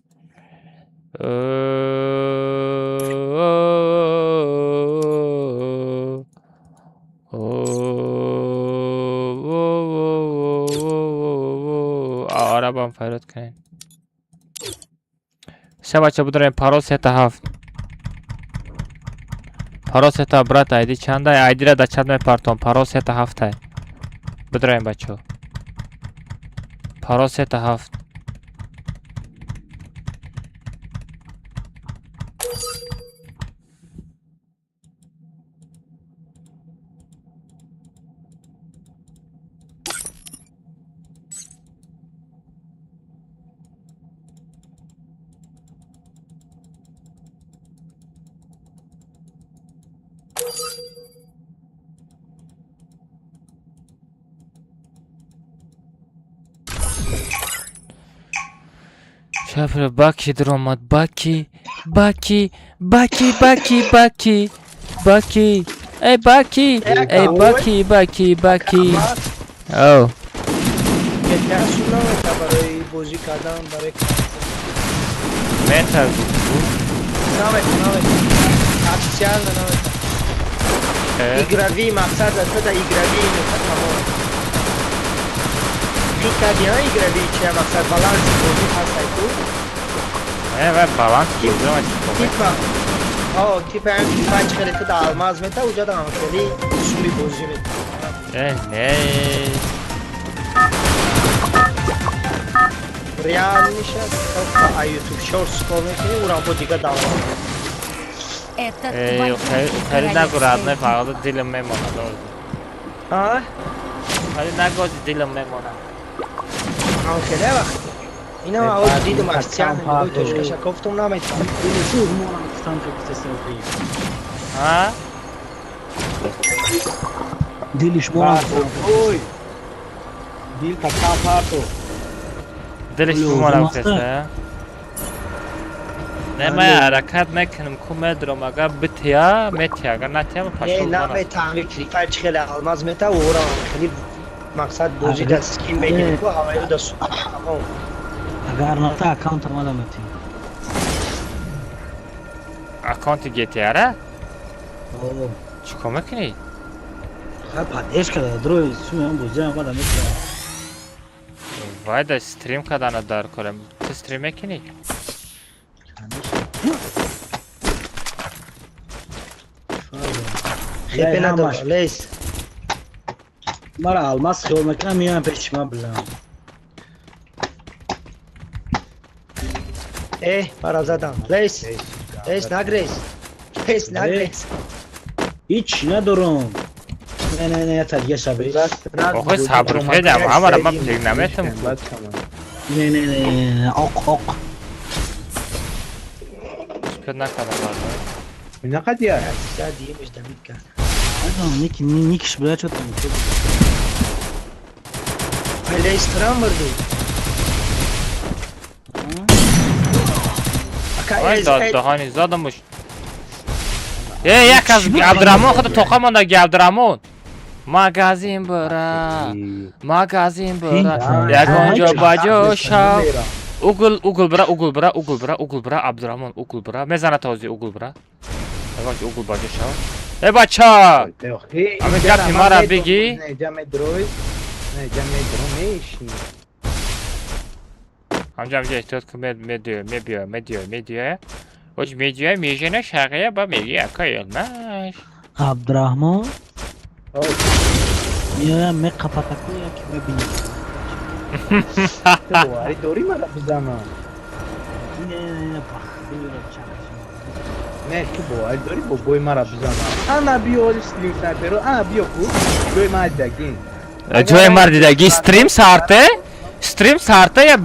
Арабам файрод кунед. Се бача, будорем, парол сета ҳафт. Парол сета, брат, айди чанда? Айдира да чанд мепартом. Парол сета ҳафтай. Будорем, бачо. Парол сета ҳафт. Шафра Баки дуромад, Баки, Баки, Баки, Баки, Баки, Баки, эй, Баки, эй, Баки, Баки, Баки. Оу. Барои бозӣ кардан, барои Мета. Намета, намета. Официально намета. Игровой мақсад аст, игровой мета тамом. Фикр кардӣ, игровой чи мақсад баланси бозӣ ҳаст ку? Э, вай баланс бозӣ ма чӣ? Типа, о, типа МП5 хеле ту да алмаз мета, уҷа да хеле усули бозӣ мета. Э, не. Реальныйша, только а YouTube Shorts кор мекунӣ, урам бо дига давом. Это Э, твоя хеле нагу, родной, королевская фақат дилам мемонад. А? Хеле нагози, дилам мемонад. Ам хеле вақт. Ина ман оз дидум официально нигоҳи точкаша кофтум, наметавонам. А? Дили шуморо. Ой. Дил такам парту. Дилиш бимонам каса. Не, ман ҳаракат мекунам ку, медурам, агар бития, метия, агар натия, Не, пашол. наметавон. Free Fire чи хеле алмаз мета, урам хеле мақсад бозӣ да скин мегирӣ ку, ҳаваё да тамом. Агар ната, аккаунта мада метӣ. Аккаунти GTA-ра? Чӣ кор мекунӣ? Ха, поддержка да дрои сумиам бозиам мада метӣ. Вай да стрим кардана дар корем. Ту стрим мекунӣ? Хепе надорам, лес. Мара алмаз хиёл мекунам, меоям пеши ман билам. Э, мара задам. Лес. Лес, нагрез. Лес, нагрез. Ҳеч надорам. Не, не, не, та дига шаби. Охи, сабр кунедам, ҳамара ман пилик наметам. Не, не, не, оқ, оқ. Успел накардам, родной. Нақадия? Задимеш, давид кард. Намедонам, ники никиш буда чо там. Ай, стрим бурди. Ака, Ай дод даҳани задамуш. Э, як аз Абдураҳмон худ тоқа мондаги Абдураҳмон. Магазин бара. Магазин бара. Ягон ҷо ба ҷо шав. Угол, угол бара, угол бара, угол бара, угол бара, Абдураҳмон угол бара. Мезана този угол бара. Ягон ҷо угол ба ҷо шав. Э бача! Ами гапи мара бигӣ. Не, медрой. Не, медро мешни. Ҳамҷа ҳамҷа эҳтиёт кун, медиё, мебиё, медиё, медиё. Оч медиё, межена шағия ба меги ака елмаш. Абдураҳмон меоям меқапатаку яки мебинӣ. Ту боварӣ дорӣ мара бизанам? Не, не, не, бахти Не, ту боварӣ дорӣ бобои мара бизанам? Ана биё оли стрим снайперо, ана биё ку. Ҷои мара дидагӣ. Ҷои мар дидаги стрим сарте? Стрим сарте я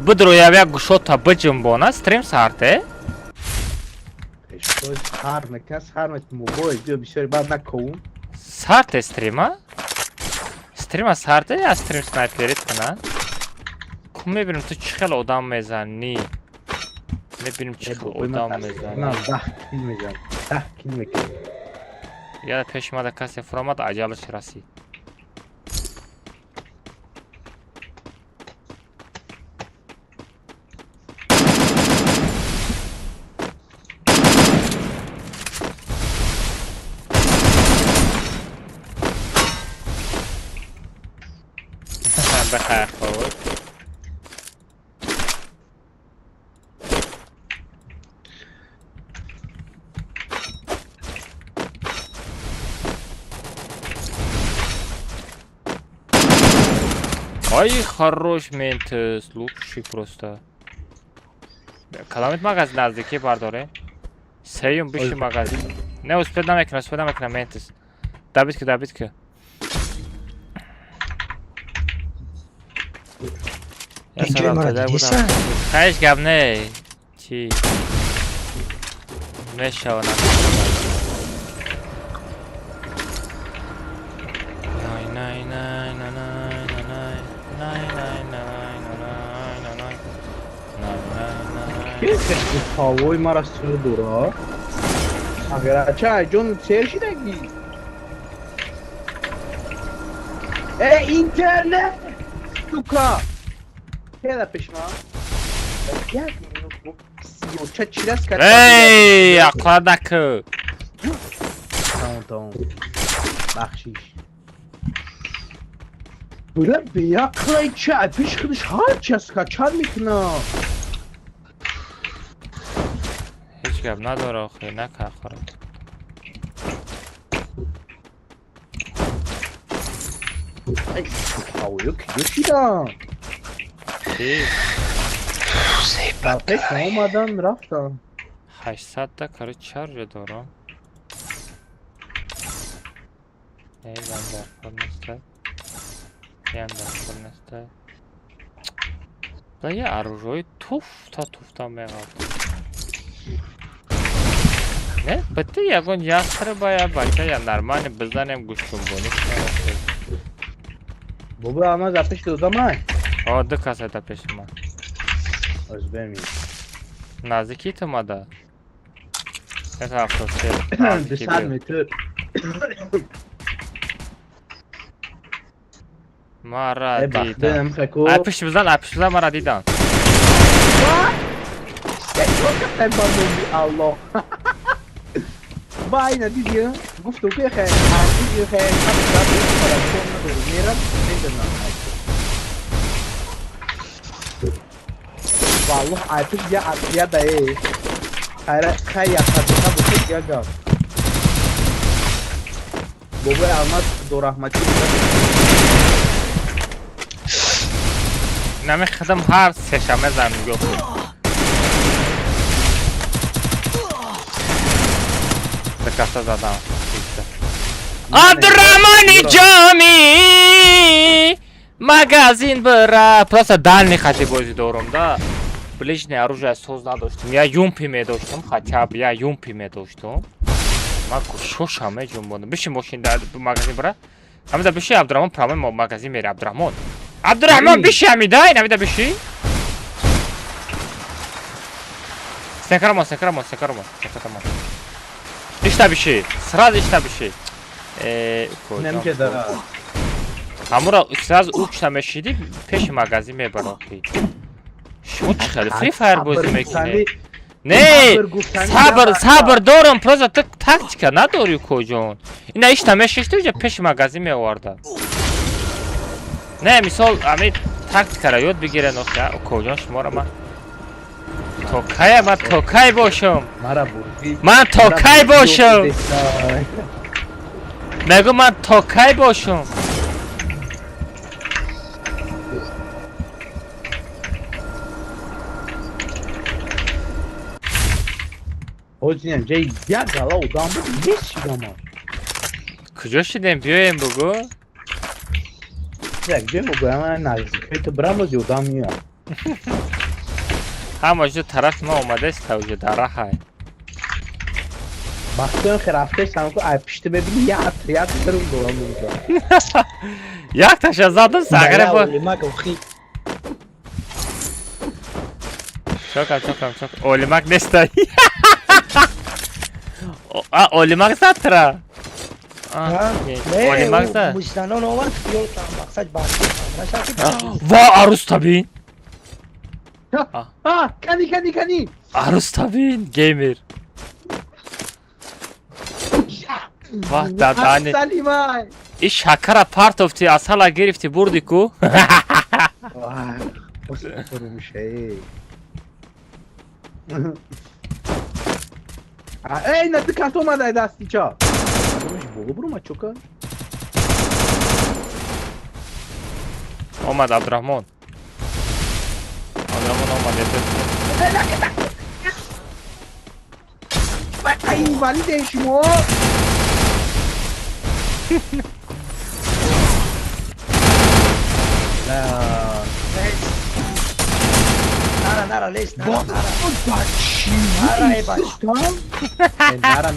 бидроя як гушота биҷунбона стрим сарте? Пешкоз ҳар мекунад, ҳар мекунад бобои биё бисёри баъд наковум. Сарте стрима? Стрима сарте я стрим снайперит куна? Ку мебинем ту чӣ хел одам мезанӣ? Мебинем чӣ хел одам мезанӣ. Ман 10 кил мезанам. 10 кил мекунам. Я пеши мада касе фуромад, аҷалаш расид. Бахайр хоб. Ай, хорош ментес, лучший просто. Каламит магазин наздики бардоре. Сеюм биши магазин. Не успел намекна, успел намекна ментес. Добить ки, добить ки. Я Ин ҷои салам мара тадар будам. дидиса? Хайш гап не. Чи? Мешава на. Най най най най най най най най най най най най най най най. Ҳавои мара сур дора. Агарача ҷон сер шидагӣ. Э, интернет! Сука! Кеда пешма? Як минут бо сиёча чирас кард. Эй, ақла наку. Тамом, тамом. Бахшиш. Була беақлай ча, пеш худаш ҳар час качар мекуна. Ҳеҷ гап надора охи, нака ахора. Ҳавоё киҷо шидам? Чи? Дар пеш омадан рафтам. 800 та короче чаржа дорам. Не, ям дар кор неста. Ям дар кор неста. Да я оружие туфта туфта меғалт. Не, бите ягон ястреба я бача я нормально бизанем гӯшчунбонӣ кунем. Бобо ама за пеш додамай. О, ду каса да пеши ман. Аз беми. Наздики ту мада. Это автосел. 200 метр. Мара Э, дидан. бахтам хако. Ай пиши бизан, ай пиши бизан, мара дидан. Аллоҳ. Вай на дидӣ? Гуфту ки хе, дидӣ хе, мерам, медонам. Валлоҳ, ай пиш я я да э. Хайра хай я хатта бу я гап. Бобои Алмаз Дорахматӣ. Нами хидам ҳар сешанбе зан нигоҳ кун. Ба каса задам. Абдурахмони Ҷомӣ магазин бира. Просто дальний хати бозӣ дорум да. Ближний оружие соз надоштум. Я юмпи медоштум, хотя бы я юмпи медоштум. Ман шошам меҷунбонам. Биши мошин дар магазин бара. Ҳамида биши Абдурахмон прямой магазин мере Абдурахмон. Абдурахмон биши ҳамида, ин ҳамида биши. Стекарамон, стекарамон, стекарамон, стекарамон. Ишта биши, сразу ишта биши. Намеҷа. Ҳамура сразу укшта мешиди пеши магазин мебарохи. Шумо чӣ хеле Free Fire бозӣ мекунед? Не, сабр, сабр дорам, просто ту тактика надорӣ коҷон. Ина ишта мешишти уҷа пеши магазин меоварда. Не, мисол ами тактикаро ёд бигирен охи, коҷон шуморо ман то кая ман то кай бошам? Ман то кай бошам? Мегӯ ман то кай бошам? Ҳозир ҷаи як гала одам буд, нест шидам. Куҷо шидем? Биёем бугӯ. Як ҷой бугӯ, ман наздикои ту бирам бози одам меояд. Ҳама ҷо тарафи ман омадааст, уже дар раҳай. Бахтиён хе рафтаистам ку ай пишти мебини як отряд дурум дорам унҷо. Як таша задам сағре бо. Чокам, чокам, чокам. Олимак нестай. А, Олимак зад тра. Олимак зад. Муҷданон овард, ёлтам мақсад ба. Ва арус табин. А, кани, кани, кани. Арус табин геймер. Ва дадани. И шакара партофти асала гирифти бурди ку. Эй, на ты кас омадай дасти ча. Боло бурума чока. Омад Абдурахмон. Абдурахмон омад. Инвалиде шумо. Нара, нара, лез, нара, нара. Нара, эй, бач. Нара,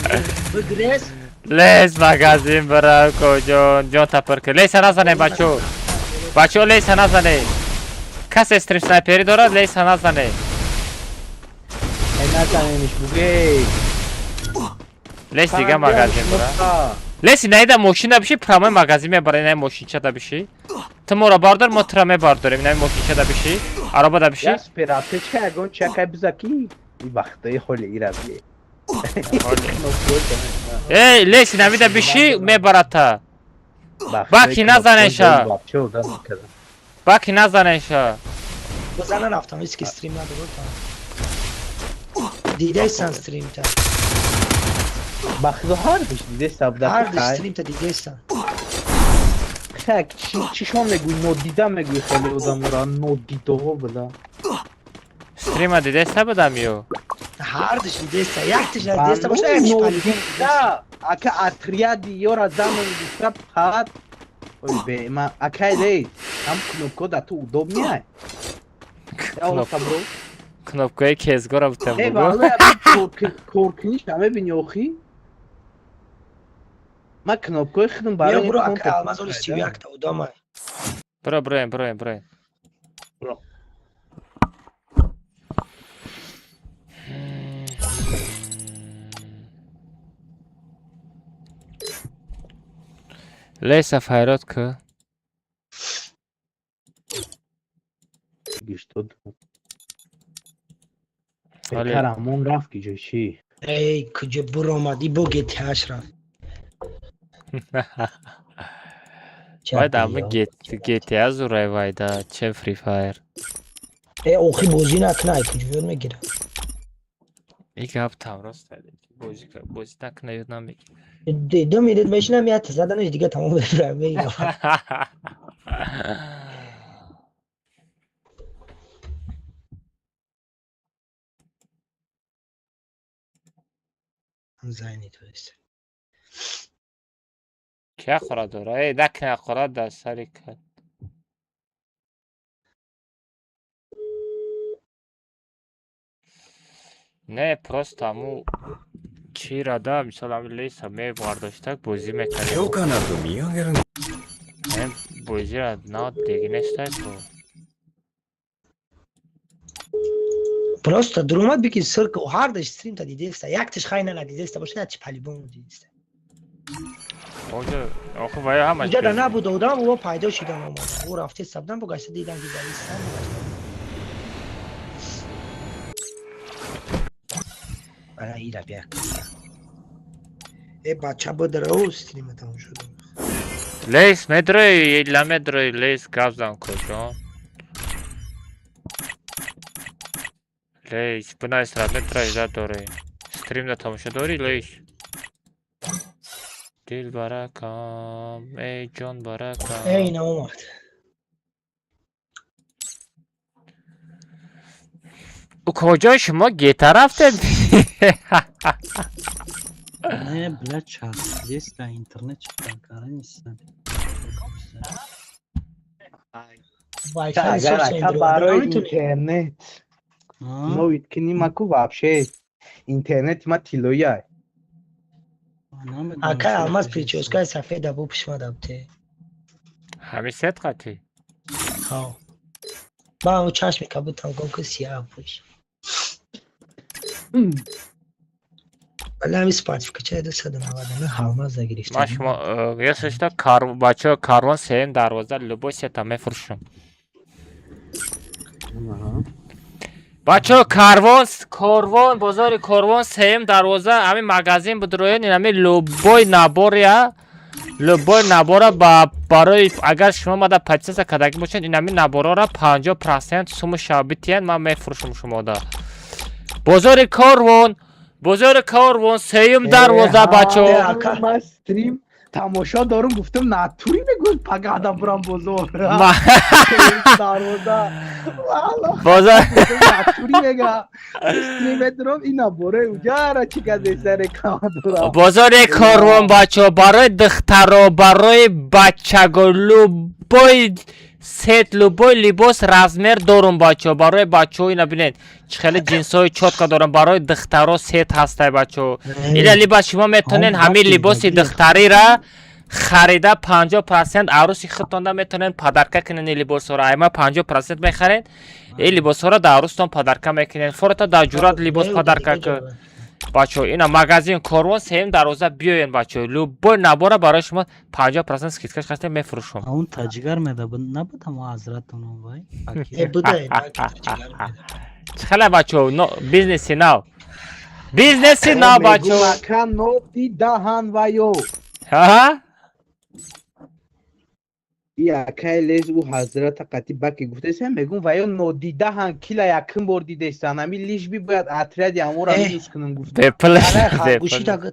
бигрез. Лез магазин бара, коҷон, ҷон тапар ки. Леса назане, бачо. Бачо, леса назане. Касе стрим снайпери дорад, леса назане. Эй, назанениш бугей. Лес дига магазин бара. Леси наида мошина биши, прямой магазин мебара, инаи мошинчада биши. Ту моро бардор, мо тура мебардорем, инаи мошинчада биши, аробада биши. Я сператечка ягон чакай бизаки, и вақтои холи ира бие. Эй, леси навида биши, мебарата. Баки назанеша. Баки назанеша. Бозана рафтам, ҳеч ки стрим надорад. Дидайсан стримта. Бахто ҳардуш дидеста буда. Ҳардуш стримта дидайсан. Так, чишон мегӯй, нодида мегӯй хеле одамора, нодидаҳо буда. Стрима дидеста будам ё? Ҳардуш дидеста, якташ надидеста боша, якташ нодида. Ака отряди ёра замон гуфта пад. Ой, бе, ма акай лей, ҳам кнопко да ту удобный ай. Кнопкаи кезгора бутам бугу. Коркуниш намебини охи? Ма кнопкои худам барои Бро, ака алмазоли 31-та одамай. Бро, броем, броем, броем. Бро. Леса файрод ку. Гиштод. Карамон рафт ки ҷои чӣ? Эй, куҷо буромадӣ, бо GTA-ш рафт. Вайда, ами GTA зурай вайда, че Free Fire. Э, охи бозӣ накна, ай куҷо ёд мегирад? И гап там рост бозӣ накна ёд намегирад. Ду минут мешинам, як заданаш дига тамом мебарам, мегирам. Зайни то есть. Кия хӯра дора? Эй, накна хӯра дар сари кар. Не, просто аму чӣ Чира да, мисол ҳами леса мебардоштак бозӣ мекардем. 許可なく見上げる Ҳам бозира на деги нестай ку. Просто дуромад бики ссылка ҳардаш стрим та дидеста. Якташ хайна надидеста боша, ячи по-любому дидеста. Оҷа охи вая ҳамаш Уҷа да набуд одам, ӯ пайдо шидан омада. Ӯ рафтеста будан, бо гашта дидан ки дар истан. Ана ира бия. Э бача бодара ӯ стрима тамошо дорад. Лейс медрои, ла медрои, лейс гап зан куҷо. Лейс, бинайсра медрои за дорӣ. Стрим да тамошо дорӣ, лейс? Дил баракам, эй ҷон баракам. Э ина омад. Ӯ куҷо шумо гета рафтед? Не, бля, часпиест дар интернет чикар нестан. Wi-Fi Агар сос ака барои интернет новид кунӣ маку вообще интернети ма тиллоия. Ака алмаз прическаи сафеда бу пишмада бте. Ҳами сет қатӣ? Ҳо. Ба ӯ чашми кабутам гум ки сиёҳ пӯш. Вале ҳами спартификачаи 299 алмаз гирифта. Ман шумо если что кар бачаҳо карвон сеюм дарвоза любой сета мефурӯшам. Бачаҳо карвон корвон бозори корвон сеюм дарвоза ҳамин магазин будроен ин ҳамин любой набория любой набора ба барои агар шумо мада подписаться кардагӣ бошед ин ҳамин наборора 50% сумуша битиҳед ман мефурӯшам шумода. Бозори корвон сеюм дарвоза бачаҳо. Ман стрим тамошо дорум гуфтам натури мегӯяд пагада бурам бозор. Дарвоза. Бозор натури мега. Стрим медорам ина боре уҷара чӣ газеса реклама дорам. Бозори корвон бачаҳо барои духтаро барои бачаго любой сет любой либос размер дорум бачаҳо барои бачаҳо ина бинед чӣ хеле ҷинсҳои чётко дорам барои духтаро сет ҳастай бачаҳо ина либас шумо метавонед ҳамин либоси духтарира харида 50% арӯси худтонда метавонед подарка кунед ин либосҳоро айма 50% мехаред ин либосҳоро дар арӯстон подарка мекунед фората дар ҷурат либос подарка кун бачаҳо ина магазин корвон сеюм дарвоза биёен бачаҳо любой набора барои шумо 50% скидкаш хаста мефурӯшам. Он таҷигар меда набудам ҳазратон вай. Э буда. Чӣ хеле бачаҳо бизнеси нав бизнеси нав бачаҳо. Ака ноти даҳан вайо. Ҳа? И акай лез ӯ ҳазрата қати баки гуфтесам мегум вайо нодидаҳан кила якум бор дидесан ами лишби бояд отряди амора минус кунам гуфт.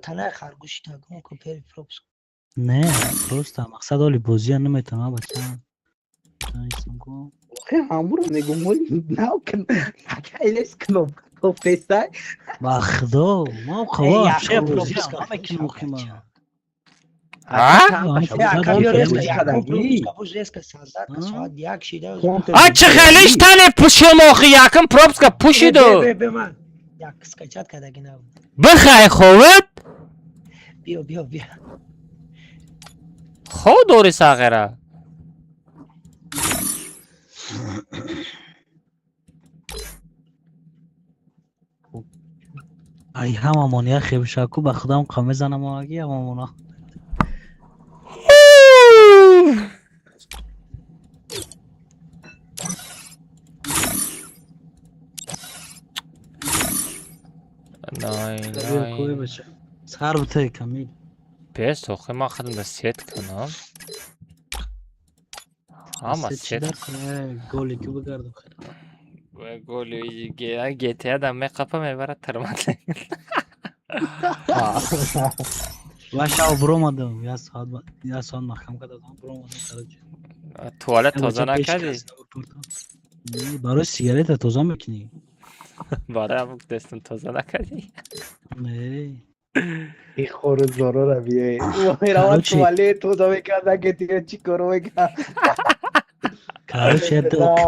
Танаи харгӯши тагум ку пери пропуск. Не, просто мақсад оли бозия наметавонам бача. Ҳамуро мегум оли нав акай лез кнопка кофтестай. Ба худо, мо қава бозия намекунем охима. А чӣ хелиш тане пушим охи якм пропуска пушиду. Бихай ховид? Биё биё биё. Хов дори сағира. Ай ҳамамон як хебшаку ба худам қа мезанам аги ҳамамона. Най, най. Сар бите камил. Бес охи ман худам да сет кунам. Ҳама сет. Голи ки бигардам. Голи GTA да меқапа мебарад тирмат. Ва шав буромадам. Я соат маҳкам кардам буромадам короче. Туалет тоза накардӣ? Барои сигарета тоза мекунӣ. Барои ҳамон дастам тоза накардӣ? Не. И хорузорора биёед. Меравад туалет тоза мекарда ки чӣ коро мекард. Короче,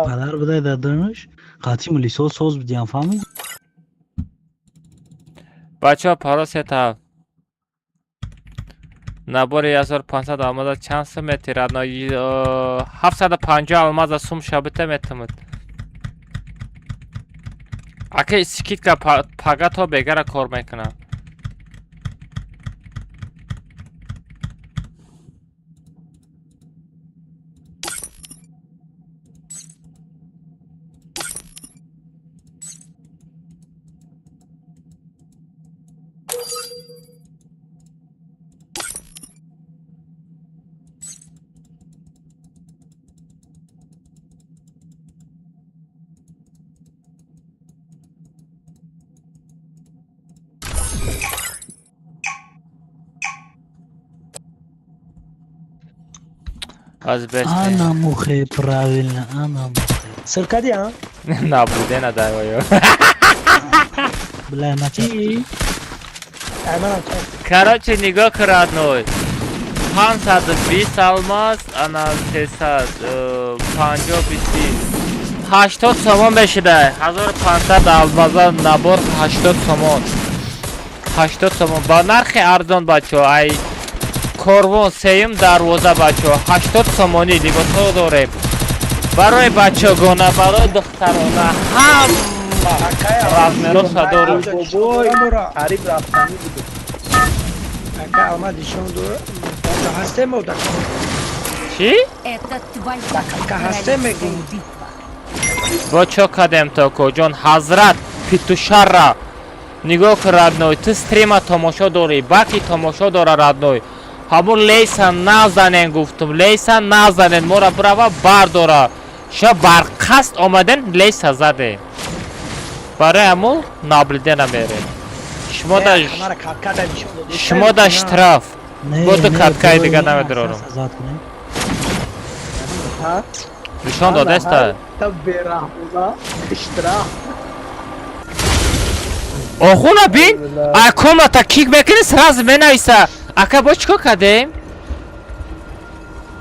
падар будай дар дониш, қатъи милисо соз будиям, фаҳмид? Бачаҳо паро сета. Набори 1500 алмаза чанд сум метирад? 750 алмаза сум шабита метимад. Ака скидка пага то бегара кор мекунад. Аз бест. Ана мухе, правильно, ана мухе. Сыркади, а? Наблюдена дай ой. Бля, начал. Короче, нигоҳ кун, родной. 520 алмаз, ана 350 20. 80 сомон мешида. 1500 алмаза набор 80 сомон. 80 сомон. Ба нархи арзон бачо, ай корвон сеюм дарвоза бачо 80 сомонӣ либосҳо дорем. Барои бачагона, барои духтарона ҳама размероша дорем. Бобой, қариб рафтанӣ буд. Ака алмаз нишон дор. Ҳастем мо дар. Чӣ? Это твоя ҳастем мегӯм. Бо чо кадем то коҷон ҳазрат петушарра. Нигоҳ кун родной, ту стрима тамошо дорӣ, баки тамошо дора родной. Ҳамун лейса назанен гуфтум, лейса назанен, мора бирава бардора. Ша барқасд омаден лейса задем. Барои ҳамун наблюдена мерем. Шумо да штраф. Бо ту каткаи дига намедорорум. Нишон додаста? Охуна бин, а комната кик мекунӣ сразу менависа. Ака бо чӣ кор кардем?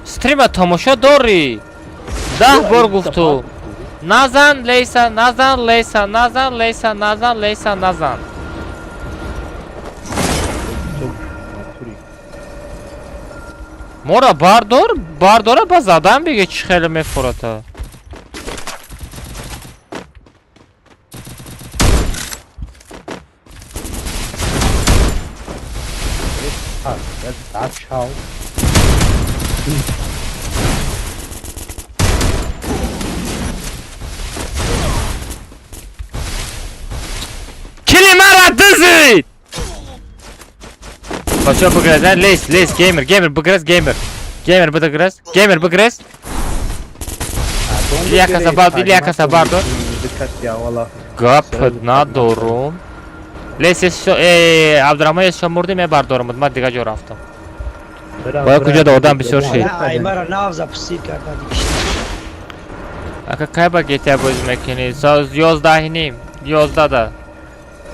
Стрима тамошо дорӣ. 10 бор гуфту. Назан лейса, назан лейса, назан лейса, назан лейса, назан. Мора бардор, бардора ба задан биге чӣ хеле мефурата. Кили мара дизид! Бача бигрез, лес, лес, геймер, геймер, бигрез, геймер. Геймер бигрез, геймер бигрез. Илья каса Илья каса бардор. Гап надорум. Лес, Абдурахмон ес мурди ме бардорум, ман дига ҷо рафтам. Бояд куҷо да одам бисёр шид. Ай мара нав запустил карда дигиш. Ака кай ба GTA бозӣ мекунӣ? Соат 11:30, 11 да.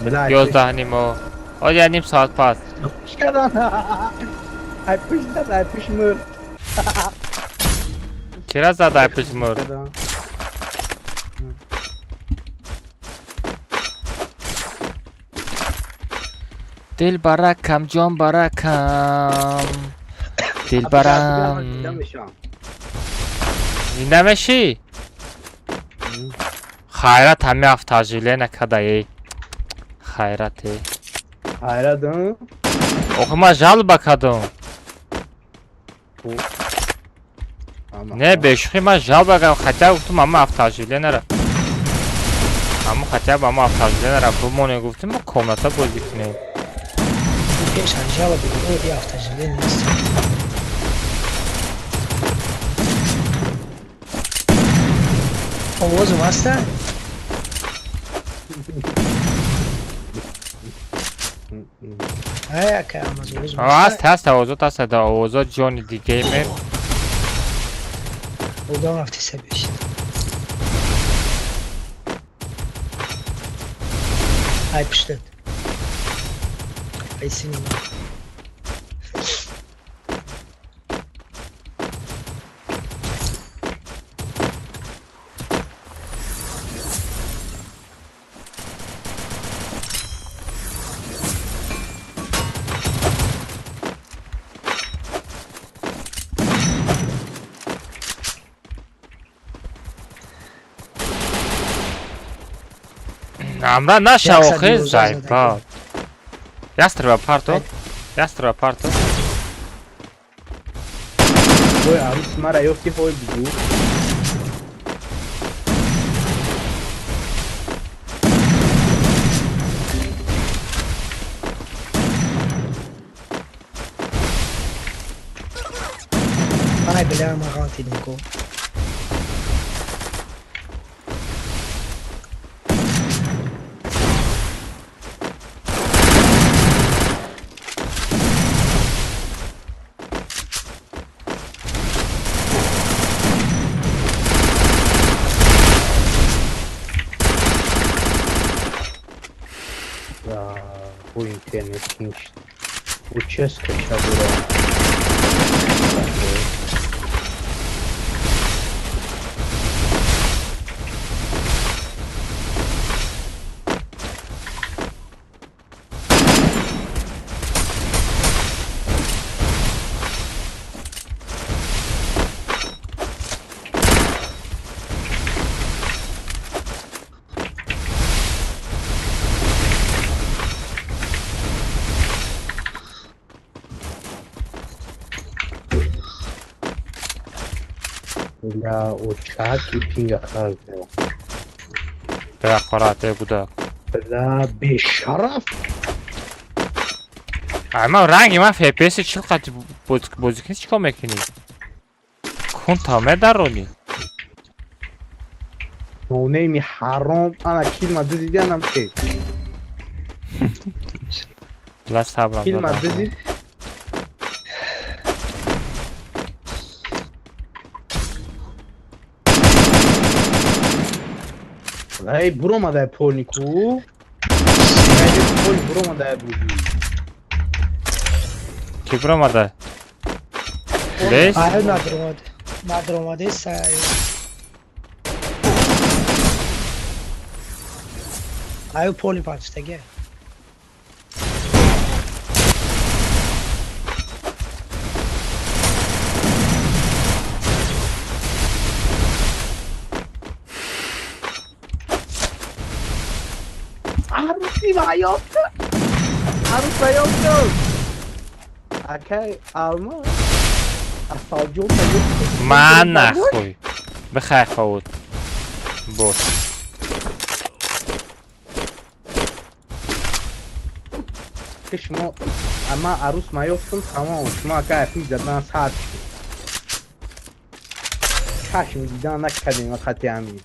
11:30 о. Оя ним соат пас. Ай пуш зад, ай пуш мур. Чира зад ай пуш мур? Дил баракам, ҷон баракам. Дилбарам. Зинда мешӣ? Хайрат ҳами автожиле накадаи. Хайрате. Хайрат, охи ман жалба кардам. Не, бешухи ман жалба кардам, хотя гуфтум ама автожиле нара. Ама хотя бы ама автожиле нара бимонем гуфтум ма комната бозӣ кунем. Пеш жалоба буд, автожиле нест. Овозум ҳаста? Ҳаст, ҳаст, овозот ҳаст, да овозот ҷони ди геймер. Одам рафти себешт. Ай пуштат. Ай синема. Амра наша охе 112 зайпа. Ястреба парто. Ястреба парто. Ой, арус мара ёфти, ҳой бигӯ. Ай, бля, ма ғалтидем ко. Бо интернет кинг шид. Участка чабура. Бля, очаки пинга хазо. Бля, қарате гудак. Бля, бешараф. Ай, ман ранги ман FPS 40 қати бозӣ кунӣ, чикор мекунӣ? Кун та медаронӣ. Нонейми ҳаром, ана килма дизиди, анам ки. Бля, сабрам. Килма дизид. Эй, буромадай полнику. Эй, пол буромадай буди. Ки буромада? Лес? Ай, надромад. Надромаде сай. Аю поли пачтаге. Аруси ваёфта. Арус ваёфта. Акай алма. Асалҷон ваёфта. Ман нахуй. Бихай ховуд. Бот. Ки шумо ама арус маёфтум, тамом. Шумо акай пиш задан сар шуд. Чашм дидан накардем хати ҳамин.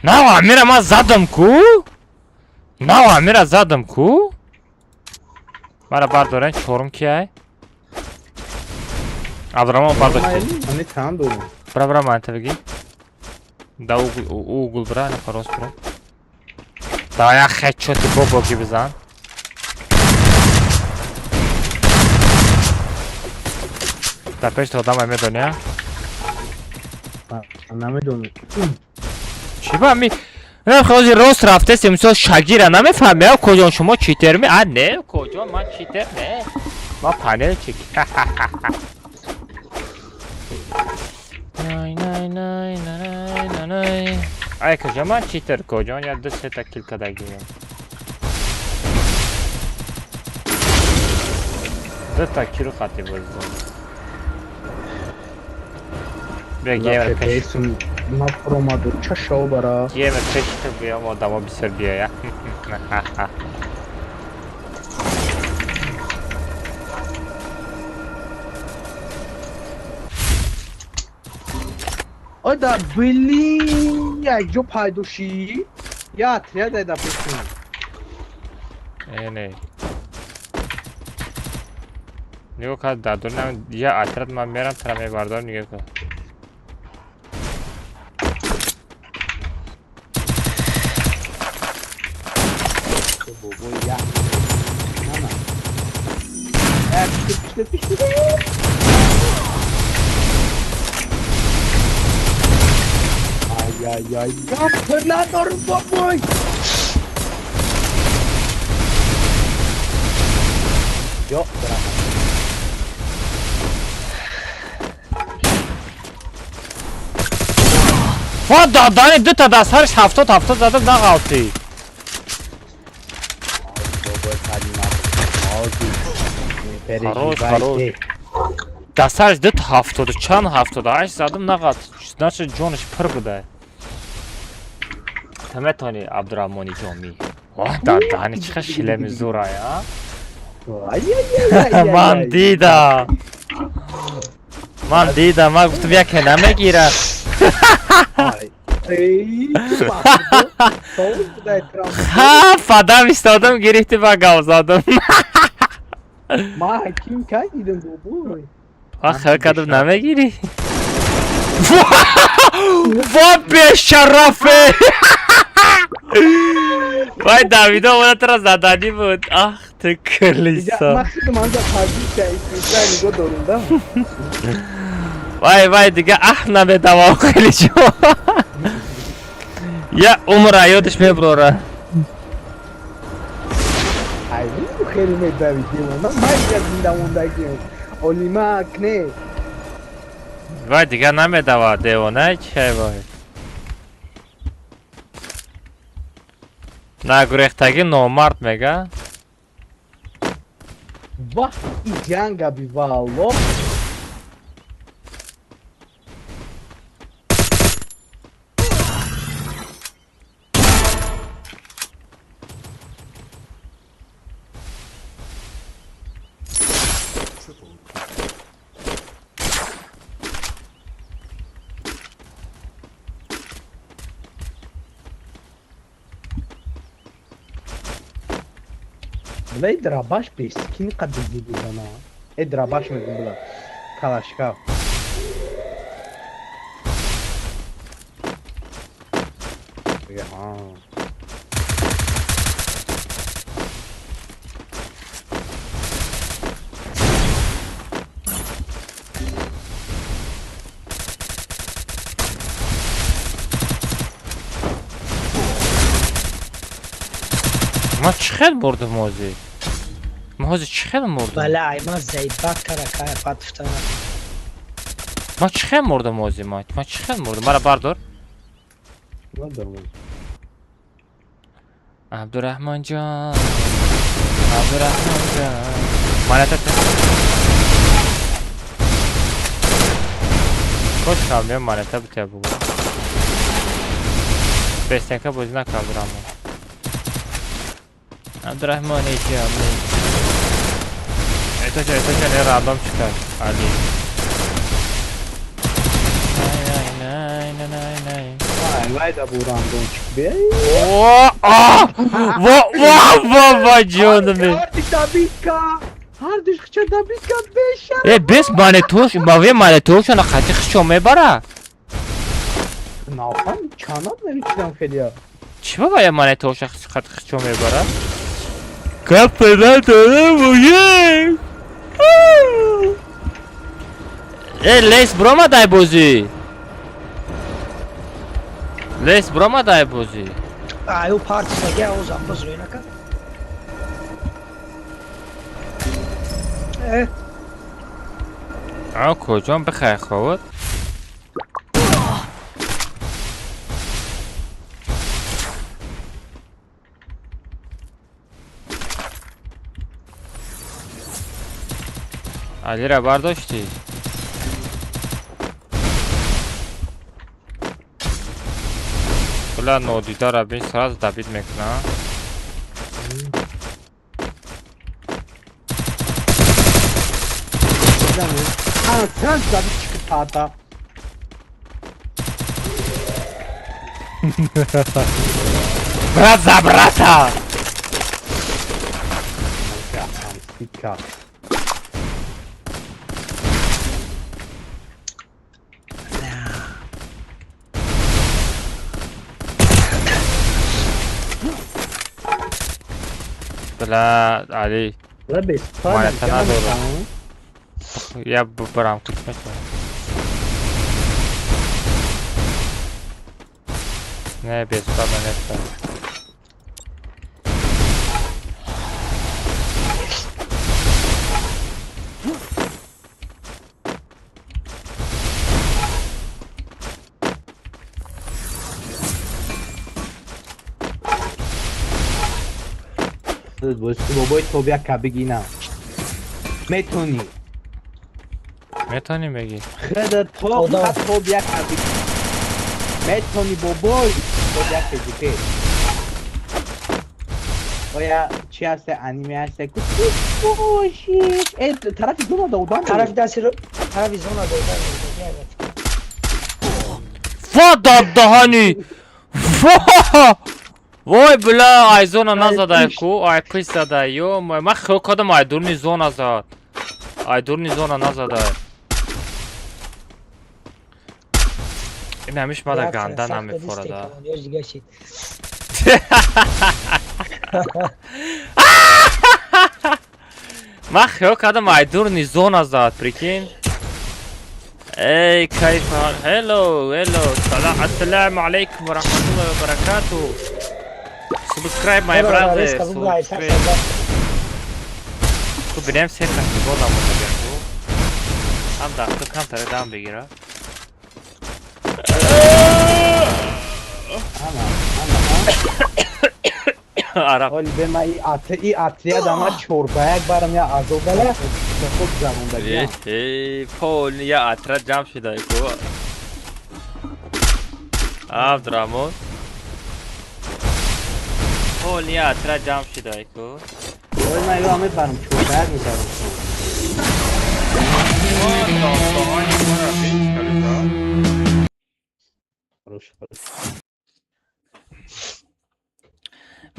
На, Амира ман задам ку? На, Амира задам ку? Мара бардорен, чорум кияй? Абдурамон бардошт. Ман чанд дорам. Бра, бра, ман бигӣ. Да угул бра, на рост бра. Да я хедшоти бобоги бизан. Дар пеши одам медони, а? Намедонам. Чӣ ба ми не хози рост рафтеси, мисол шагира намефаҳми, а куҷон шумо читер ми? А не, куҷон ман читер не. Ма панелчик. Най най най най най най. Ай куҷо ман читер, куҷон я ду сета кил кардагием. Дута кил хати бозидам. Бия геймер пеш. Напромаду чашо бара. Геймер пеш ту биём, одамо бисёр биёя. Ой да блин, як ҷо пайдо ши. Я отряд айда пешин. Э не. Нигоҳ кар, дадор я отряд ман мерам, тара мебардорам, нигоҳ кар. Бобой я. Нана. Э, пишти, пишти, пишти. Ай-яй-яй, гап надорам бобой. 50 дорам. Ва дадани дута да сарш 70 задам нағалти. Хорош, хорош. Да сарш дута 70 чанд 78 задам нағалти. Значит ҷонаш пур буда. Та метавонӣ Абдурахмони Ҷомӣ. Ва дадани чӣ қадр шилеми зӯрай, а? Ман дидам. Ман дидам, ман гуфтам яке намегирад. Ха, фадам истодам, гирифти ба гав задам. Ма ҳаким кай дидам бобой. Ва хел кардам намегирӣ. Ва бешарафе! Вай Давидо омада туро заданӣ буд. Ах ту калисо. Ман худам анҷа позитсия истисна нигоҳ дорум да. Вай вай дига аҳ намедавам хеле ҷо. Я умр ёдаш меброра. Ай, хеле медавид девона. Ман я зинда мондагиам. Олимак не. Вай дига намедава девона чай вай. Нагурехтагӣ номард мега. Вах, и ҷанга би валло. Бла драбаш бескин қадр бизана. Э драбаш мегум бла. Калашка. Ҳа. Ман чӣ хел мурдам ҳозир? Ман ҳозир чӣ хел мурдам? Балай, ман заибак кара кая патфтана. Ман чӣ хел мурдам ҳозир ман? Ман чӣ хел мурдам? Мара бардор. Надорам. Абдурахмон ҷон. Абдурахмон ҷон. Манета Кош калмиям манета битя бугу. Бестенка бозӣ нака Абдурахмон. Абдурахмон ҷон. Это не рандом чикар. Али. Най най най най. Вай, вай да бу рандом чик бе. О, а! Во, во, во, во, ҷонами. Ҳардиш добитка. Ҳардиш хча добитка беша. Э, бес монетош, маве монетош на қати хчо мебара. Нафам чанат намечидам хелия. Чӣ баба я монетош қати хчо мебара? Капена дорам мужик. Э, лес бромадай бозӣ. Лес бромадай бозӣ. Ай, ӯ партисаги оз амбоз рӯй накард. Э, А куҷом бихай ховуд? Алира бардоштӣ? Бля, нодидара бин сразу добит мекуна. А, сразу добит чик тата. Брат за брата! Бля, Али. Монета надорам. Я барам кучмача. Не, бесплатно нест. Бобои тобия кабигина. Метони. Метони меги. Хеда то тобия кабиги. Метони бобой тобия кабиги. Оя чи ҳасте аниме ҳасте ку боши. Э тарафи зона додан. Тарафи даси тарафи зона додан. Ва даҳани. Ва! Вой бля, ай зона назадай ку, ай пис задай. Ё, ман хел кардам ай дурни зона зад. Ай дурни зона назадай. Ин ҳамиш мада ганда намефорада. Ман хел кардам ай дурни зона зад, прикинь. Эй, кайф. Hello, hello. Ассаламу алейкум ва рахматуллахи ва баракатуh. Subscribe my brother. Subscribe. Ку бинем се тахтигол намуда ку. Ҳам дахту камтаре дам бигира. Араб. Оли бе ма и атрия дама 4-1 барам я азоб бала. Хуб замондаги. Э, пол я атра ҷамъ шуда ку. Абдураҳмон. Пол я атра ҷамъ шуда ку. Ой ма иро мебарам 4-1 мебарам.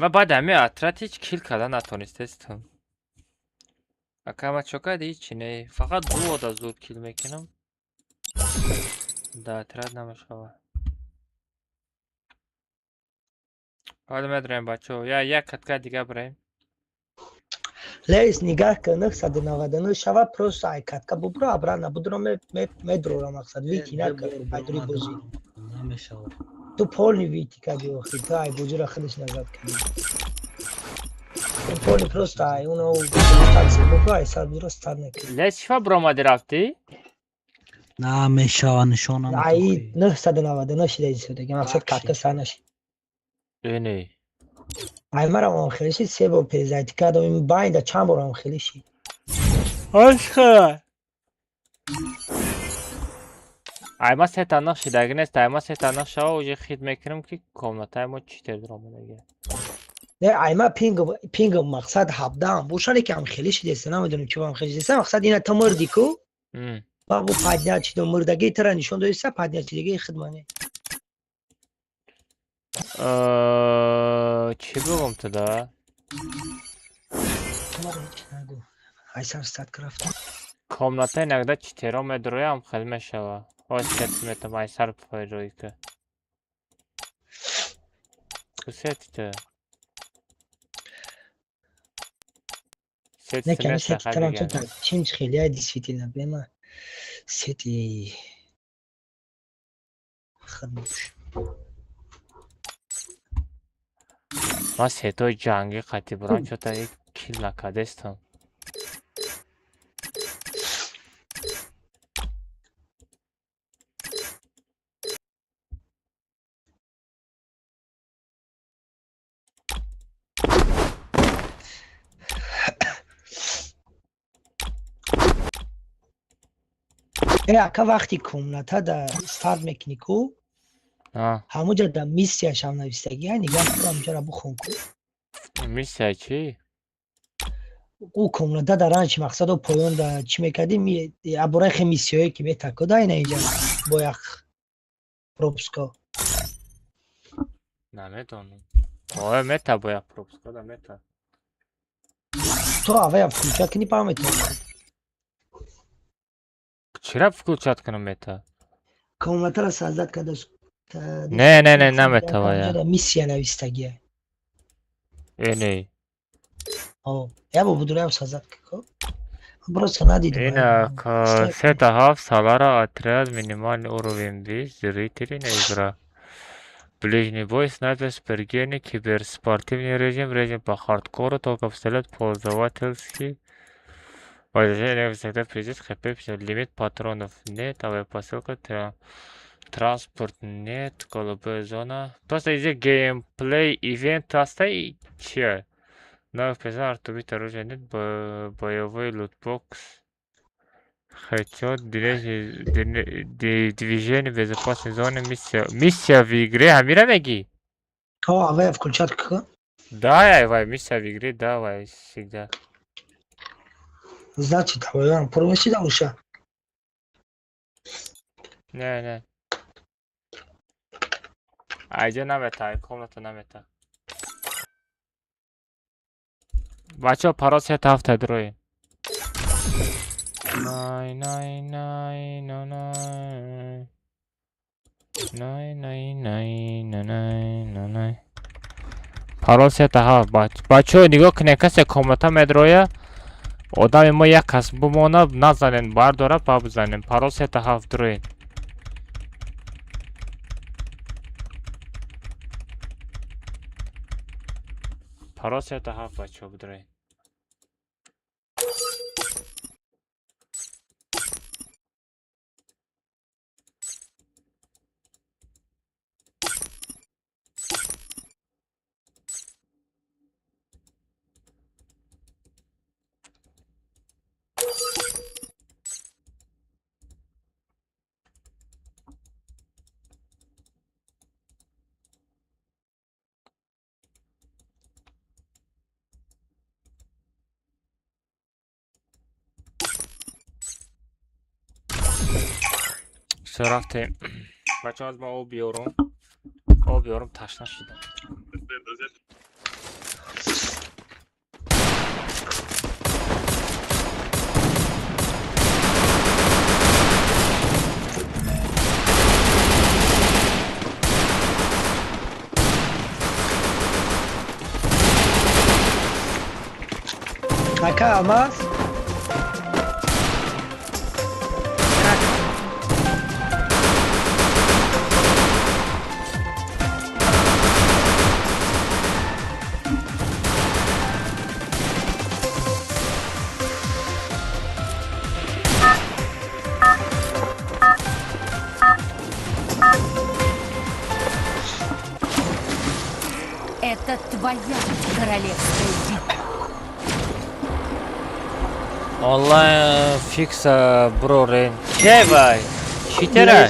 Ман баъд ҳамин атрат ҳеҷ кил карда натонистестам. Ака ма чо карди ҳичи не. Фақат ду ода зуд кил мекунам. Да атрат намешавад. Ҳоло медроем бачаҳо. Я як катка дига бираем. Лейс нигаҳ кун 999 шава просто ай катка бубро обратно будро медрора мақсад вити накун ай дури бозӣ. Намешавад. Ту полни вити кади охи ту ай бозиро худаш назад кардӣ. Ту полни просто ай уно такси бубро ай сар будро стар накунӣ. Лейс чӣ баромадӣ рафтӣ? Намешавад нишонам. Ай 999 шида истодагӣ мақсад катка сар нашид. Э не. Ай марам он хеле шид се бор перезайти кардам ин байнда чанд бор он хеле шид. Ашха. Ай ма се та нах шидаги нест, ай ма се та нах шава уже хит мекунам ки комнатаи мо чӣ тер даромадаги. Не ай ма пинг мақсад 17 бошане ки ам хеле шидеста намедонам чӣ ам хеле шидеста мақсад ина ту мурди ку. Ба бу падня чидо мурдаги тара нишон додиста падня чидаги хидмане. Чӣ бигӯм туда? Ай сар стат крафтам. Комната иногда читеро медроям хел мешава. Ҳоз сет метам ай сар файрои ка. Ку сетите? Сет Не ками смеса сети тарам хабига. чун чим хеле ай действительно бема сети хидмат. Ман сетои ҷангӣ қатӣ бурам чота як кил накардестам. Э ака вақти комната да старт мекунӣ ку ҳамуҷа да миссияшам навистагӣ ай нигаҳ кун ҳамуҷаро бухон ку. Миссия чӣ? Ӯ комната да ранчи мақсадо поён да чӣ мекардӣ абораи хе миссияое ки метакода ина инҷа бо як пропуско. Намедонам. Оя мета бо як пропуско да мета. То авая включать кунӣ пам метавонӣ. Чира включать кунам мета? Комнатаро создать карда. Не, не, не, наметавая. Миссия навистагия. Э не. О, я бо будураям создать ку. Просто надидам. Ина сета ҳафт салара отряд минимальный уровень 20 зрители на игра. Ближний бой, снайпер, супергений, киберспортивный режим, режим по хардкору, только пистолет пользовательский. Вооружение всегда придет, хп, лимит патронов нет, авиапосылка, транспорт нет, голубая зона. Просто изи геймплей, ивент аста и че? Новых персонаж артубит оружие нет, боевой лутбокс. Хедшот, движение в безопасной зоне, миссия. Миссия в игре, ҳамира мегӣ? Ҳо, авая включать ка. Да, вай, миссия в игре, давай, всегда. Значит, аваям пур мешида уша. Не, не. Айҷа намета, ай комната намета. Бачаҳо, парол сета ҳафта дуроем. Най, най, най, на, най. Най, най, най, на, най, на, най. Парол сета ҳафт. Бачаҳо, нигоҳ кунед, касе комната медроя, одами мо як кас бимона, назанен, бардора, па бизанем. Парол сета ҳафт дуроед. Парол сета ҳафт, бачаҳо, бидроед. Всё, рафтем. Бачаҳо, аз ман об биёрум. Об биёрум, ташна шудам. Ака, алмаз. Это твоя королевская битва. Онлайн фикса брорен. Чай вай? Читера?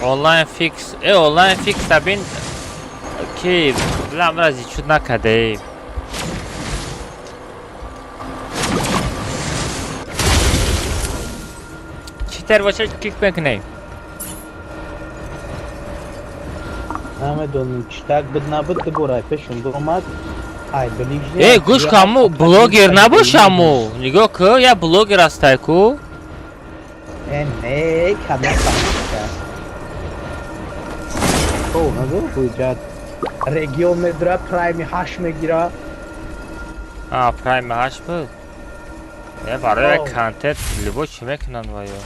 Онлайн фикс. Э, онлайн фикс абин ки ламрази чуд накаде. Читер боша кик мекунем. Намедонам, читак буд набуд, дубора ай пешум биромад. Ай ближний. Э, гӯш каму блогер набошаму. Нигоҳ ку, я блогер ҳастай ку. Э, не, кадом фаҳмида. О, нагу буҷат. Регион медура, прайми 8 мегира. А, прайм 8 буд. Э, барои О. контент любой чӣ мекунанд ваё.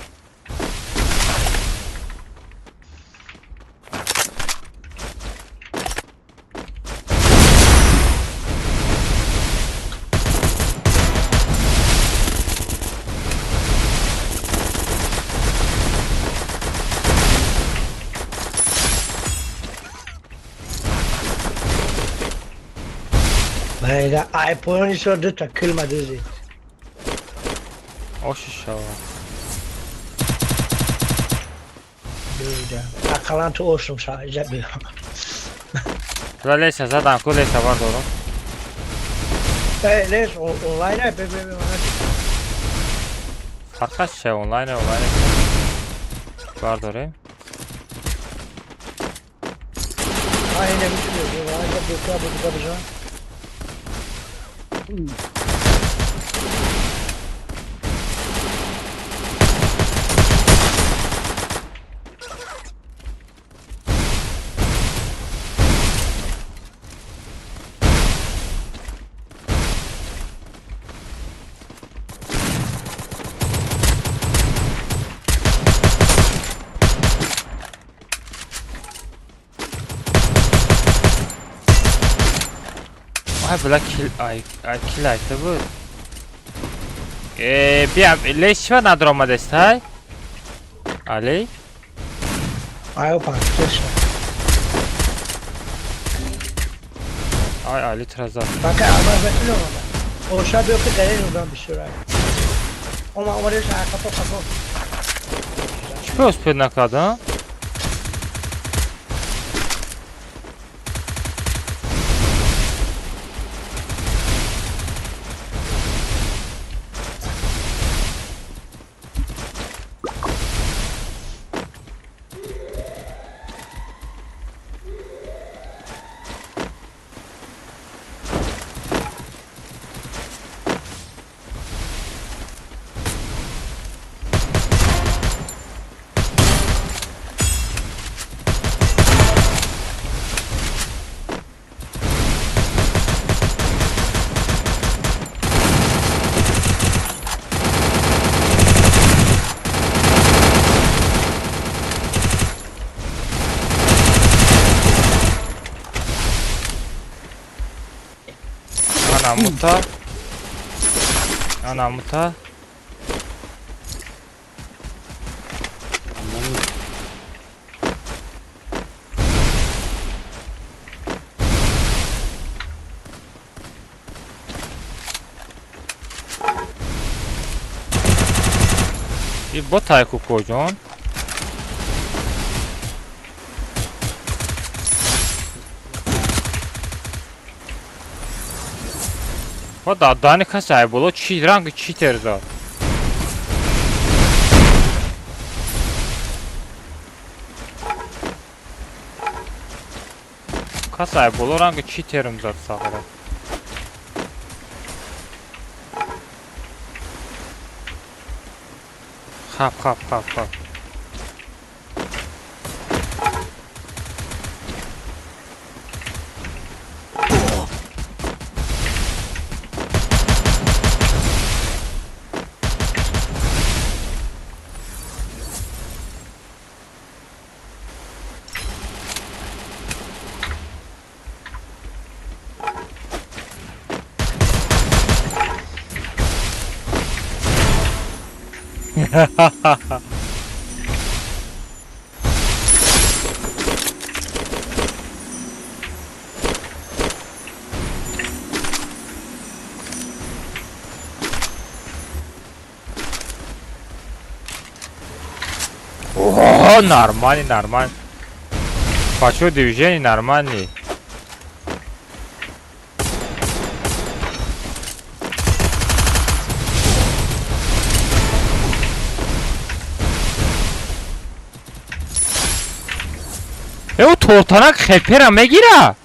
Мега, ай поёни шо дута килма дузид. Оши шава. Дузида. Ақаллан ту ошум ша, иҷа биё. Ла леса задан ку леса бардорум. Э, лес онлайн ай, бе бе бе. Фарқаш че онлайн онлайн. Бардорем. Ай, не митунӣ, онлайн бе бе бе бе. Ай бла кил ай ай кил айта буд. Э, бия леш чива надромадест ай? Али? Ай, опа, чеша. Ай, али траза. Бака, ама инро омад. Оша биё ки дар ин одам бисёр. Ома, омадеш, қапо, қапо. Чӣ успед накард, а? Ана мута. И ботай кукоҷон. Ва дани касе ай боло чи ранги читер зад. Касе ай боло ранги читерим зад сағра. Хап хап хап хап. Ха-ха-ха. О, нормальный, нормальный. Хочу движение нормальный. Э, тортанак хепера мегира.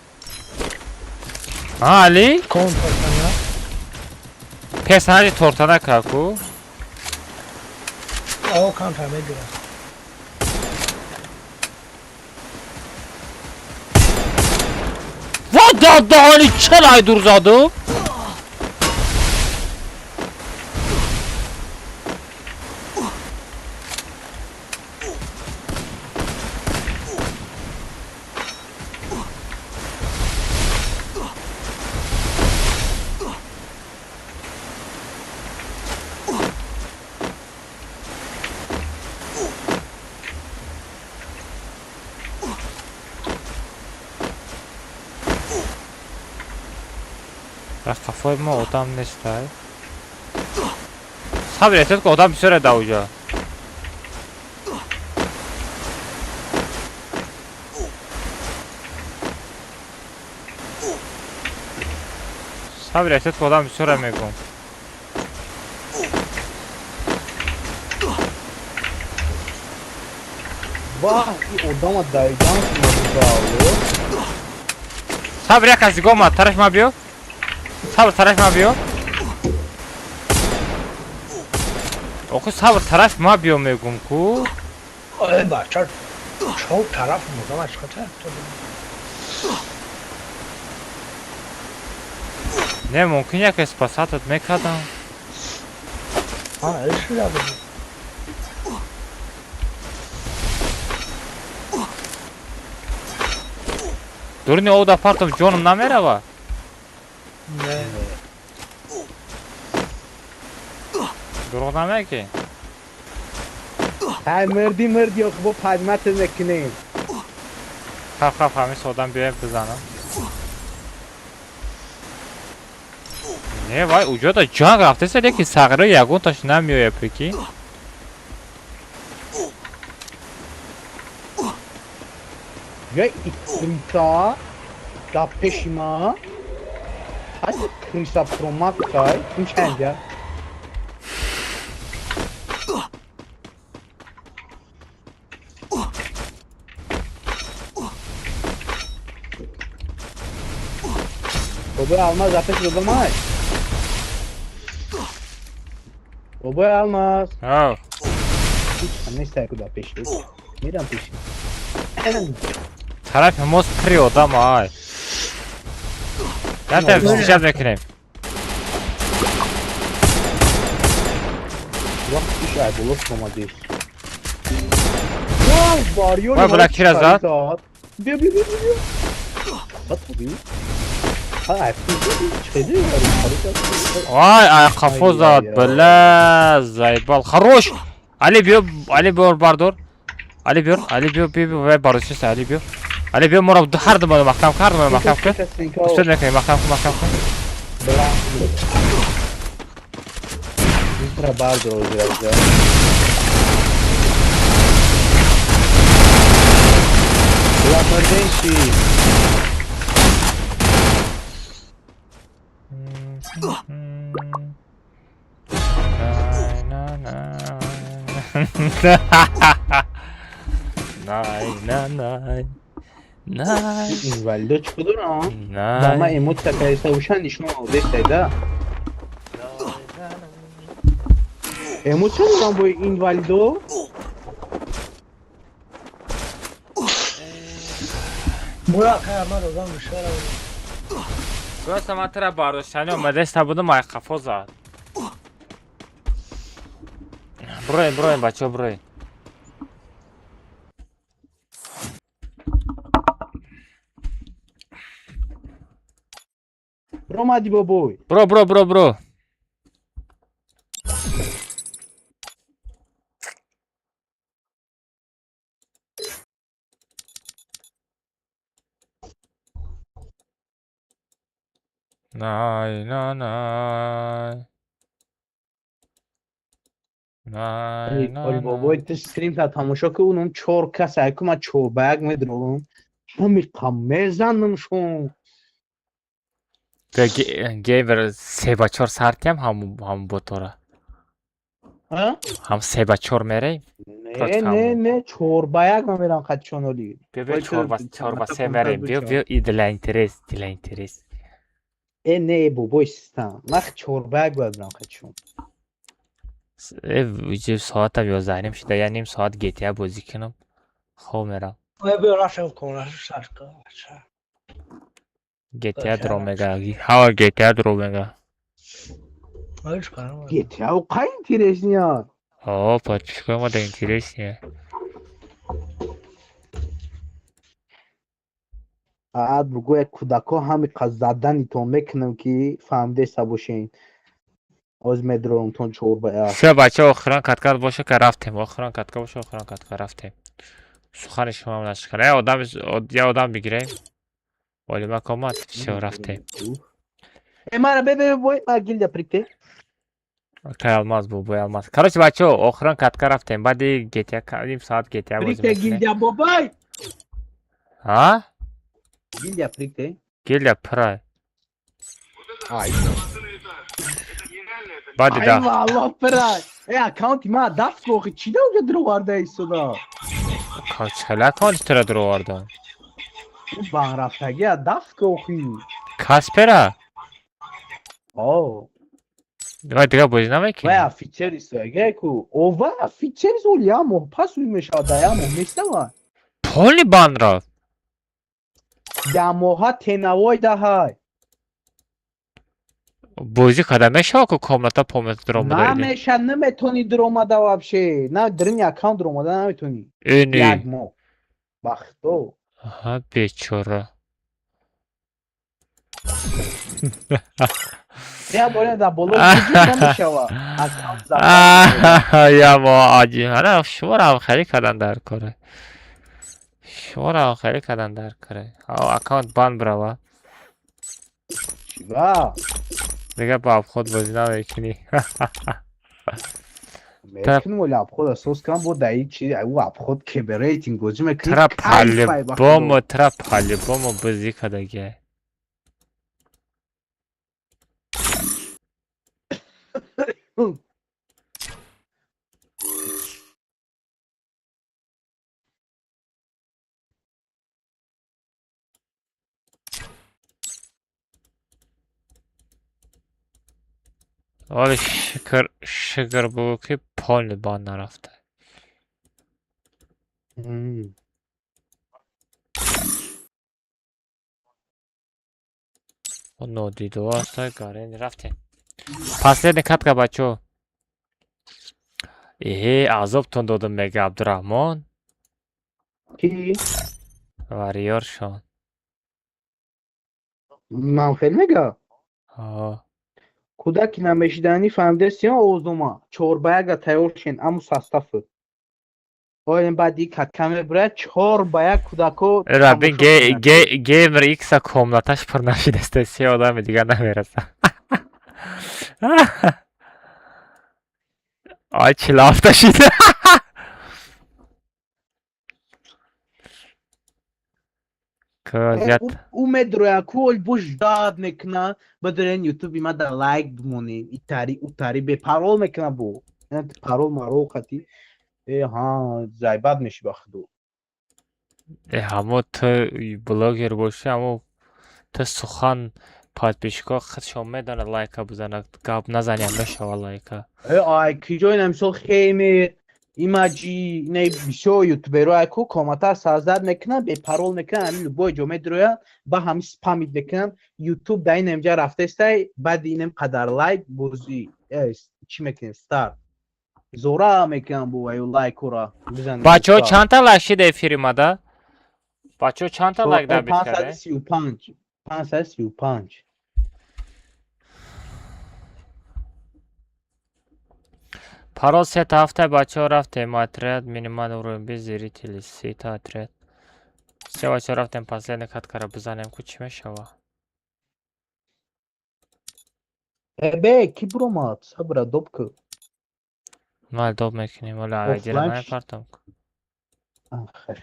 А, Али? Кон тортанак? Персонажи тортанак ку? О, контра мегира. Ва да даҳани чалай дур заду? Қафои мо одам нестай. Сабр этед ки одам бисёре да уҷа. Сабр этед ки одам бисёре мегум. Ваҳ, и одама давидан набудало. Сабр як аз дигома, тараф ма биё. Сабр тараф ма биё. Охи сабр тараф ма биё мегум ку. Ой, бача, чо тараф мудам аз хата? Не, мумкин яке спасатат мекардам. А, шуда буд. Дурни ода партом ҷоном намерава? Не. Дурӯғ намегӣ? Ҳай мирди мирди охи бо падмат мекунем. Хап хап ҳамин одам биёем бизанам. Не, вай уҷода ҷанг рафтеса, лекин сағиро ягонташ намеояд, прикинь. Я икрита да пеши ма. Ҳаст криса промактай, ин чанда? Бобои Алмаз апеш додамай. Бобои Алмаз. Ав. Ҳеч нестай куда пеши. Мерам пеши. Тарафи мост пири одам ай. Ята встречать мекунем. Вақт иш ай боло омадиш. Вау, барёр. Вай, бля, кира зад? Биё, биё, биё, биё. Батуби. Ай, чеди, Ай, ай, қафо зад, бля, заебал. Хорош. Али биё, Али биё бардор. Али биёр, Али биё, биё, биё, вай бардошта, Али биё. Али биё, моро ҳар ду моро маҳкам кун, ҳар ду моро маҳкам кун. Успед мекунем, маҳкам кун, маҳкам кун. Бра бардор озира. Бла марденши. Най, на, най. Най. Инвалидо чӣ кудорам? Ба ман Най. эмотсия кайса ушан нишон дестайда. Эмотсия дорам бо инвалидо? Бура кая ман одам мушара. Просто ман тара бардоштани омадаста будам, ай қафо зад. Броем, броем, бачаҳо, броем. Ромади бобой. Бро, бро, бро, бро. Най, на, най. Най, на, Оли бобой, най. ту стрим та тамошо ки унум чор кас айку ма чорбаяк медролам. Ҳамиқа мезанам шон. Геймер 3 ба 4 сартиам ҳам ботора. А? Ҳам 3 ба 4 мерем. Не, Против не, ҳамон. не, 4 ба 1 ман мерам қатишон оли. Биё, биё, Ой, 4 ба 4 ба ту 3 мерем. Биё, буча. биё, и для интерес, для интерес. Э, не, бобой систам. Ман 4 ба 1 бояд бирам қатишон. Э, соатам 11:30 шуда, я ним соат GTA бозӣ кунам. Хоб мерам. Ой, биё рафтем кона шашка. GTA дро мега. Ҳава GTA дро мега. Ой, чикар. GTA қай интересния. О, подписчикои мо да интереснее. Аад бугӯя кӯдакҳо ҳамиқа заданитон мекунам ки фаҳмидеста бошен. Оз медроамтон 4 ба 1. Всё, бачаҳо, охирон катка боша ка рафтем. Охирон катка боша, охирон катка рафтем. Сухани шумоам нашикана. Я одам, я одам бигирем. Олимак омад. Всё, рафтем. Э, мара бе бе бой, ма гилда прикте. Кай Алмаз бобои Алмаз. Короче, бачаҳо, охирон катка рафтем. Баъди GTA ним соат GTA бозӣ Прикте мекунем. гилда бобай. А? Гилда прикте. Гилда пра. Ай. Баъди Ай да. валло пра. Э, аккаунти ма дафт кохи чӣ да уҷа дуроварда истода? Чала аккаунти тура дуровардам. Бан рафтаги дафт кохи. Каспера? О. Вай дига бозӣ Вай намекунӣ? офицер истояга ку. О, вай офицер оли я моҳ пас уй мешавад, да я моҳ местава. Полный бан рафт. Да моҳа тенавой даҳай. Бозӣ када мешава ку комната помната дуромада или? Намеша, наметони дуромада вообще. На дрини аккаунт дуромада наметони. Эни. Як моҳ. Бахто. Аҳа, бечора. Я боре да боло намешава. Аккаунт зада. Я мо аҷи. Ана шуморо ҳам хеле кардан дар коре. Шуморо ҳам хеле кардан дар коре. Аккаунт бан брава. Чива? Дига ба обход бозӣ намекунӣ. Мекунем, вале обход асос кам бо даи чи ӯ обход ке бе рейтинг бозӣ мекунӣ. Тра Кайфай ба худо. по-любому, тра по-любому бозӣ кардагиай. Оли шукр, шукр бугӯ ки полный бан нарафта. Нодидо аста гарен рафтем. Последний катка, бачо. Эҳе, азобтон додам, мега Абдураҳмон. Ки? Варьёршон. Ман хел мега? Ҳо. Кӯдаки намешиданӣ фаҳмидастиён овоздома. 4-1 тайёр шен, аму состав. Оем баъди катка мебурад 4-1 кӯдако Рабин тамошо мекунанд. Геймер Икса комнаташ пур нашидаста, се одами дигар намераса. Ай, 47 шид. Козят. Ӯ медроя ку ол бош дад мекуна, бадарен ютуби ма да лайк бимонӣ, итари утари бепарол мекуна бо. Парол марол хати. Э ҳа, зайбат меши ба худо. Э, ҳамо ту блогер бошӣ, ҳамо ту сухан подписчикҳо худшон медонад лайка бизанад, гап назани ҳам мешава лайка. Э ай киҷо ина мисол хемер, имаҷи, ина бисёр ютуберо ай ку комата сарзад мекунанд, бепарол мекунанд, ҳамин любой ҷо медроянд, ба ҳамин спамит мекунанд. Ютуб да ин инҷа рафтестай, баъди инем қадар лайк бозӣ, чӣ мекунем, старт. Зора мекунанд бо аю лайкора. Бизанед. Бачаҳо, чандта лайк шида эфири мада? Бачаҳо, чандта лайк дабит карда? 535. 535. Парол сета ҳафта, бачаҳо, рафтем. Отряд минимал уровень без зрителей сета отряд. Се, бачаҳо, рафтем, последний каткара бизанем ку чӣ мешава? Э бе, ки буромад? Сабра доб ку. Мал доб мекунем, вале айдира Офлайн намепартам. Ахир.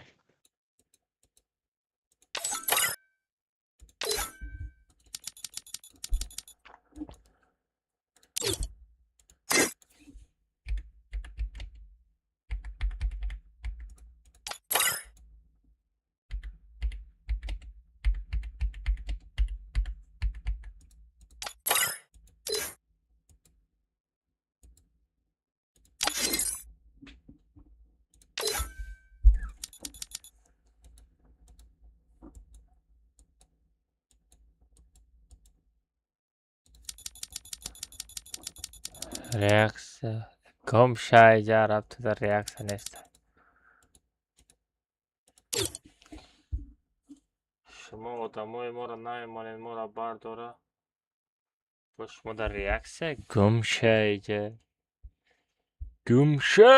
Реаксия. Гум шайҷа рафтуда реаксия нест. Шумо одамои моро намемонед, моро бардора. Бо шумо дар реаксия гум шайҷа. Гум ша.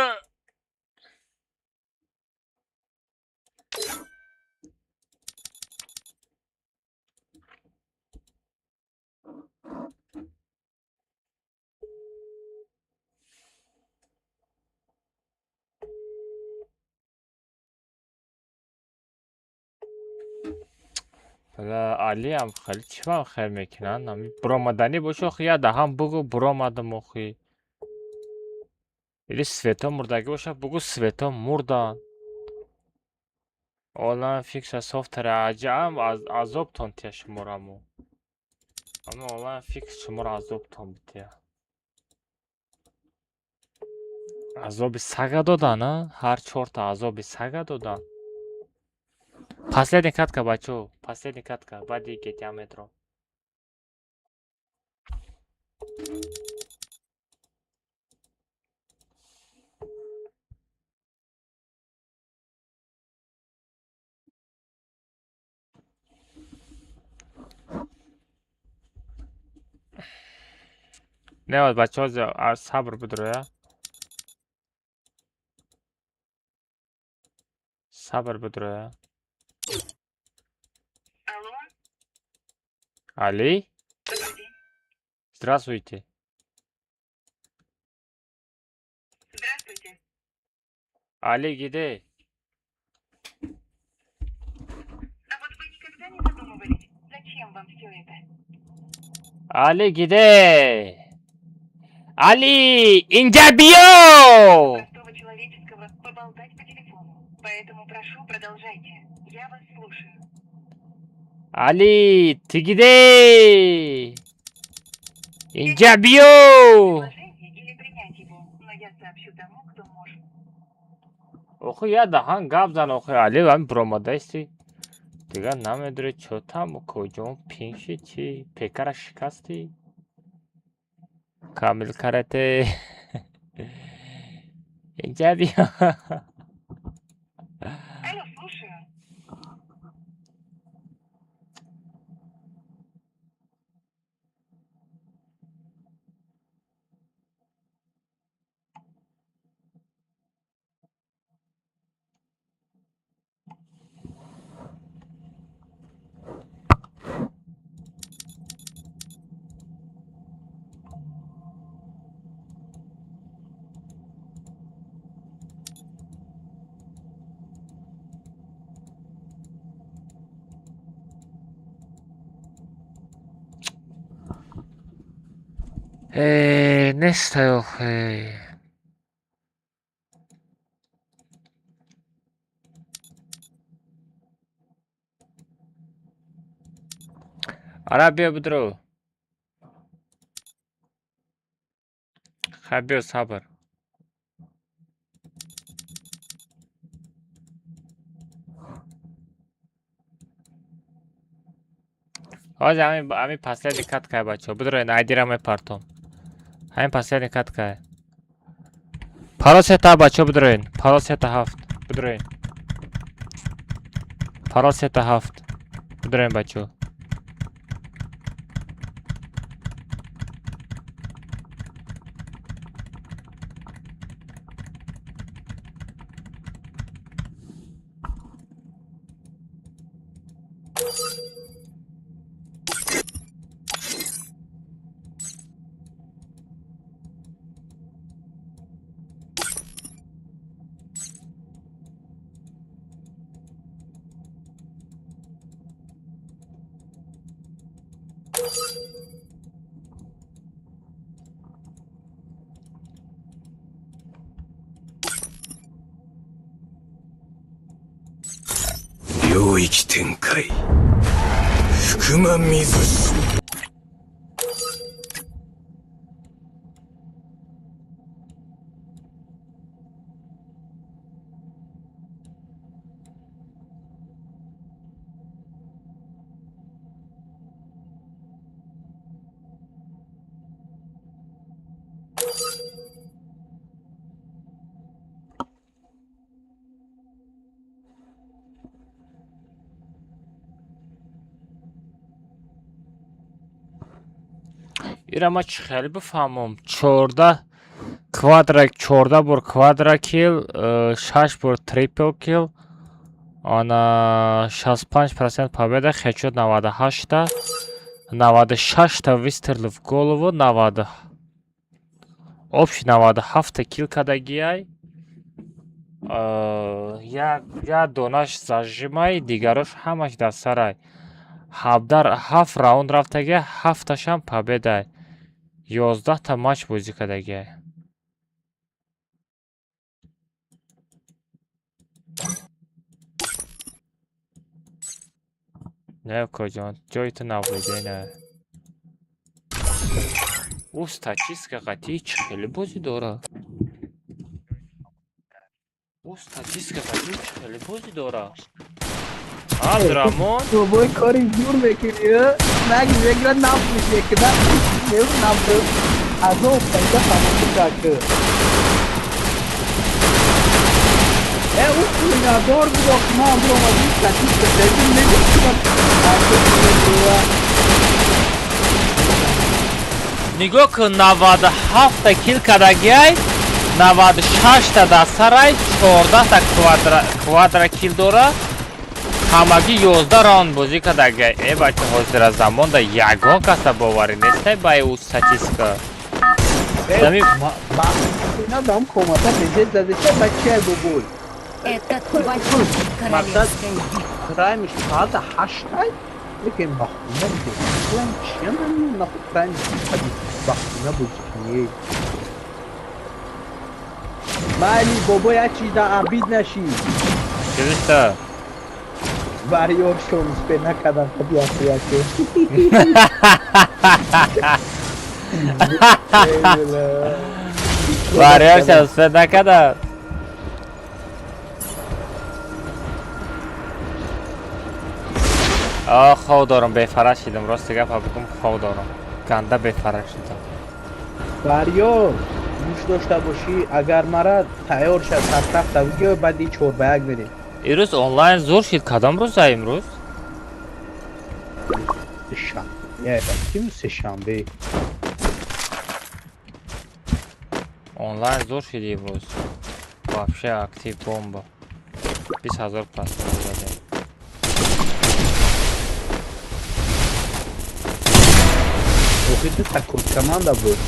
Бала Алиам хеле чӣ вам хел мекунанд? Ами буромаданӣ бошо охи я даҳам бугӯ буромадам охи. Или свето мурдагӣ боша бугӯ свето мурданд. Онлайн фикса софтера аҷам азобтон тия шуморамо. Ама онлайн фикс шуморо азобтон бития. Азоби сага додан, а? Ҳар чорта азоби сага додан. Последний катка, бачо, последний катка, баъди GTA метро. Не, бачаҳо, сабр бидроя. Сабр бидроя. Али? Здравствуйте. Здравствуйте. Али где? А вот вы никогда не задумывались, зачем вам все это? Али где? Али, инҷа биё! Простого человеческого поболтать по телефону. Поэтому прошу, продолжайте. Я вас слушаю. Али, ты где? Инҷа биё! Предложение или принять его, но я сообщу тому, кто может. Охи, я даҳан гап зан, охи, Али ами буромадаисти. Дигар намедонӣ чо там, куҷо пинг шид, чи пекара шикастӣ? Камил карате. Инҷа биё. Алло, слушаю. Э, нестай охе. Ара, биё, бидро. Хай, биё, сабр. Ҳозир ҳами последний каткай, бачаҳо. Бидро, айдира мепартом. Ҳамин последний каткай. Парол сета, бачаҳо, бидроен. Парол сета ҳафт. Бидроен. Парол сета ҳафт. Бидроен, бачаҳо. 領域展開。福間水氏。 Ира ма чӣ хеле бифаҳмам? 14 квадра, 14 бор квадра килл, шаш бор трипл килл, ана 65% победа, хедшот 98-та, 96-та выстрел в голову, 90 общий 97-та килл кардагиай. Як донаш зажимай, дигарош ҳамаш дар сарай. 17, ҳафт раунд рафтагиай, ҳафташам победай. 11-та матч бозӣ кардагиай. Не, укоҷон, ҷои ту набуде, не. Ӯ статистика қатъии чӣ хеле бозӣ дорад? Ӯ статистика қатъии чӣ хеле бозӣ дорад? Абдураҳмон. Бобой, кори зур мекунӣ, наги мегирад, нафлиш мекунад, нафл азоб пайда фаҳмида кард. Э, ӯ пулинадор буд, охи ман биромадим, статистика дадим, мегуфтам. Нигоҳ кун, 97-та килл кардагиай, 96-та дар сарай, 14-та квадра килл дорад. Ҳамагӣ 11 раунд бозӣ кардага. Э бача, ҳозира замонда ягон каса боварӣ нестай ба ӯ статистика. Надам комата безет задеса бача бобой. Это твоя королевская битва. Праймиш саата 8-ай, лекин бахуна биде. Чиям нахуй прайм бахуна бозӣ кунӣ. Майли бобой, як чиз да абид нашӣ. Чизишта? Вариоршон успе накардам қаби яке. Вариоршон успе накардам. А хов дорам, бефара шидам, рости гапа бигум, хов дорам. Ганда бефара шидам. Вариор, гӯш дошта бошӣ, агар мара тайёр шад сарсахта бигӯ, баъди 4-1 мерем. Ирӯз онлайн зур шид, кадом рӯза имрӯз? Шанбе, сешанбе. Онлайн зур шид имрӯз. Вообще актив бомба. 20 000 просмотр задем. Охи дута команда буд.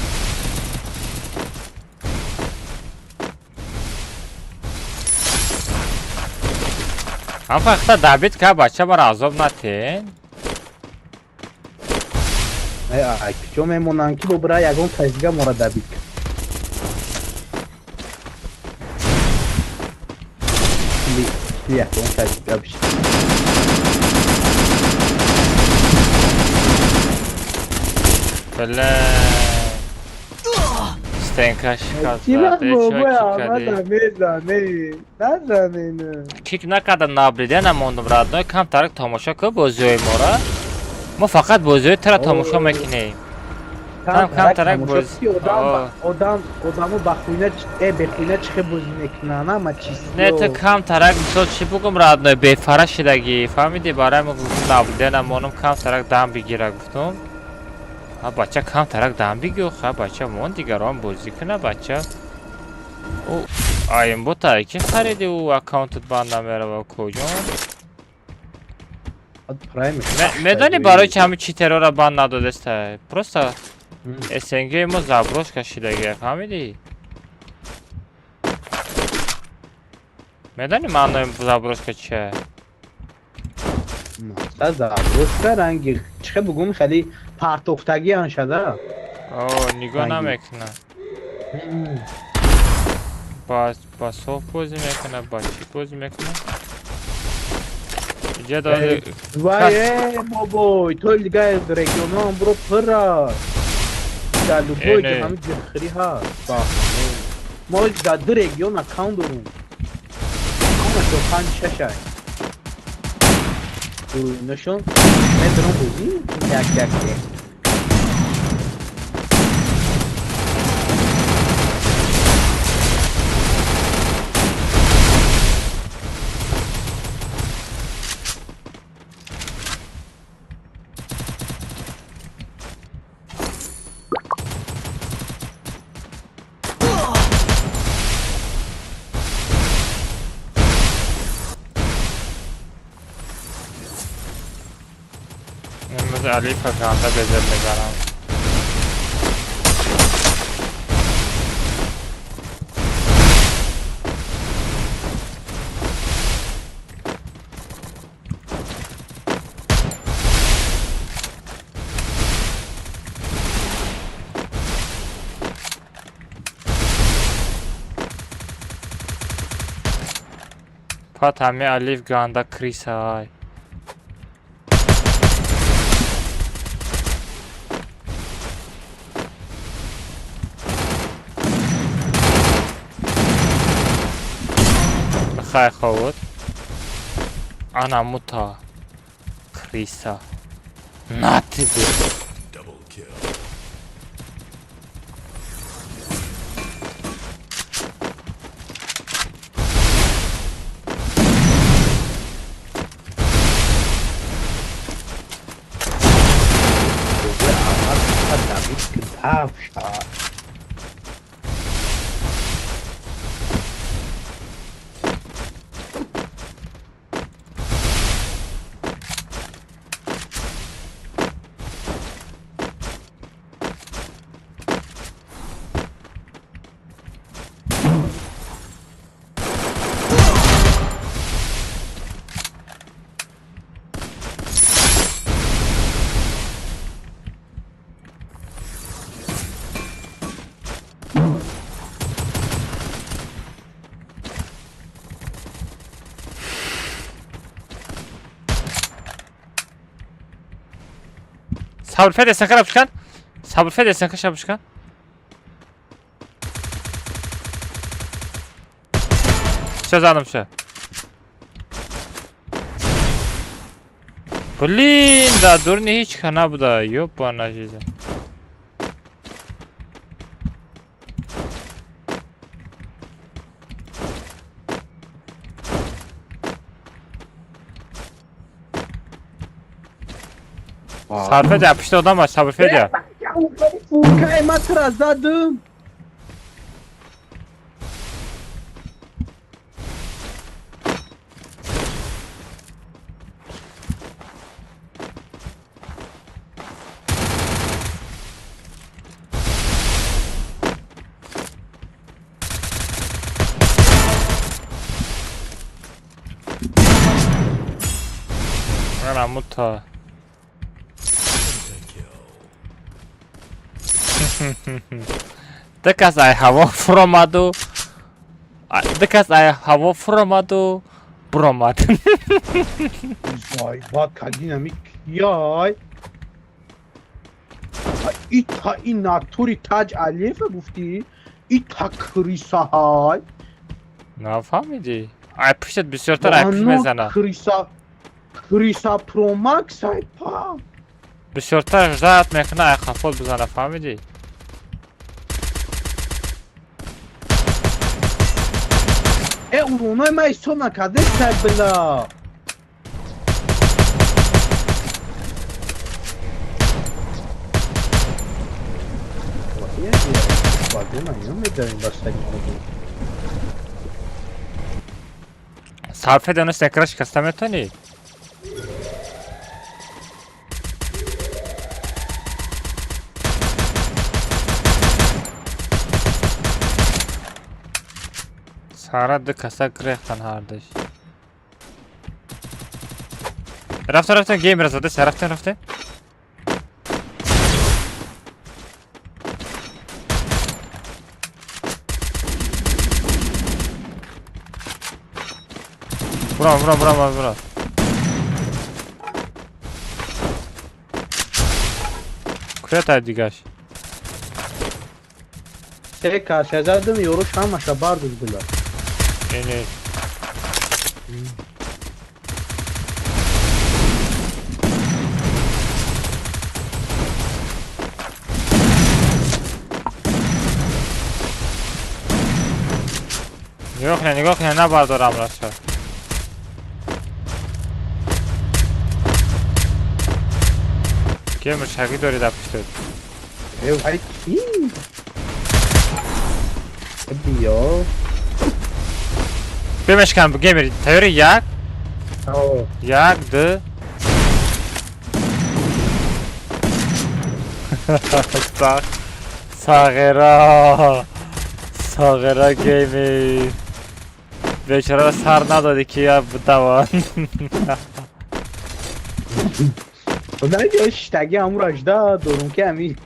Ҳам фақат дабит ка бача бара азоб натен. Ай, куҷо мемонанд ки бобра ягон кас дига мора дабит кар. Ягон кас дига биши. Бля. Стенка шикаст. Кик накарда наблида намондум родной, камтарак тамошо кун бозиҳои мора. Мо фақат бозиҳои тара тамошо мекунем. Камтарак боз одам одамо ба хуйна бехуйна чӣ хел бозӣ мекунанд, ама чиз. Не, ту камтарак мисол чӣ бугум родной, бефара шидагӣ. Фаҳмидӣ, барои мо гуфтум наблида намонум, камтарак дам бигира гуфтум. Ха бача камтарак дам бигир, ха бача мон дигарон бозӣ куна бача. Ӯ аимбота ки хариди ӯ аккаунтат банд намерава куҷо? Медонӣ барои чи ҳамин читерора банд надодеста? Просто СНГ мо заброшка шидагия, фаҳмидӣ? Медонӣ маънои заброшка чия? Заброшка ранги чӣ хел бугум хеле партохтагӣ аншада. О, нигоҳ намекуна. Ба соф бозӣ мекуна, ба чӣ бозӣ мекуна? Иҷа доди. Вай, бобой, то дига регионам буро пура. Дар любой ҷо ҳамин ҷирхирӣ ҳаст. Мо дар ду регион аккаунт дорем. Аккаунташон 5-6 ай. Ношон медорам бозӣ як як. Алифа ганда безеб мезанам. Пат ҳами Алиф ганда крисай. Хай ховуд. Ана мута. Криса. На тебе. Сабрфед СНК бишкан. Сабрфед СНК ша бишкан. Всё, задам всё. Блин, да дурни ҳеҷ ка набуда. Ёбана жизнь. Сарфедя, пишти одам аст, Сабрфедя. Фуркай ма тура задум. Ана мута. Дикас ай ҳаво фуромаду. Дикас ай ҳаво фуромаду буромад. Вай, ва кадина ми кияй. И та и натури Таҷ Алиева гуфтӣ? И та крисаҳай. Нафаҳмидӣ? Ай пуштат бисёртар ай пушт мезана. Криса Криса Промакс ай па. Бисёртар ждать мекуна ай қафол бизана, фаҳмидӣ? Э, уроной ма ҳисоб накарде сай била. Сарфед оно секра шикаста метавонӣ? Сара ду каса гирехтан ҳардаш. Рафтем, рафтем, геймера задеса, рафтем, рафтем. Бурам, бурам, бурам, бурам. Куя тай дигаш? Се каса задум, ёруш ҳамаша бардуш била. Не. Нигоҳ кунед, нигоҳ кунед, набардорам раша. Геймер шагӣ дорӣ дар пуштат. Э, вай ки? Биё. Бемешкан, геймер, тайёри як? Як, ду. Сағира. Сағира геймер. Бечора сар надодӣ ки я даван. Худо штаги амура жда дорум ки ами.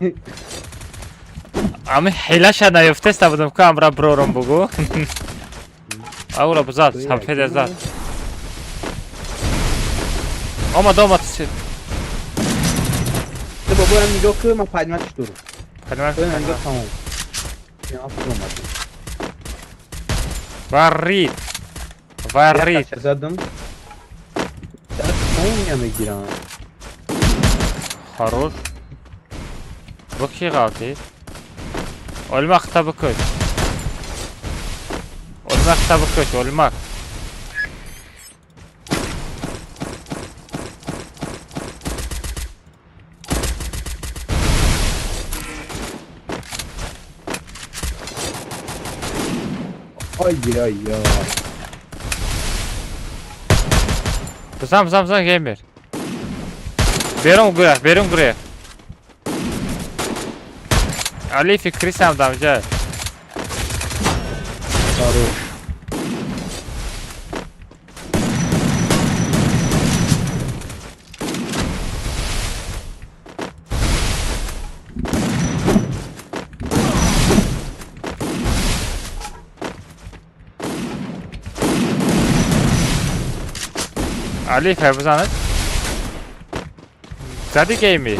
Ами ҳилаша наёфтеста будам ки амра брорум бугу. Аура бузад, сабфеда зад. Омад, омад. Ту бобоям нигоҳ кун, ман падматиш дорум. Падмат. Нигоҳ тамом. Я омад. Варид. Варид. Задам. Дастон мегирам. Хорош. Бу ки ғалтид? Олмақ та бикуш. Олмақ та бикуш, олмақ. Ай ай ай. Бизан, бизан, бизан геймер. Берун гурехт, берун гурехт. Алифи Крисам дамҷа. Хорош. Алиф бизанад. Зади гейми.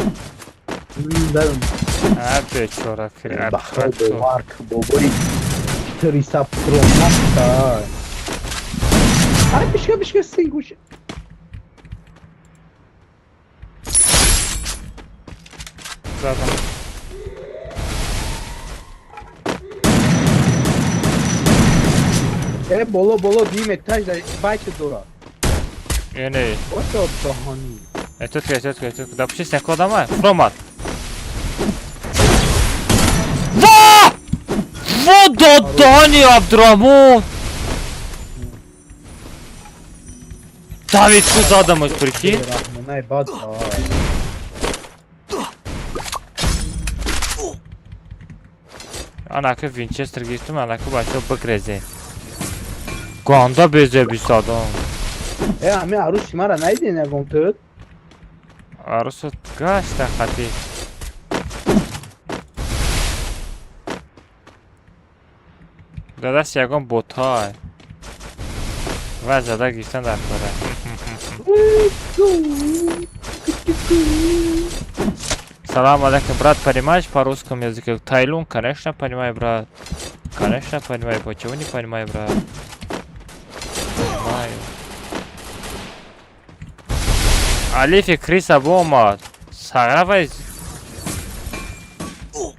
Задам. А бечора Бахро бовар ки бобои триса промахта. Ай бишка бишка сингуш. Задам. Э боло боло дим этаж да байк дора. Эне. Ото даҳани. Этот ки, этот ки, этот ки. Да пуши сняко одама. Фромад. Ва! Во додани Абдурамон! Давид ку задамаш, прикинь? Раҳмонай бад. Анаки Винчестер гирифтум, анаки бачаҳо бигрезем. Ганда безеби задам. Э ами аруси мара найден ягон тут? Арусу гашта хати. Дадаст ягон ботай. Ва зада гирифтан дар кора. Салам алейкум, брат, понимаешь по русскому языке? Тайлун, конечно, понимаю, брат. Конечно, понимаю. Почему не понимаю, брат? Понимаю. Алифи Криса бомад. Сагравай.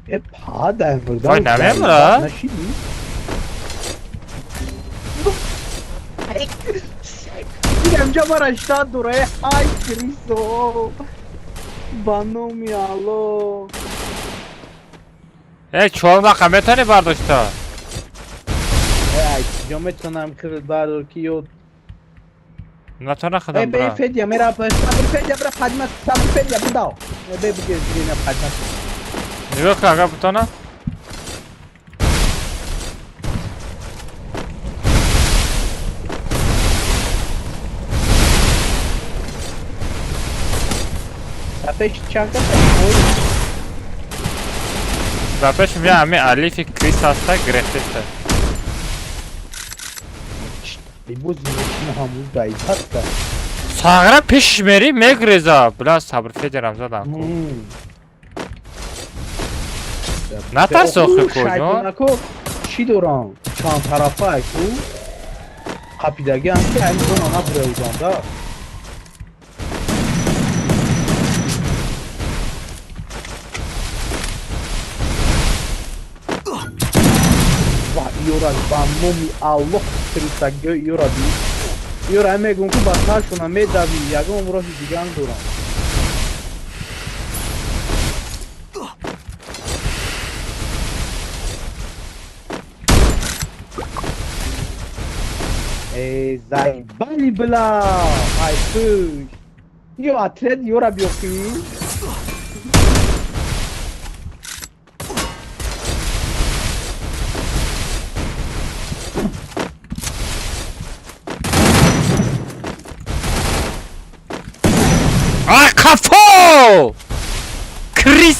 Э падаем, Вай, намемра? Нашиди? Инҷа мара штат дора, э ай Крисо. Ба номи Алло. Э, чор мақа метавонӣ бардошта? Э ай ҷо метавонам хел бардор ки ё Натона Э хадам бе брат. Федя мера сабр Федя бра падма сабр Федя будао. Э бе буге зина падма. Нигоҳ кун, агар бутона. Да пеш чанка Дар пешам я ами Алифи Крис ҳаста, гирехтеста. Бибуз зина ҳамуз даитаста. Сағра пешиш мери мегреза. Бла сабр Федерам задам ку. Натарс охи ку, ҷон. Шайтонако чӣ дорам? Чанд тарафа ку? Қапидагиам ки айн зона набуреудам да. Ва ёра ба номи Аллоҳ трисагиё ёра би. Ёра мегум ку ба саршона медави, ягон роҳи дигар дорам. Э заебали бла! Ай пуш! Ё отряд ёра биёхи? А қафо! Крис!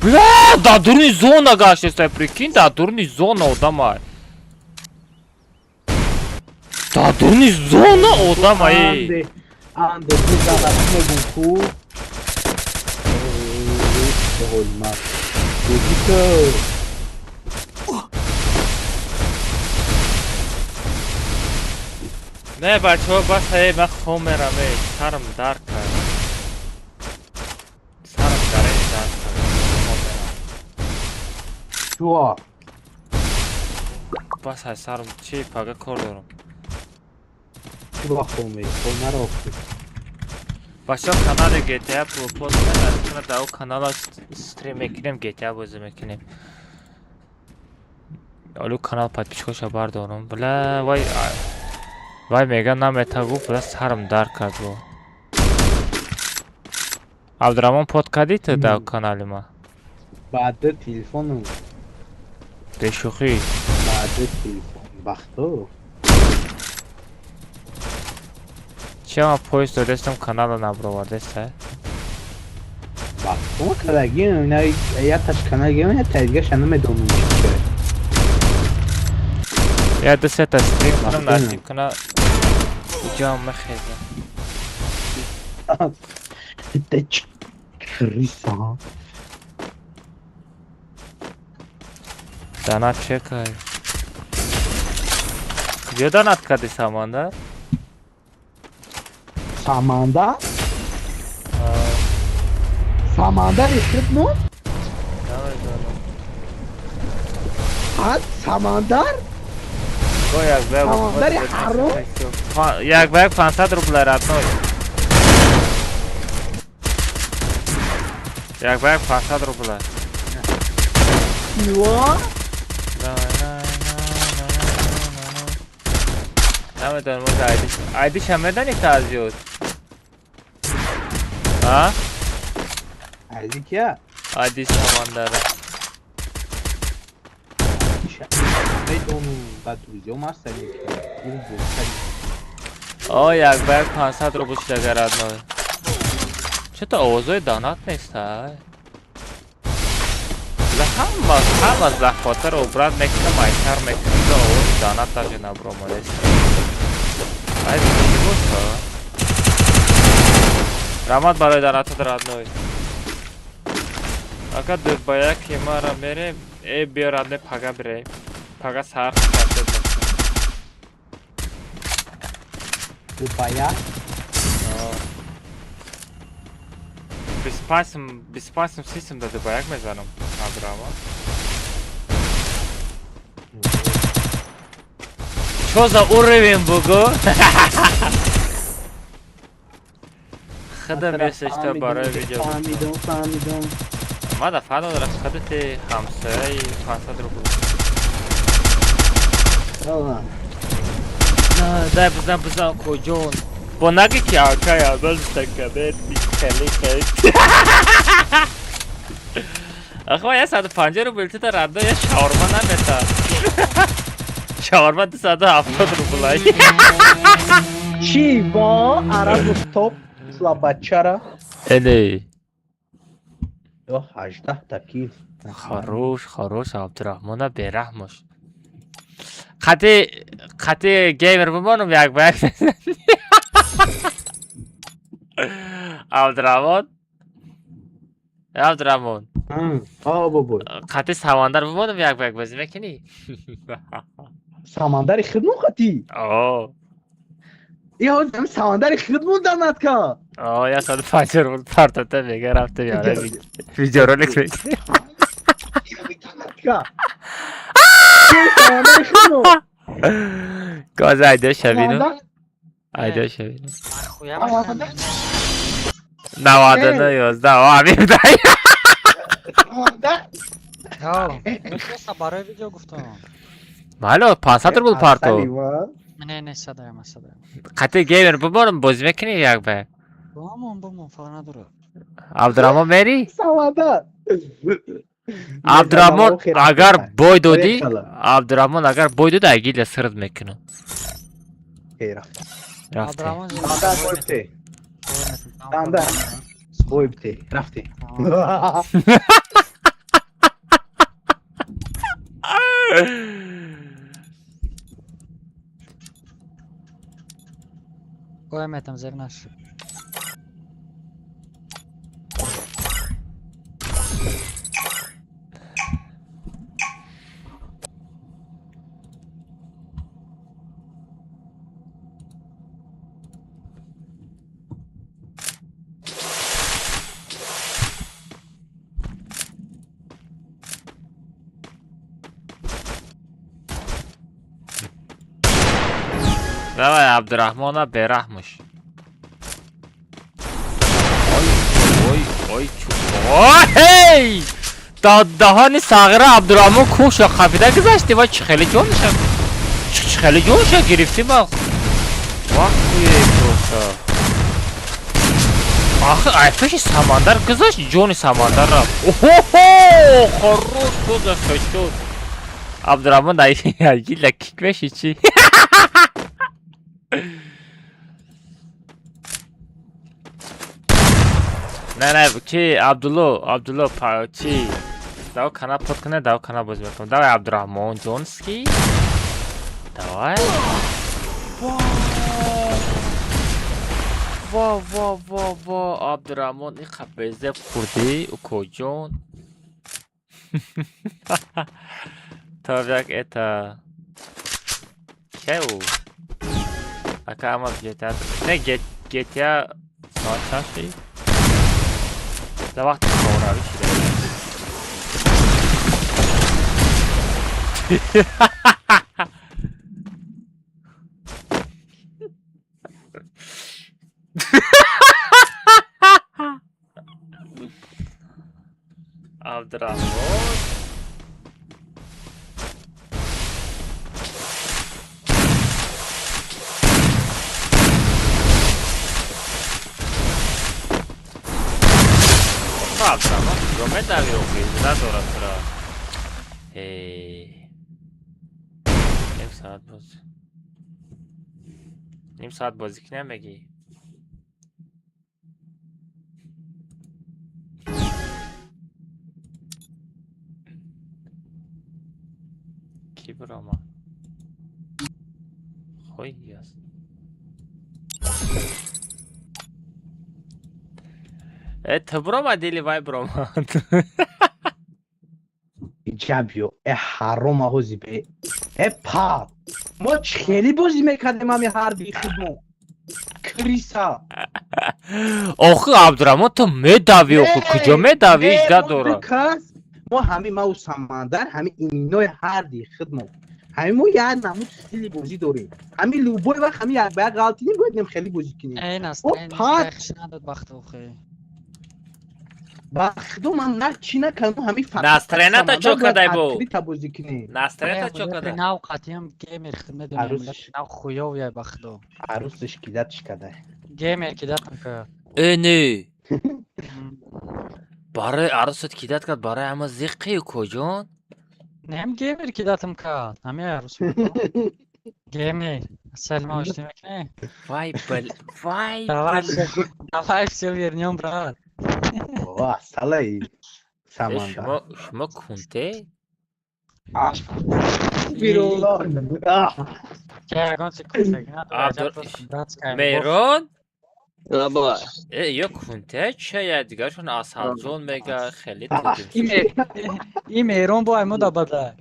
Бла, дар дуруни зона гаштеста, прикинь, дар дуруни зона одамай. Дар дуруни зона одамай. Анде, анде, бизана мегум ку. Ҳолма. Гузико. Не, бачаҳо, бас эй, ман хом мерам, эй, сарам дард кард. Сарам дарени дард кард. Хом мерам. Чуа. Бас ай сарам чи пага кор дорам. Чуа хоме, хонара охи. Бачаҳо канали GTA пропост кунед, дар о канала стрим мекунем, GTA бозӣ мекунем. Олу канал подписчикоша бардорам. Бла, вай вай мега намета гуфт, бла сарам дард кард бо. Абдурамон под кардӣ ту дар канали ма? Баъда телефону. Бешӯхӣ. Баъда телефон. Бахто. Чи ман поезд додестам канала набровардеста? Бахто кардагим, ина яташ канал гирам, я тайдигаша намедонам чи. Я ду сета стрим кунам, Бахто. насиб куна ҷам мехезам. Д чи криса. Донат чекай. Куҷо донат кардӣ, Самандар? Самандар? Самандар хидмо? Намедонам. Ҳад Самандар? Го як ба як. Самандари ҳаром? Як ба як 500 рубла, родной. Як ба як 500 рубла. Чего? Намедонам, оз айдиш. Айдиша медонӣ та аз ёд? А? Айди кия? Айди Самандара. Медонам, ба друзьям ҳастан. О, як ба як 500 рубл шуда, родной. Чё-то овозои донат нест, ай? Ҳама ҳама захватаро убрат мекунам, айтар мекунам, да овози донат даже набуромадест. Ай, чӣ боша? Раҳмат барои донатат, родной. Ака, ду ба яки мара мерем, э, биё, родной, пага бирем. Пага саҳар хатед мекунам. Ду ба як? 25 сум, 25 сум, 30 сум да ду ба як мезанам. Абдурахмон. Чё за уровень, бугу? Худа месешта барои видео. Фаҳмидам, фаҳмидам. Ма да фаҳм дорам, худати ҳамсояи 500 рубл. Дай бизан, бизан, куҷон. Бо наги ки акай аввал сакабет хеле хеле. Ахы ма 150 рубл тита радда я шаурма намета. Шаурма 270 рублай. Чӣ во арабу топ слабачара? Элей. Ё 18 та кил. Хорош, хорош, Абдурахмона бераҳмош. Қати қати геймер бимонам, як ба як. Абдурахмон. Абдурахмон. А бобой. Қати Самандар бимонам, як ба як бозӣ мекунӣ? Самандари хидмон қати? О. И ҳозир самандари хидмон донат ка. О, 150 рубл партата мега рафта яра видеоролик мекунӣ. Ка. Самандари хидмон. Газ айда шавину. Айда шавину. 99 11 о амир дай. Барои видео гуфтам. Мало 500 рубл парто. Не, не, садаям, садаям. Қати геймер бимонам бозӣ мекунӣ як ба як? Бомон, бомон, фарқ надорад. Абдурахмон мери? Самандар. Абдурахмон агар бой додӣ, Абдурахмон агар бой додӣ, агила сирд мекунам. Рафте. Самандар бой бите. Самандар. Бой бите. Рафте. Бой метам, зер наш. Давай, Абдурахмона бераҳмуш. Ой, ой, ой, чу. Ой! Даҳани сағира Абдурахмон кӯша қапида гузашти ва чӣ хеле ҷонша. Чӣ хеле ҷонша гирифти ма. Вахуе просто. Ахы, ай пеши Самандар гузашт, ҷони Самандар рафт. Охо, хорош, тоза шуд. Абдурахмон дай гила кик меши чӣ? Не, не, ки Абдулло, Абдулло, чи? Давай канал под кане, давай канал бозӣ мекунам. Давай Абдурахмон Ҷонский. Давай. Ва, ва, ва, ва, Абдурахмон иқа безеб хурдӣ, укоҷон. То як это. Кай ӯ? Ака, ама GTA. Не, GTA соат чанд шид? За вақти хоравӣ шида. Абдурахмон. Абдурахмон куҷо медави охи? Надорад тура. Эй. Ним соат боз. Ним соат бозӣ кунем мегӣ? Кӣ биромад? Хой аст. Э, ту биромадӣ или вай биромад? Иҷаб ё, э ҳарома ҳози бе. Э па. Мо чӣ хеле бозӣ мекардем ҳами ҳарби худмо. Криса. Охи, Абдураҳмон, ту медавӣ охи, куҷо медавӣ? Ҳеҷ надорад. Кас мо ҳами мау Самандар, ҳами иминои ҳарди худмо. Ҳами мо як намуд стили бозӣ дорем. Ҳами любой вақт ҳами як ба як ғалтинем, бояд нем хеле бозӣ кунем. Эй, О, пат. надод бахт охи. Ба худо ман на чӣ накардам, ҳами фақат Настроената чо Самандар бояд кадай бо? открыто бозӣ кунем. Настроената чо кадай? Нав қатиям геймер хид медонем, Арӯсиш. нав хуёвия ба худо. Арӯсиш кидатш кадай. Геймер кидатам ка. Э, не. Барои арӯсат кидат кард, барои ҳама зиққи куҷон? Нем геймер кидатам ка. Ҳами арӯс. Геймер. Салма ошти мекунӣ? Вай бал, вай Давай бал. всё, давай всё вернем, брат. Ва, салаи. Э, Самандар. шумо кунте? Бируллоҳ. Ке ягон чи кунтеги надорад, просто братская любовь. Меҳрон? Лаба. Э, ё кунте чая, дигаршон Асалҷон мега, хеле тудим. И Меҳрон бо айму да бада.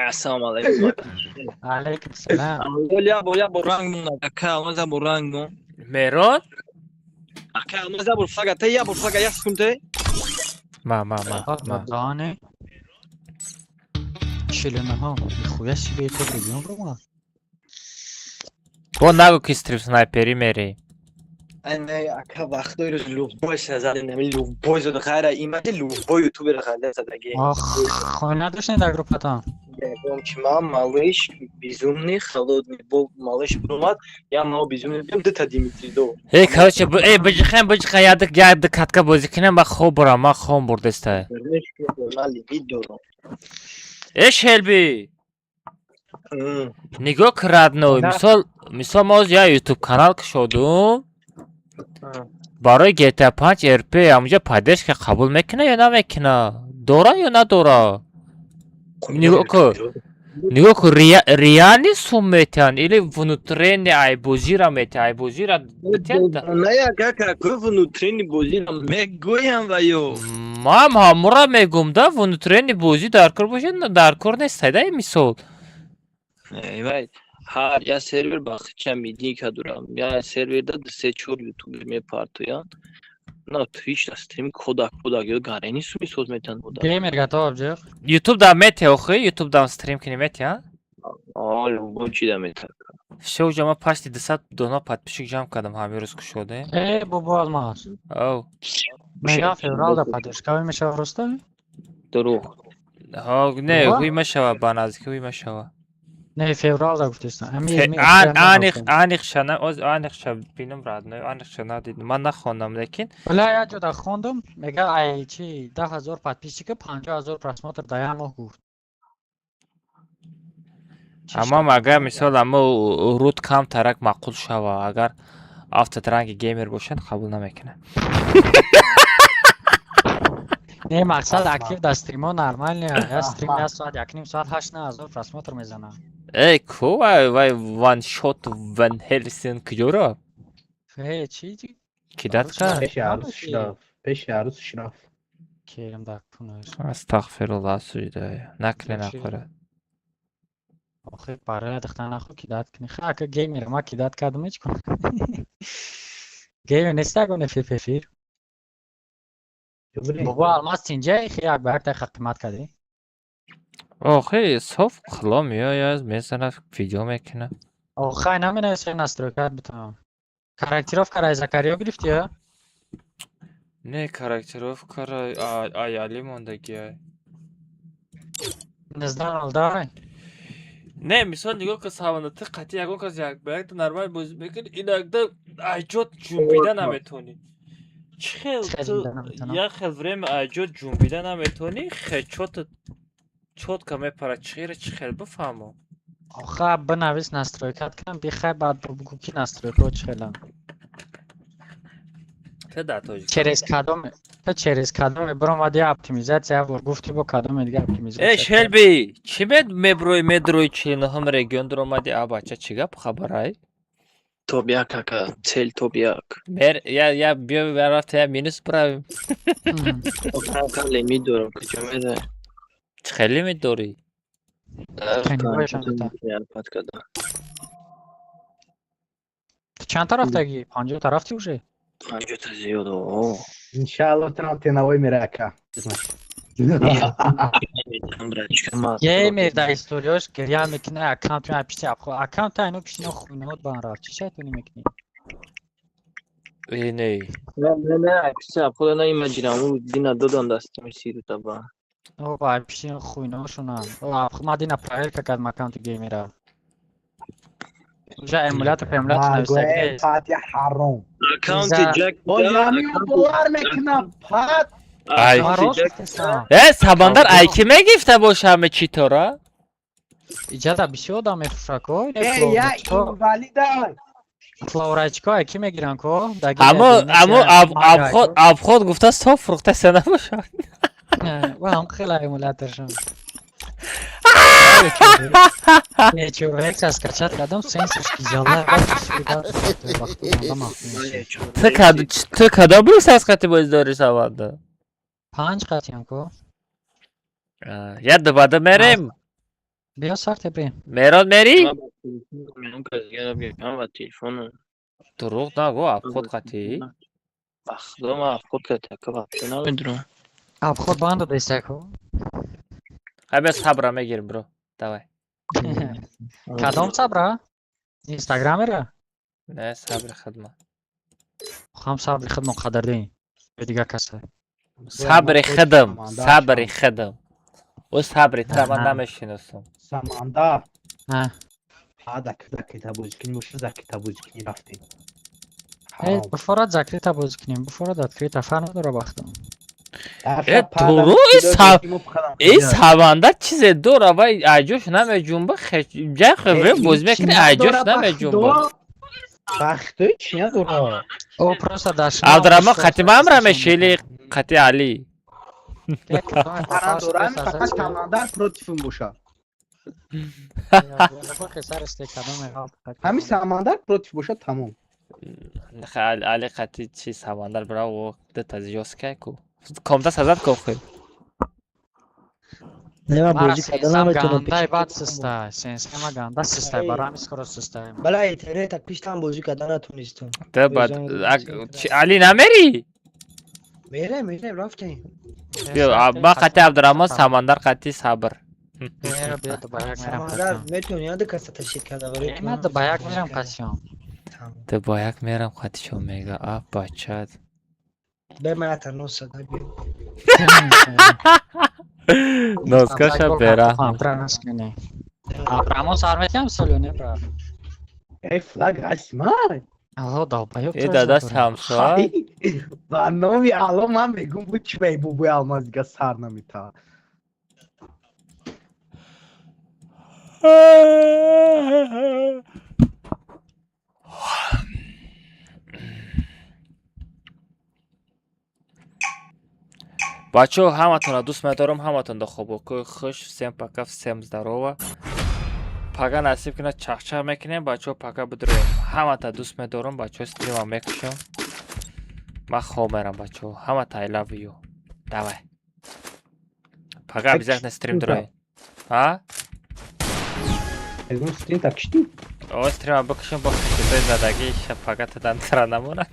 Ассалому алайкум. Алайкум салам. Я бо я бо ранг мон, ака, алмаз бо ранг мон. Меҳрон? Ака, алмаз бо флага, те я бо флага я секунде. Ма, ма, ма, ма. Дане. 49, нихуя себе, это регион бромад. Бо нагу ки стрим снайпери мери. Не, ака, вақтои рӯз любой задем, ҳамин любой зада хайра, имаҷи любой ютубер хайра задаги. Ох, хой надошнед дар группатон. Ягон чи ман малыш безумный холодный бо малыш бромад, я мао безумный бем дута Димитрий до. Э, короче, э, биҷихем, биҷихем, ядик ядик катка бозӣ кунем, ба хоб бурам, ман хом бурдеста. Ман лимит дорам. Э, Шелби! Нигоҳ кун, родной, мисол мо ҳозир як ютуб канал кушодум. Барои GTA 5 RP ҳамунҷа поддержка қабул мекуна ё намекуна? Дора ё надора? Нигоҳ кун. Нигоҳ кун, реальный сум метиҳанд или внутренний айбозира метиҳанд? Айбозира битиҳанд? Не, ака, какой внутренний бозира мегӯям ва ё. Ман ҳамура мегӯм да, внутренний бозӣ дар кор бошад, дар кор нест, да, мисол. Эй, вай, ҳар я сервер ба хича мидинка дорам. Я серверда се чор ютубер мепартоянд. На Twitch да стрим кодак кодак ё гарени суми соз метиҳанд бода. Геймер готов, ҷеғ. Ютуб да метиҳ охи, Ютуб дам стрим кунӣ метиҳ, А, любой чи да метиҳад. Всё, уҷа ман пашти 200 дона подписчик ҷамъ кардам ҳамин рӯз кушодем. Э, бобо Алмаз. Ов. Мега феврал да поддержка мешава, роста? Дурӯғ. Ҳо, не, ҳуй мешава, ба наздикӣ ҳуй мешава. Не, феврал да гуфтестам. Ами Аниқ, аниқша на, оз аниқша бинам, родной, аниқша надидам. Ман нахондам, лекин Бля, як ҷо да хондум, мега ай чи 10 000 подписчика 50 000 просмотр да як моҳ гуфт. Амам агар мисол амо руд кам тарак маъқул шава, агар автотранги геймер бошанд, қабул намекунад. Не, мақсад актив да стримо нормально. Я стрим я соат 1,5 соат 8 000 просмотр мезанам. Эй, ку вай вай ван шот ван Хелсин куҷоро? Э, чи? Кидат кард? Пеши арӯсиш рафт. Пеши арӯсиш рафт. Керим дар кунаш. Астағфируллоҳ, суҷда. Накне Чӣ? Нахӯрад. Охир барои духтар нахӯ кидать кунӣ. Ха, ака геймер ма кидать кардам ҳеҷ кун. Геймер нест ягон эфир. Бобо Алмаз тинҷа хи як ба як дақиқа қимат кардӣ. Охи, соф қило меояд, мезанад, видео мекунад. Охай наменависем настройка битам. Корректировка ра Закариё гирифтӣ ё? Не, корректировка ра ай Али мондагиай. 19:02. Не, мисол нигоҳ кун, саванда ту қатъи ягон кас як ба якта нормал бозӣ мекунӣ, иногда айҷот ҷунбида наметонӣ. Чӣ хел Чӣ хел ту ҷунбида наметонам? Як хел время айҷот ҷунбида наметонӣ, хечота чётко мепарад. Чира чӣ хел бифаҳмам? Оха, бинавис настройка т кунам, бихай баъд бугӯ ки настройка чӣ хелам. Ту дар Тоҷикистон Через кадом ту через кадоме биромадӣ оптимизация як бор гуфтӣ бо кадоме дига Э, оптимизация. Шелби, чӣ меброи медрои 49-ум регион дуромадӣ? А бача, чӣ гап хабарай? Топ як, ака, цель топ як. Мер, я биё рафта я минус биравем. Ака, лимит дорам, куҷо медаи? Чӣ хел лимит дорӣ? Чанд та? Ту чанд та рафтагӣ? 50 та рафтӣ уже? 50 та зиёд, о. Иншаалло танам теновой мера, ака. Геймер дар историёш гиря мекунад, аккаунт ма пишти аккаунт айно пишти но хуйнот бан рафт. Чӣ шайтонӣ мекунӣ? Э, не. Не, не, не, пишти абхода на имаҷинаму дина додан дастами сирута ба. О, ба пишти хуйношунам. О, ма дина проверка кардам аккаунти геймера. Уже эмулятор пемулятор нависагӣ. Пати ҳаром. Аккаунти ҷак. Боз бовар мекунам, пат. Ай. Э, Сабандар ай ки мегифта боша ҳаме читора? Иҷада бисёр одам мефурӯшад ко? Э, я инвалида. Флаурачко ай ки мегиранд ко? Амо, амо абход абход гуфта соф фурӯхта се набошад. Ва ҳам хела эмуляторшон. Нечо скачать кардам, сенсорски ҷалла. Ту кадом брюс қати боз дорӣ, Сабандар? Панҷ қатиям ко. Я дубада мерем. Биё сарте бирем. Мерон мери? Телефону. Дурӯғ нагӯ, абход қатӣ? Ба худо, ман абход кати, ака, вообще намедонам. Абход банд додеста ко. Хай, биё сабра мегирим, бро. Давай. Кадом сабра? Инстаграмера? Не, сабри хидмат. Ҳам сабри хидмат қадрдин. Ё дига каса. Сабри хидм, сабри хидм. Ӯ сабри тра ман намешиносам. Самандар. А. Закрита бозӣ кунӣ боша, закрита бозӣ кунӣ рафтем. Э, буфорад закрита бозӣ кунем, буфорад открита фарқ надора бахтам. Э, дурӯғ и Сабандар чизе дора, вай айҷош намеҷунба, ҷай хеве бозӣ мекунӣ, айҷош намеҷунба. Бахтои чи надора? О, просто дашна. Абдураҳмон қати мамра мешили қати Али. Дорам, фақат Самандар против боша. Ҳамин Самандар против боша, тамом. Али қати чи Самандар бираво дата жёсткая ку. Комта сазад ко хел. Не, ман бозӣ карда наметавонам. Гандай бад систай, сенсема ганда систай, барои ҳамин скоро систай. Бала, интернет так пиштам, бозӣ карда натонистам. Да бад Али намери? Мерем, мерем, рафтем. Биё, ма қати Абдураҳмон, Самандар қати Сабр. Самандар метавони яда каса ташид карда барои. Ма ба як мерам қатиён. Д ба як мерам қатишон мега, а бачат. Бе ман ята нос зада биё. Носкаша бера. Абрамон сар метиҳам солё не брат. Э, флаг асмай. Алло, долбоёб. Э, дада самса. Ба номи Алло ман мегум бу чи бай бубуи Алмаз дига сар намета. Бачаҳо, ҳаматонро дӯст медорам, ҳаматонро хобокӯи хуш. Всем пока, всем здорова. Пага насиб кунад, чахчах мекунем, бачаҳо, пага бидроем. Ҳамата дӯст медорам, бачаҳо, стрима мекушам. Ман хоб мерам, бачаҳо. Ҳамата I love you. Давай. Пага обязательно стрим дурай. А? Ягон стрим та киштӣ? О, стрима бикушем, бо хишитой задагӣ ша пага тадан тара намонад.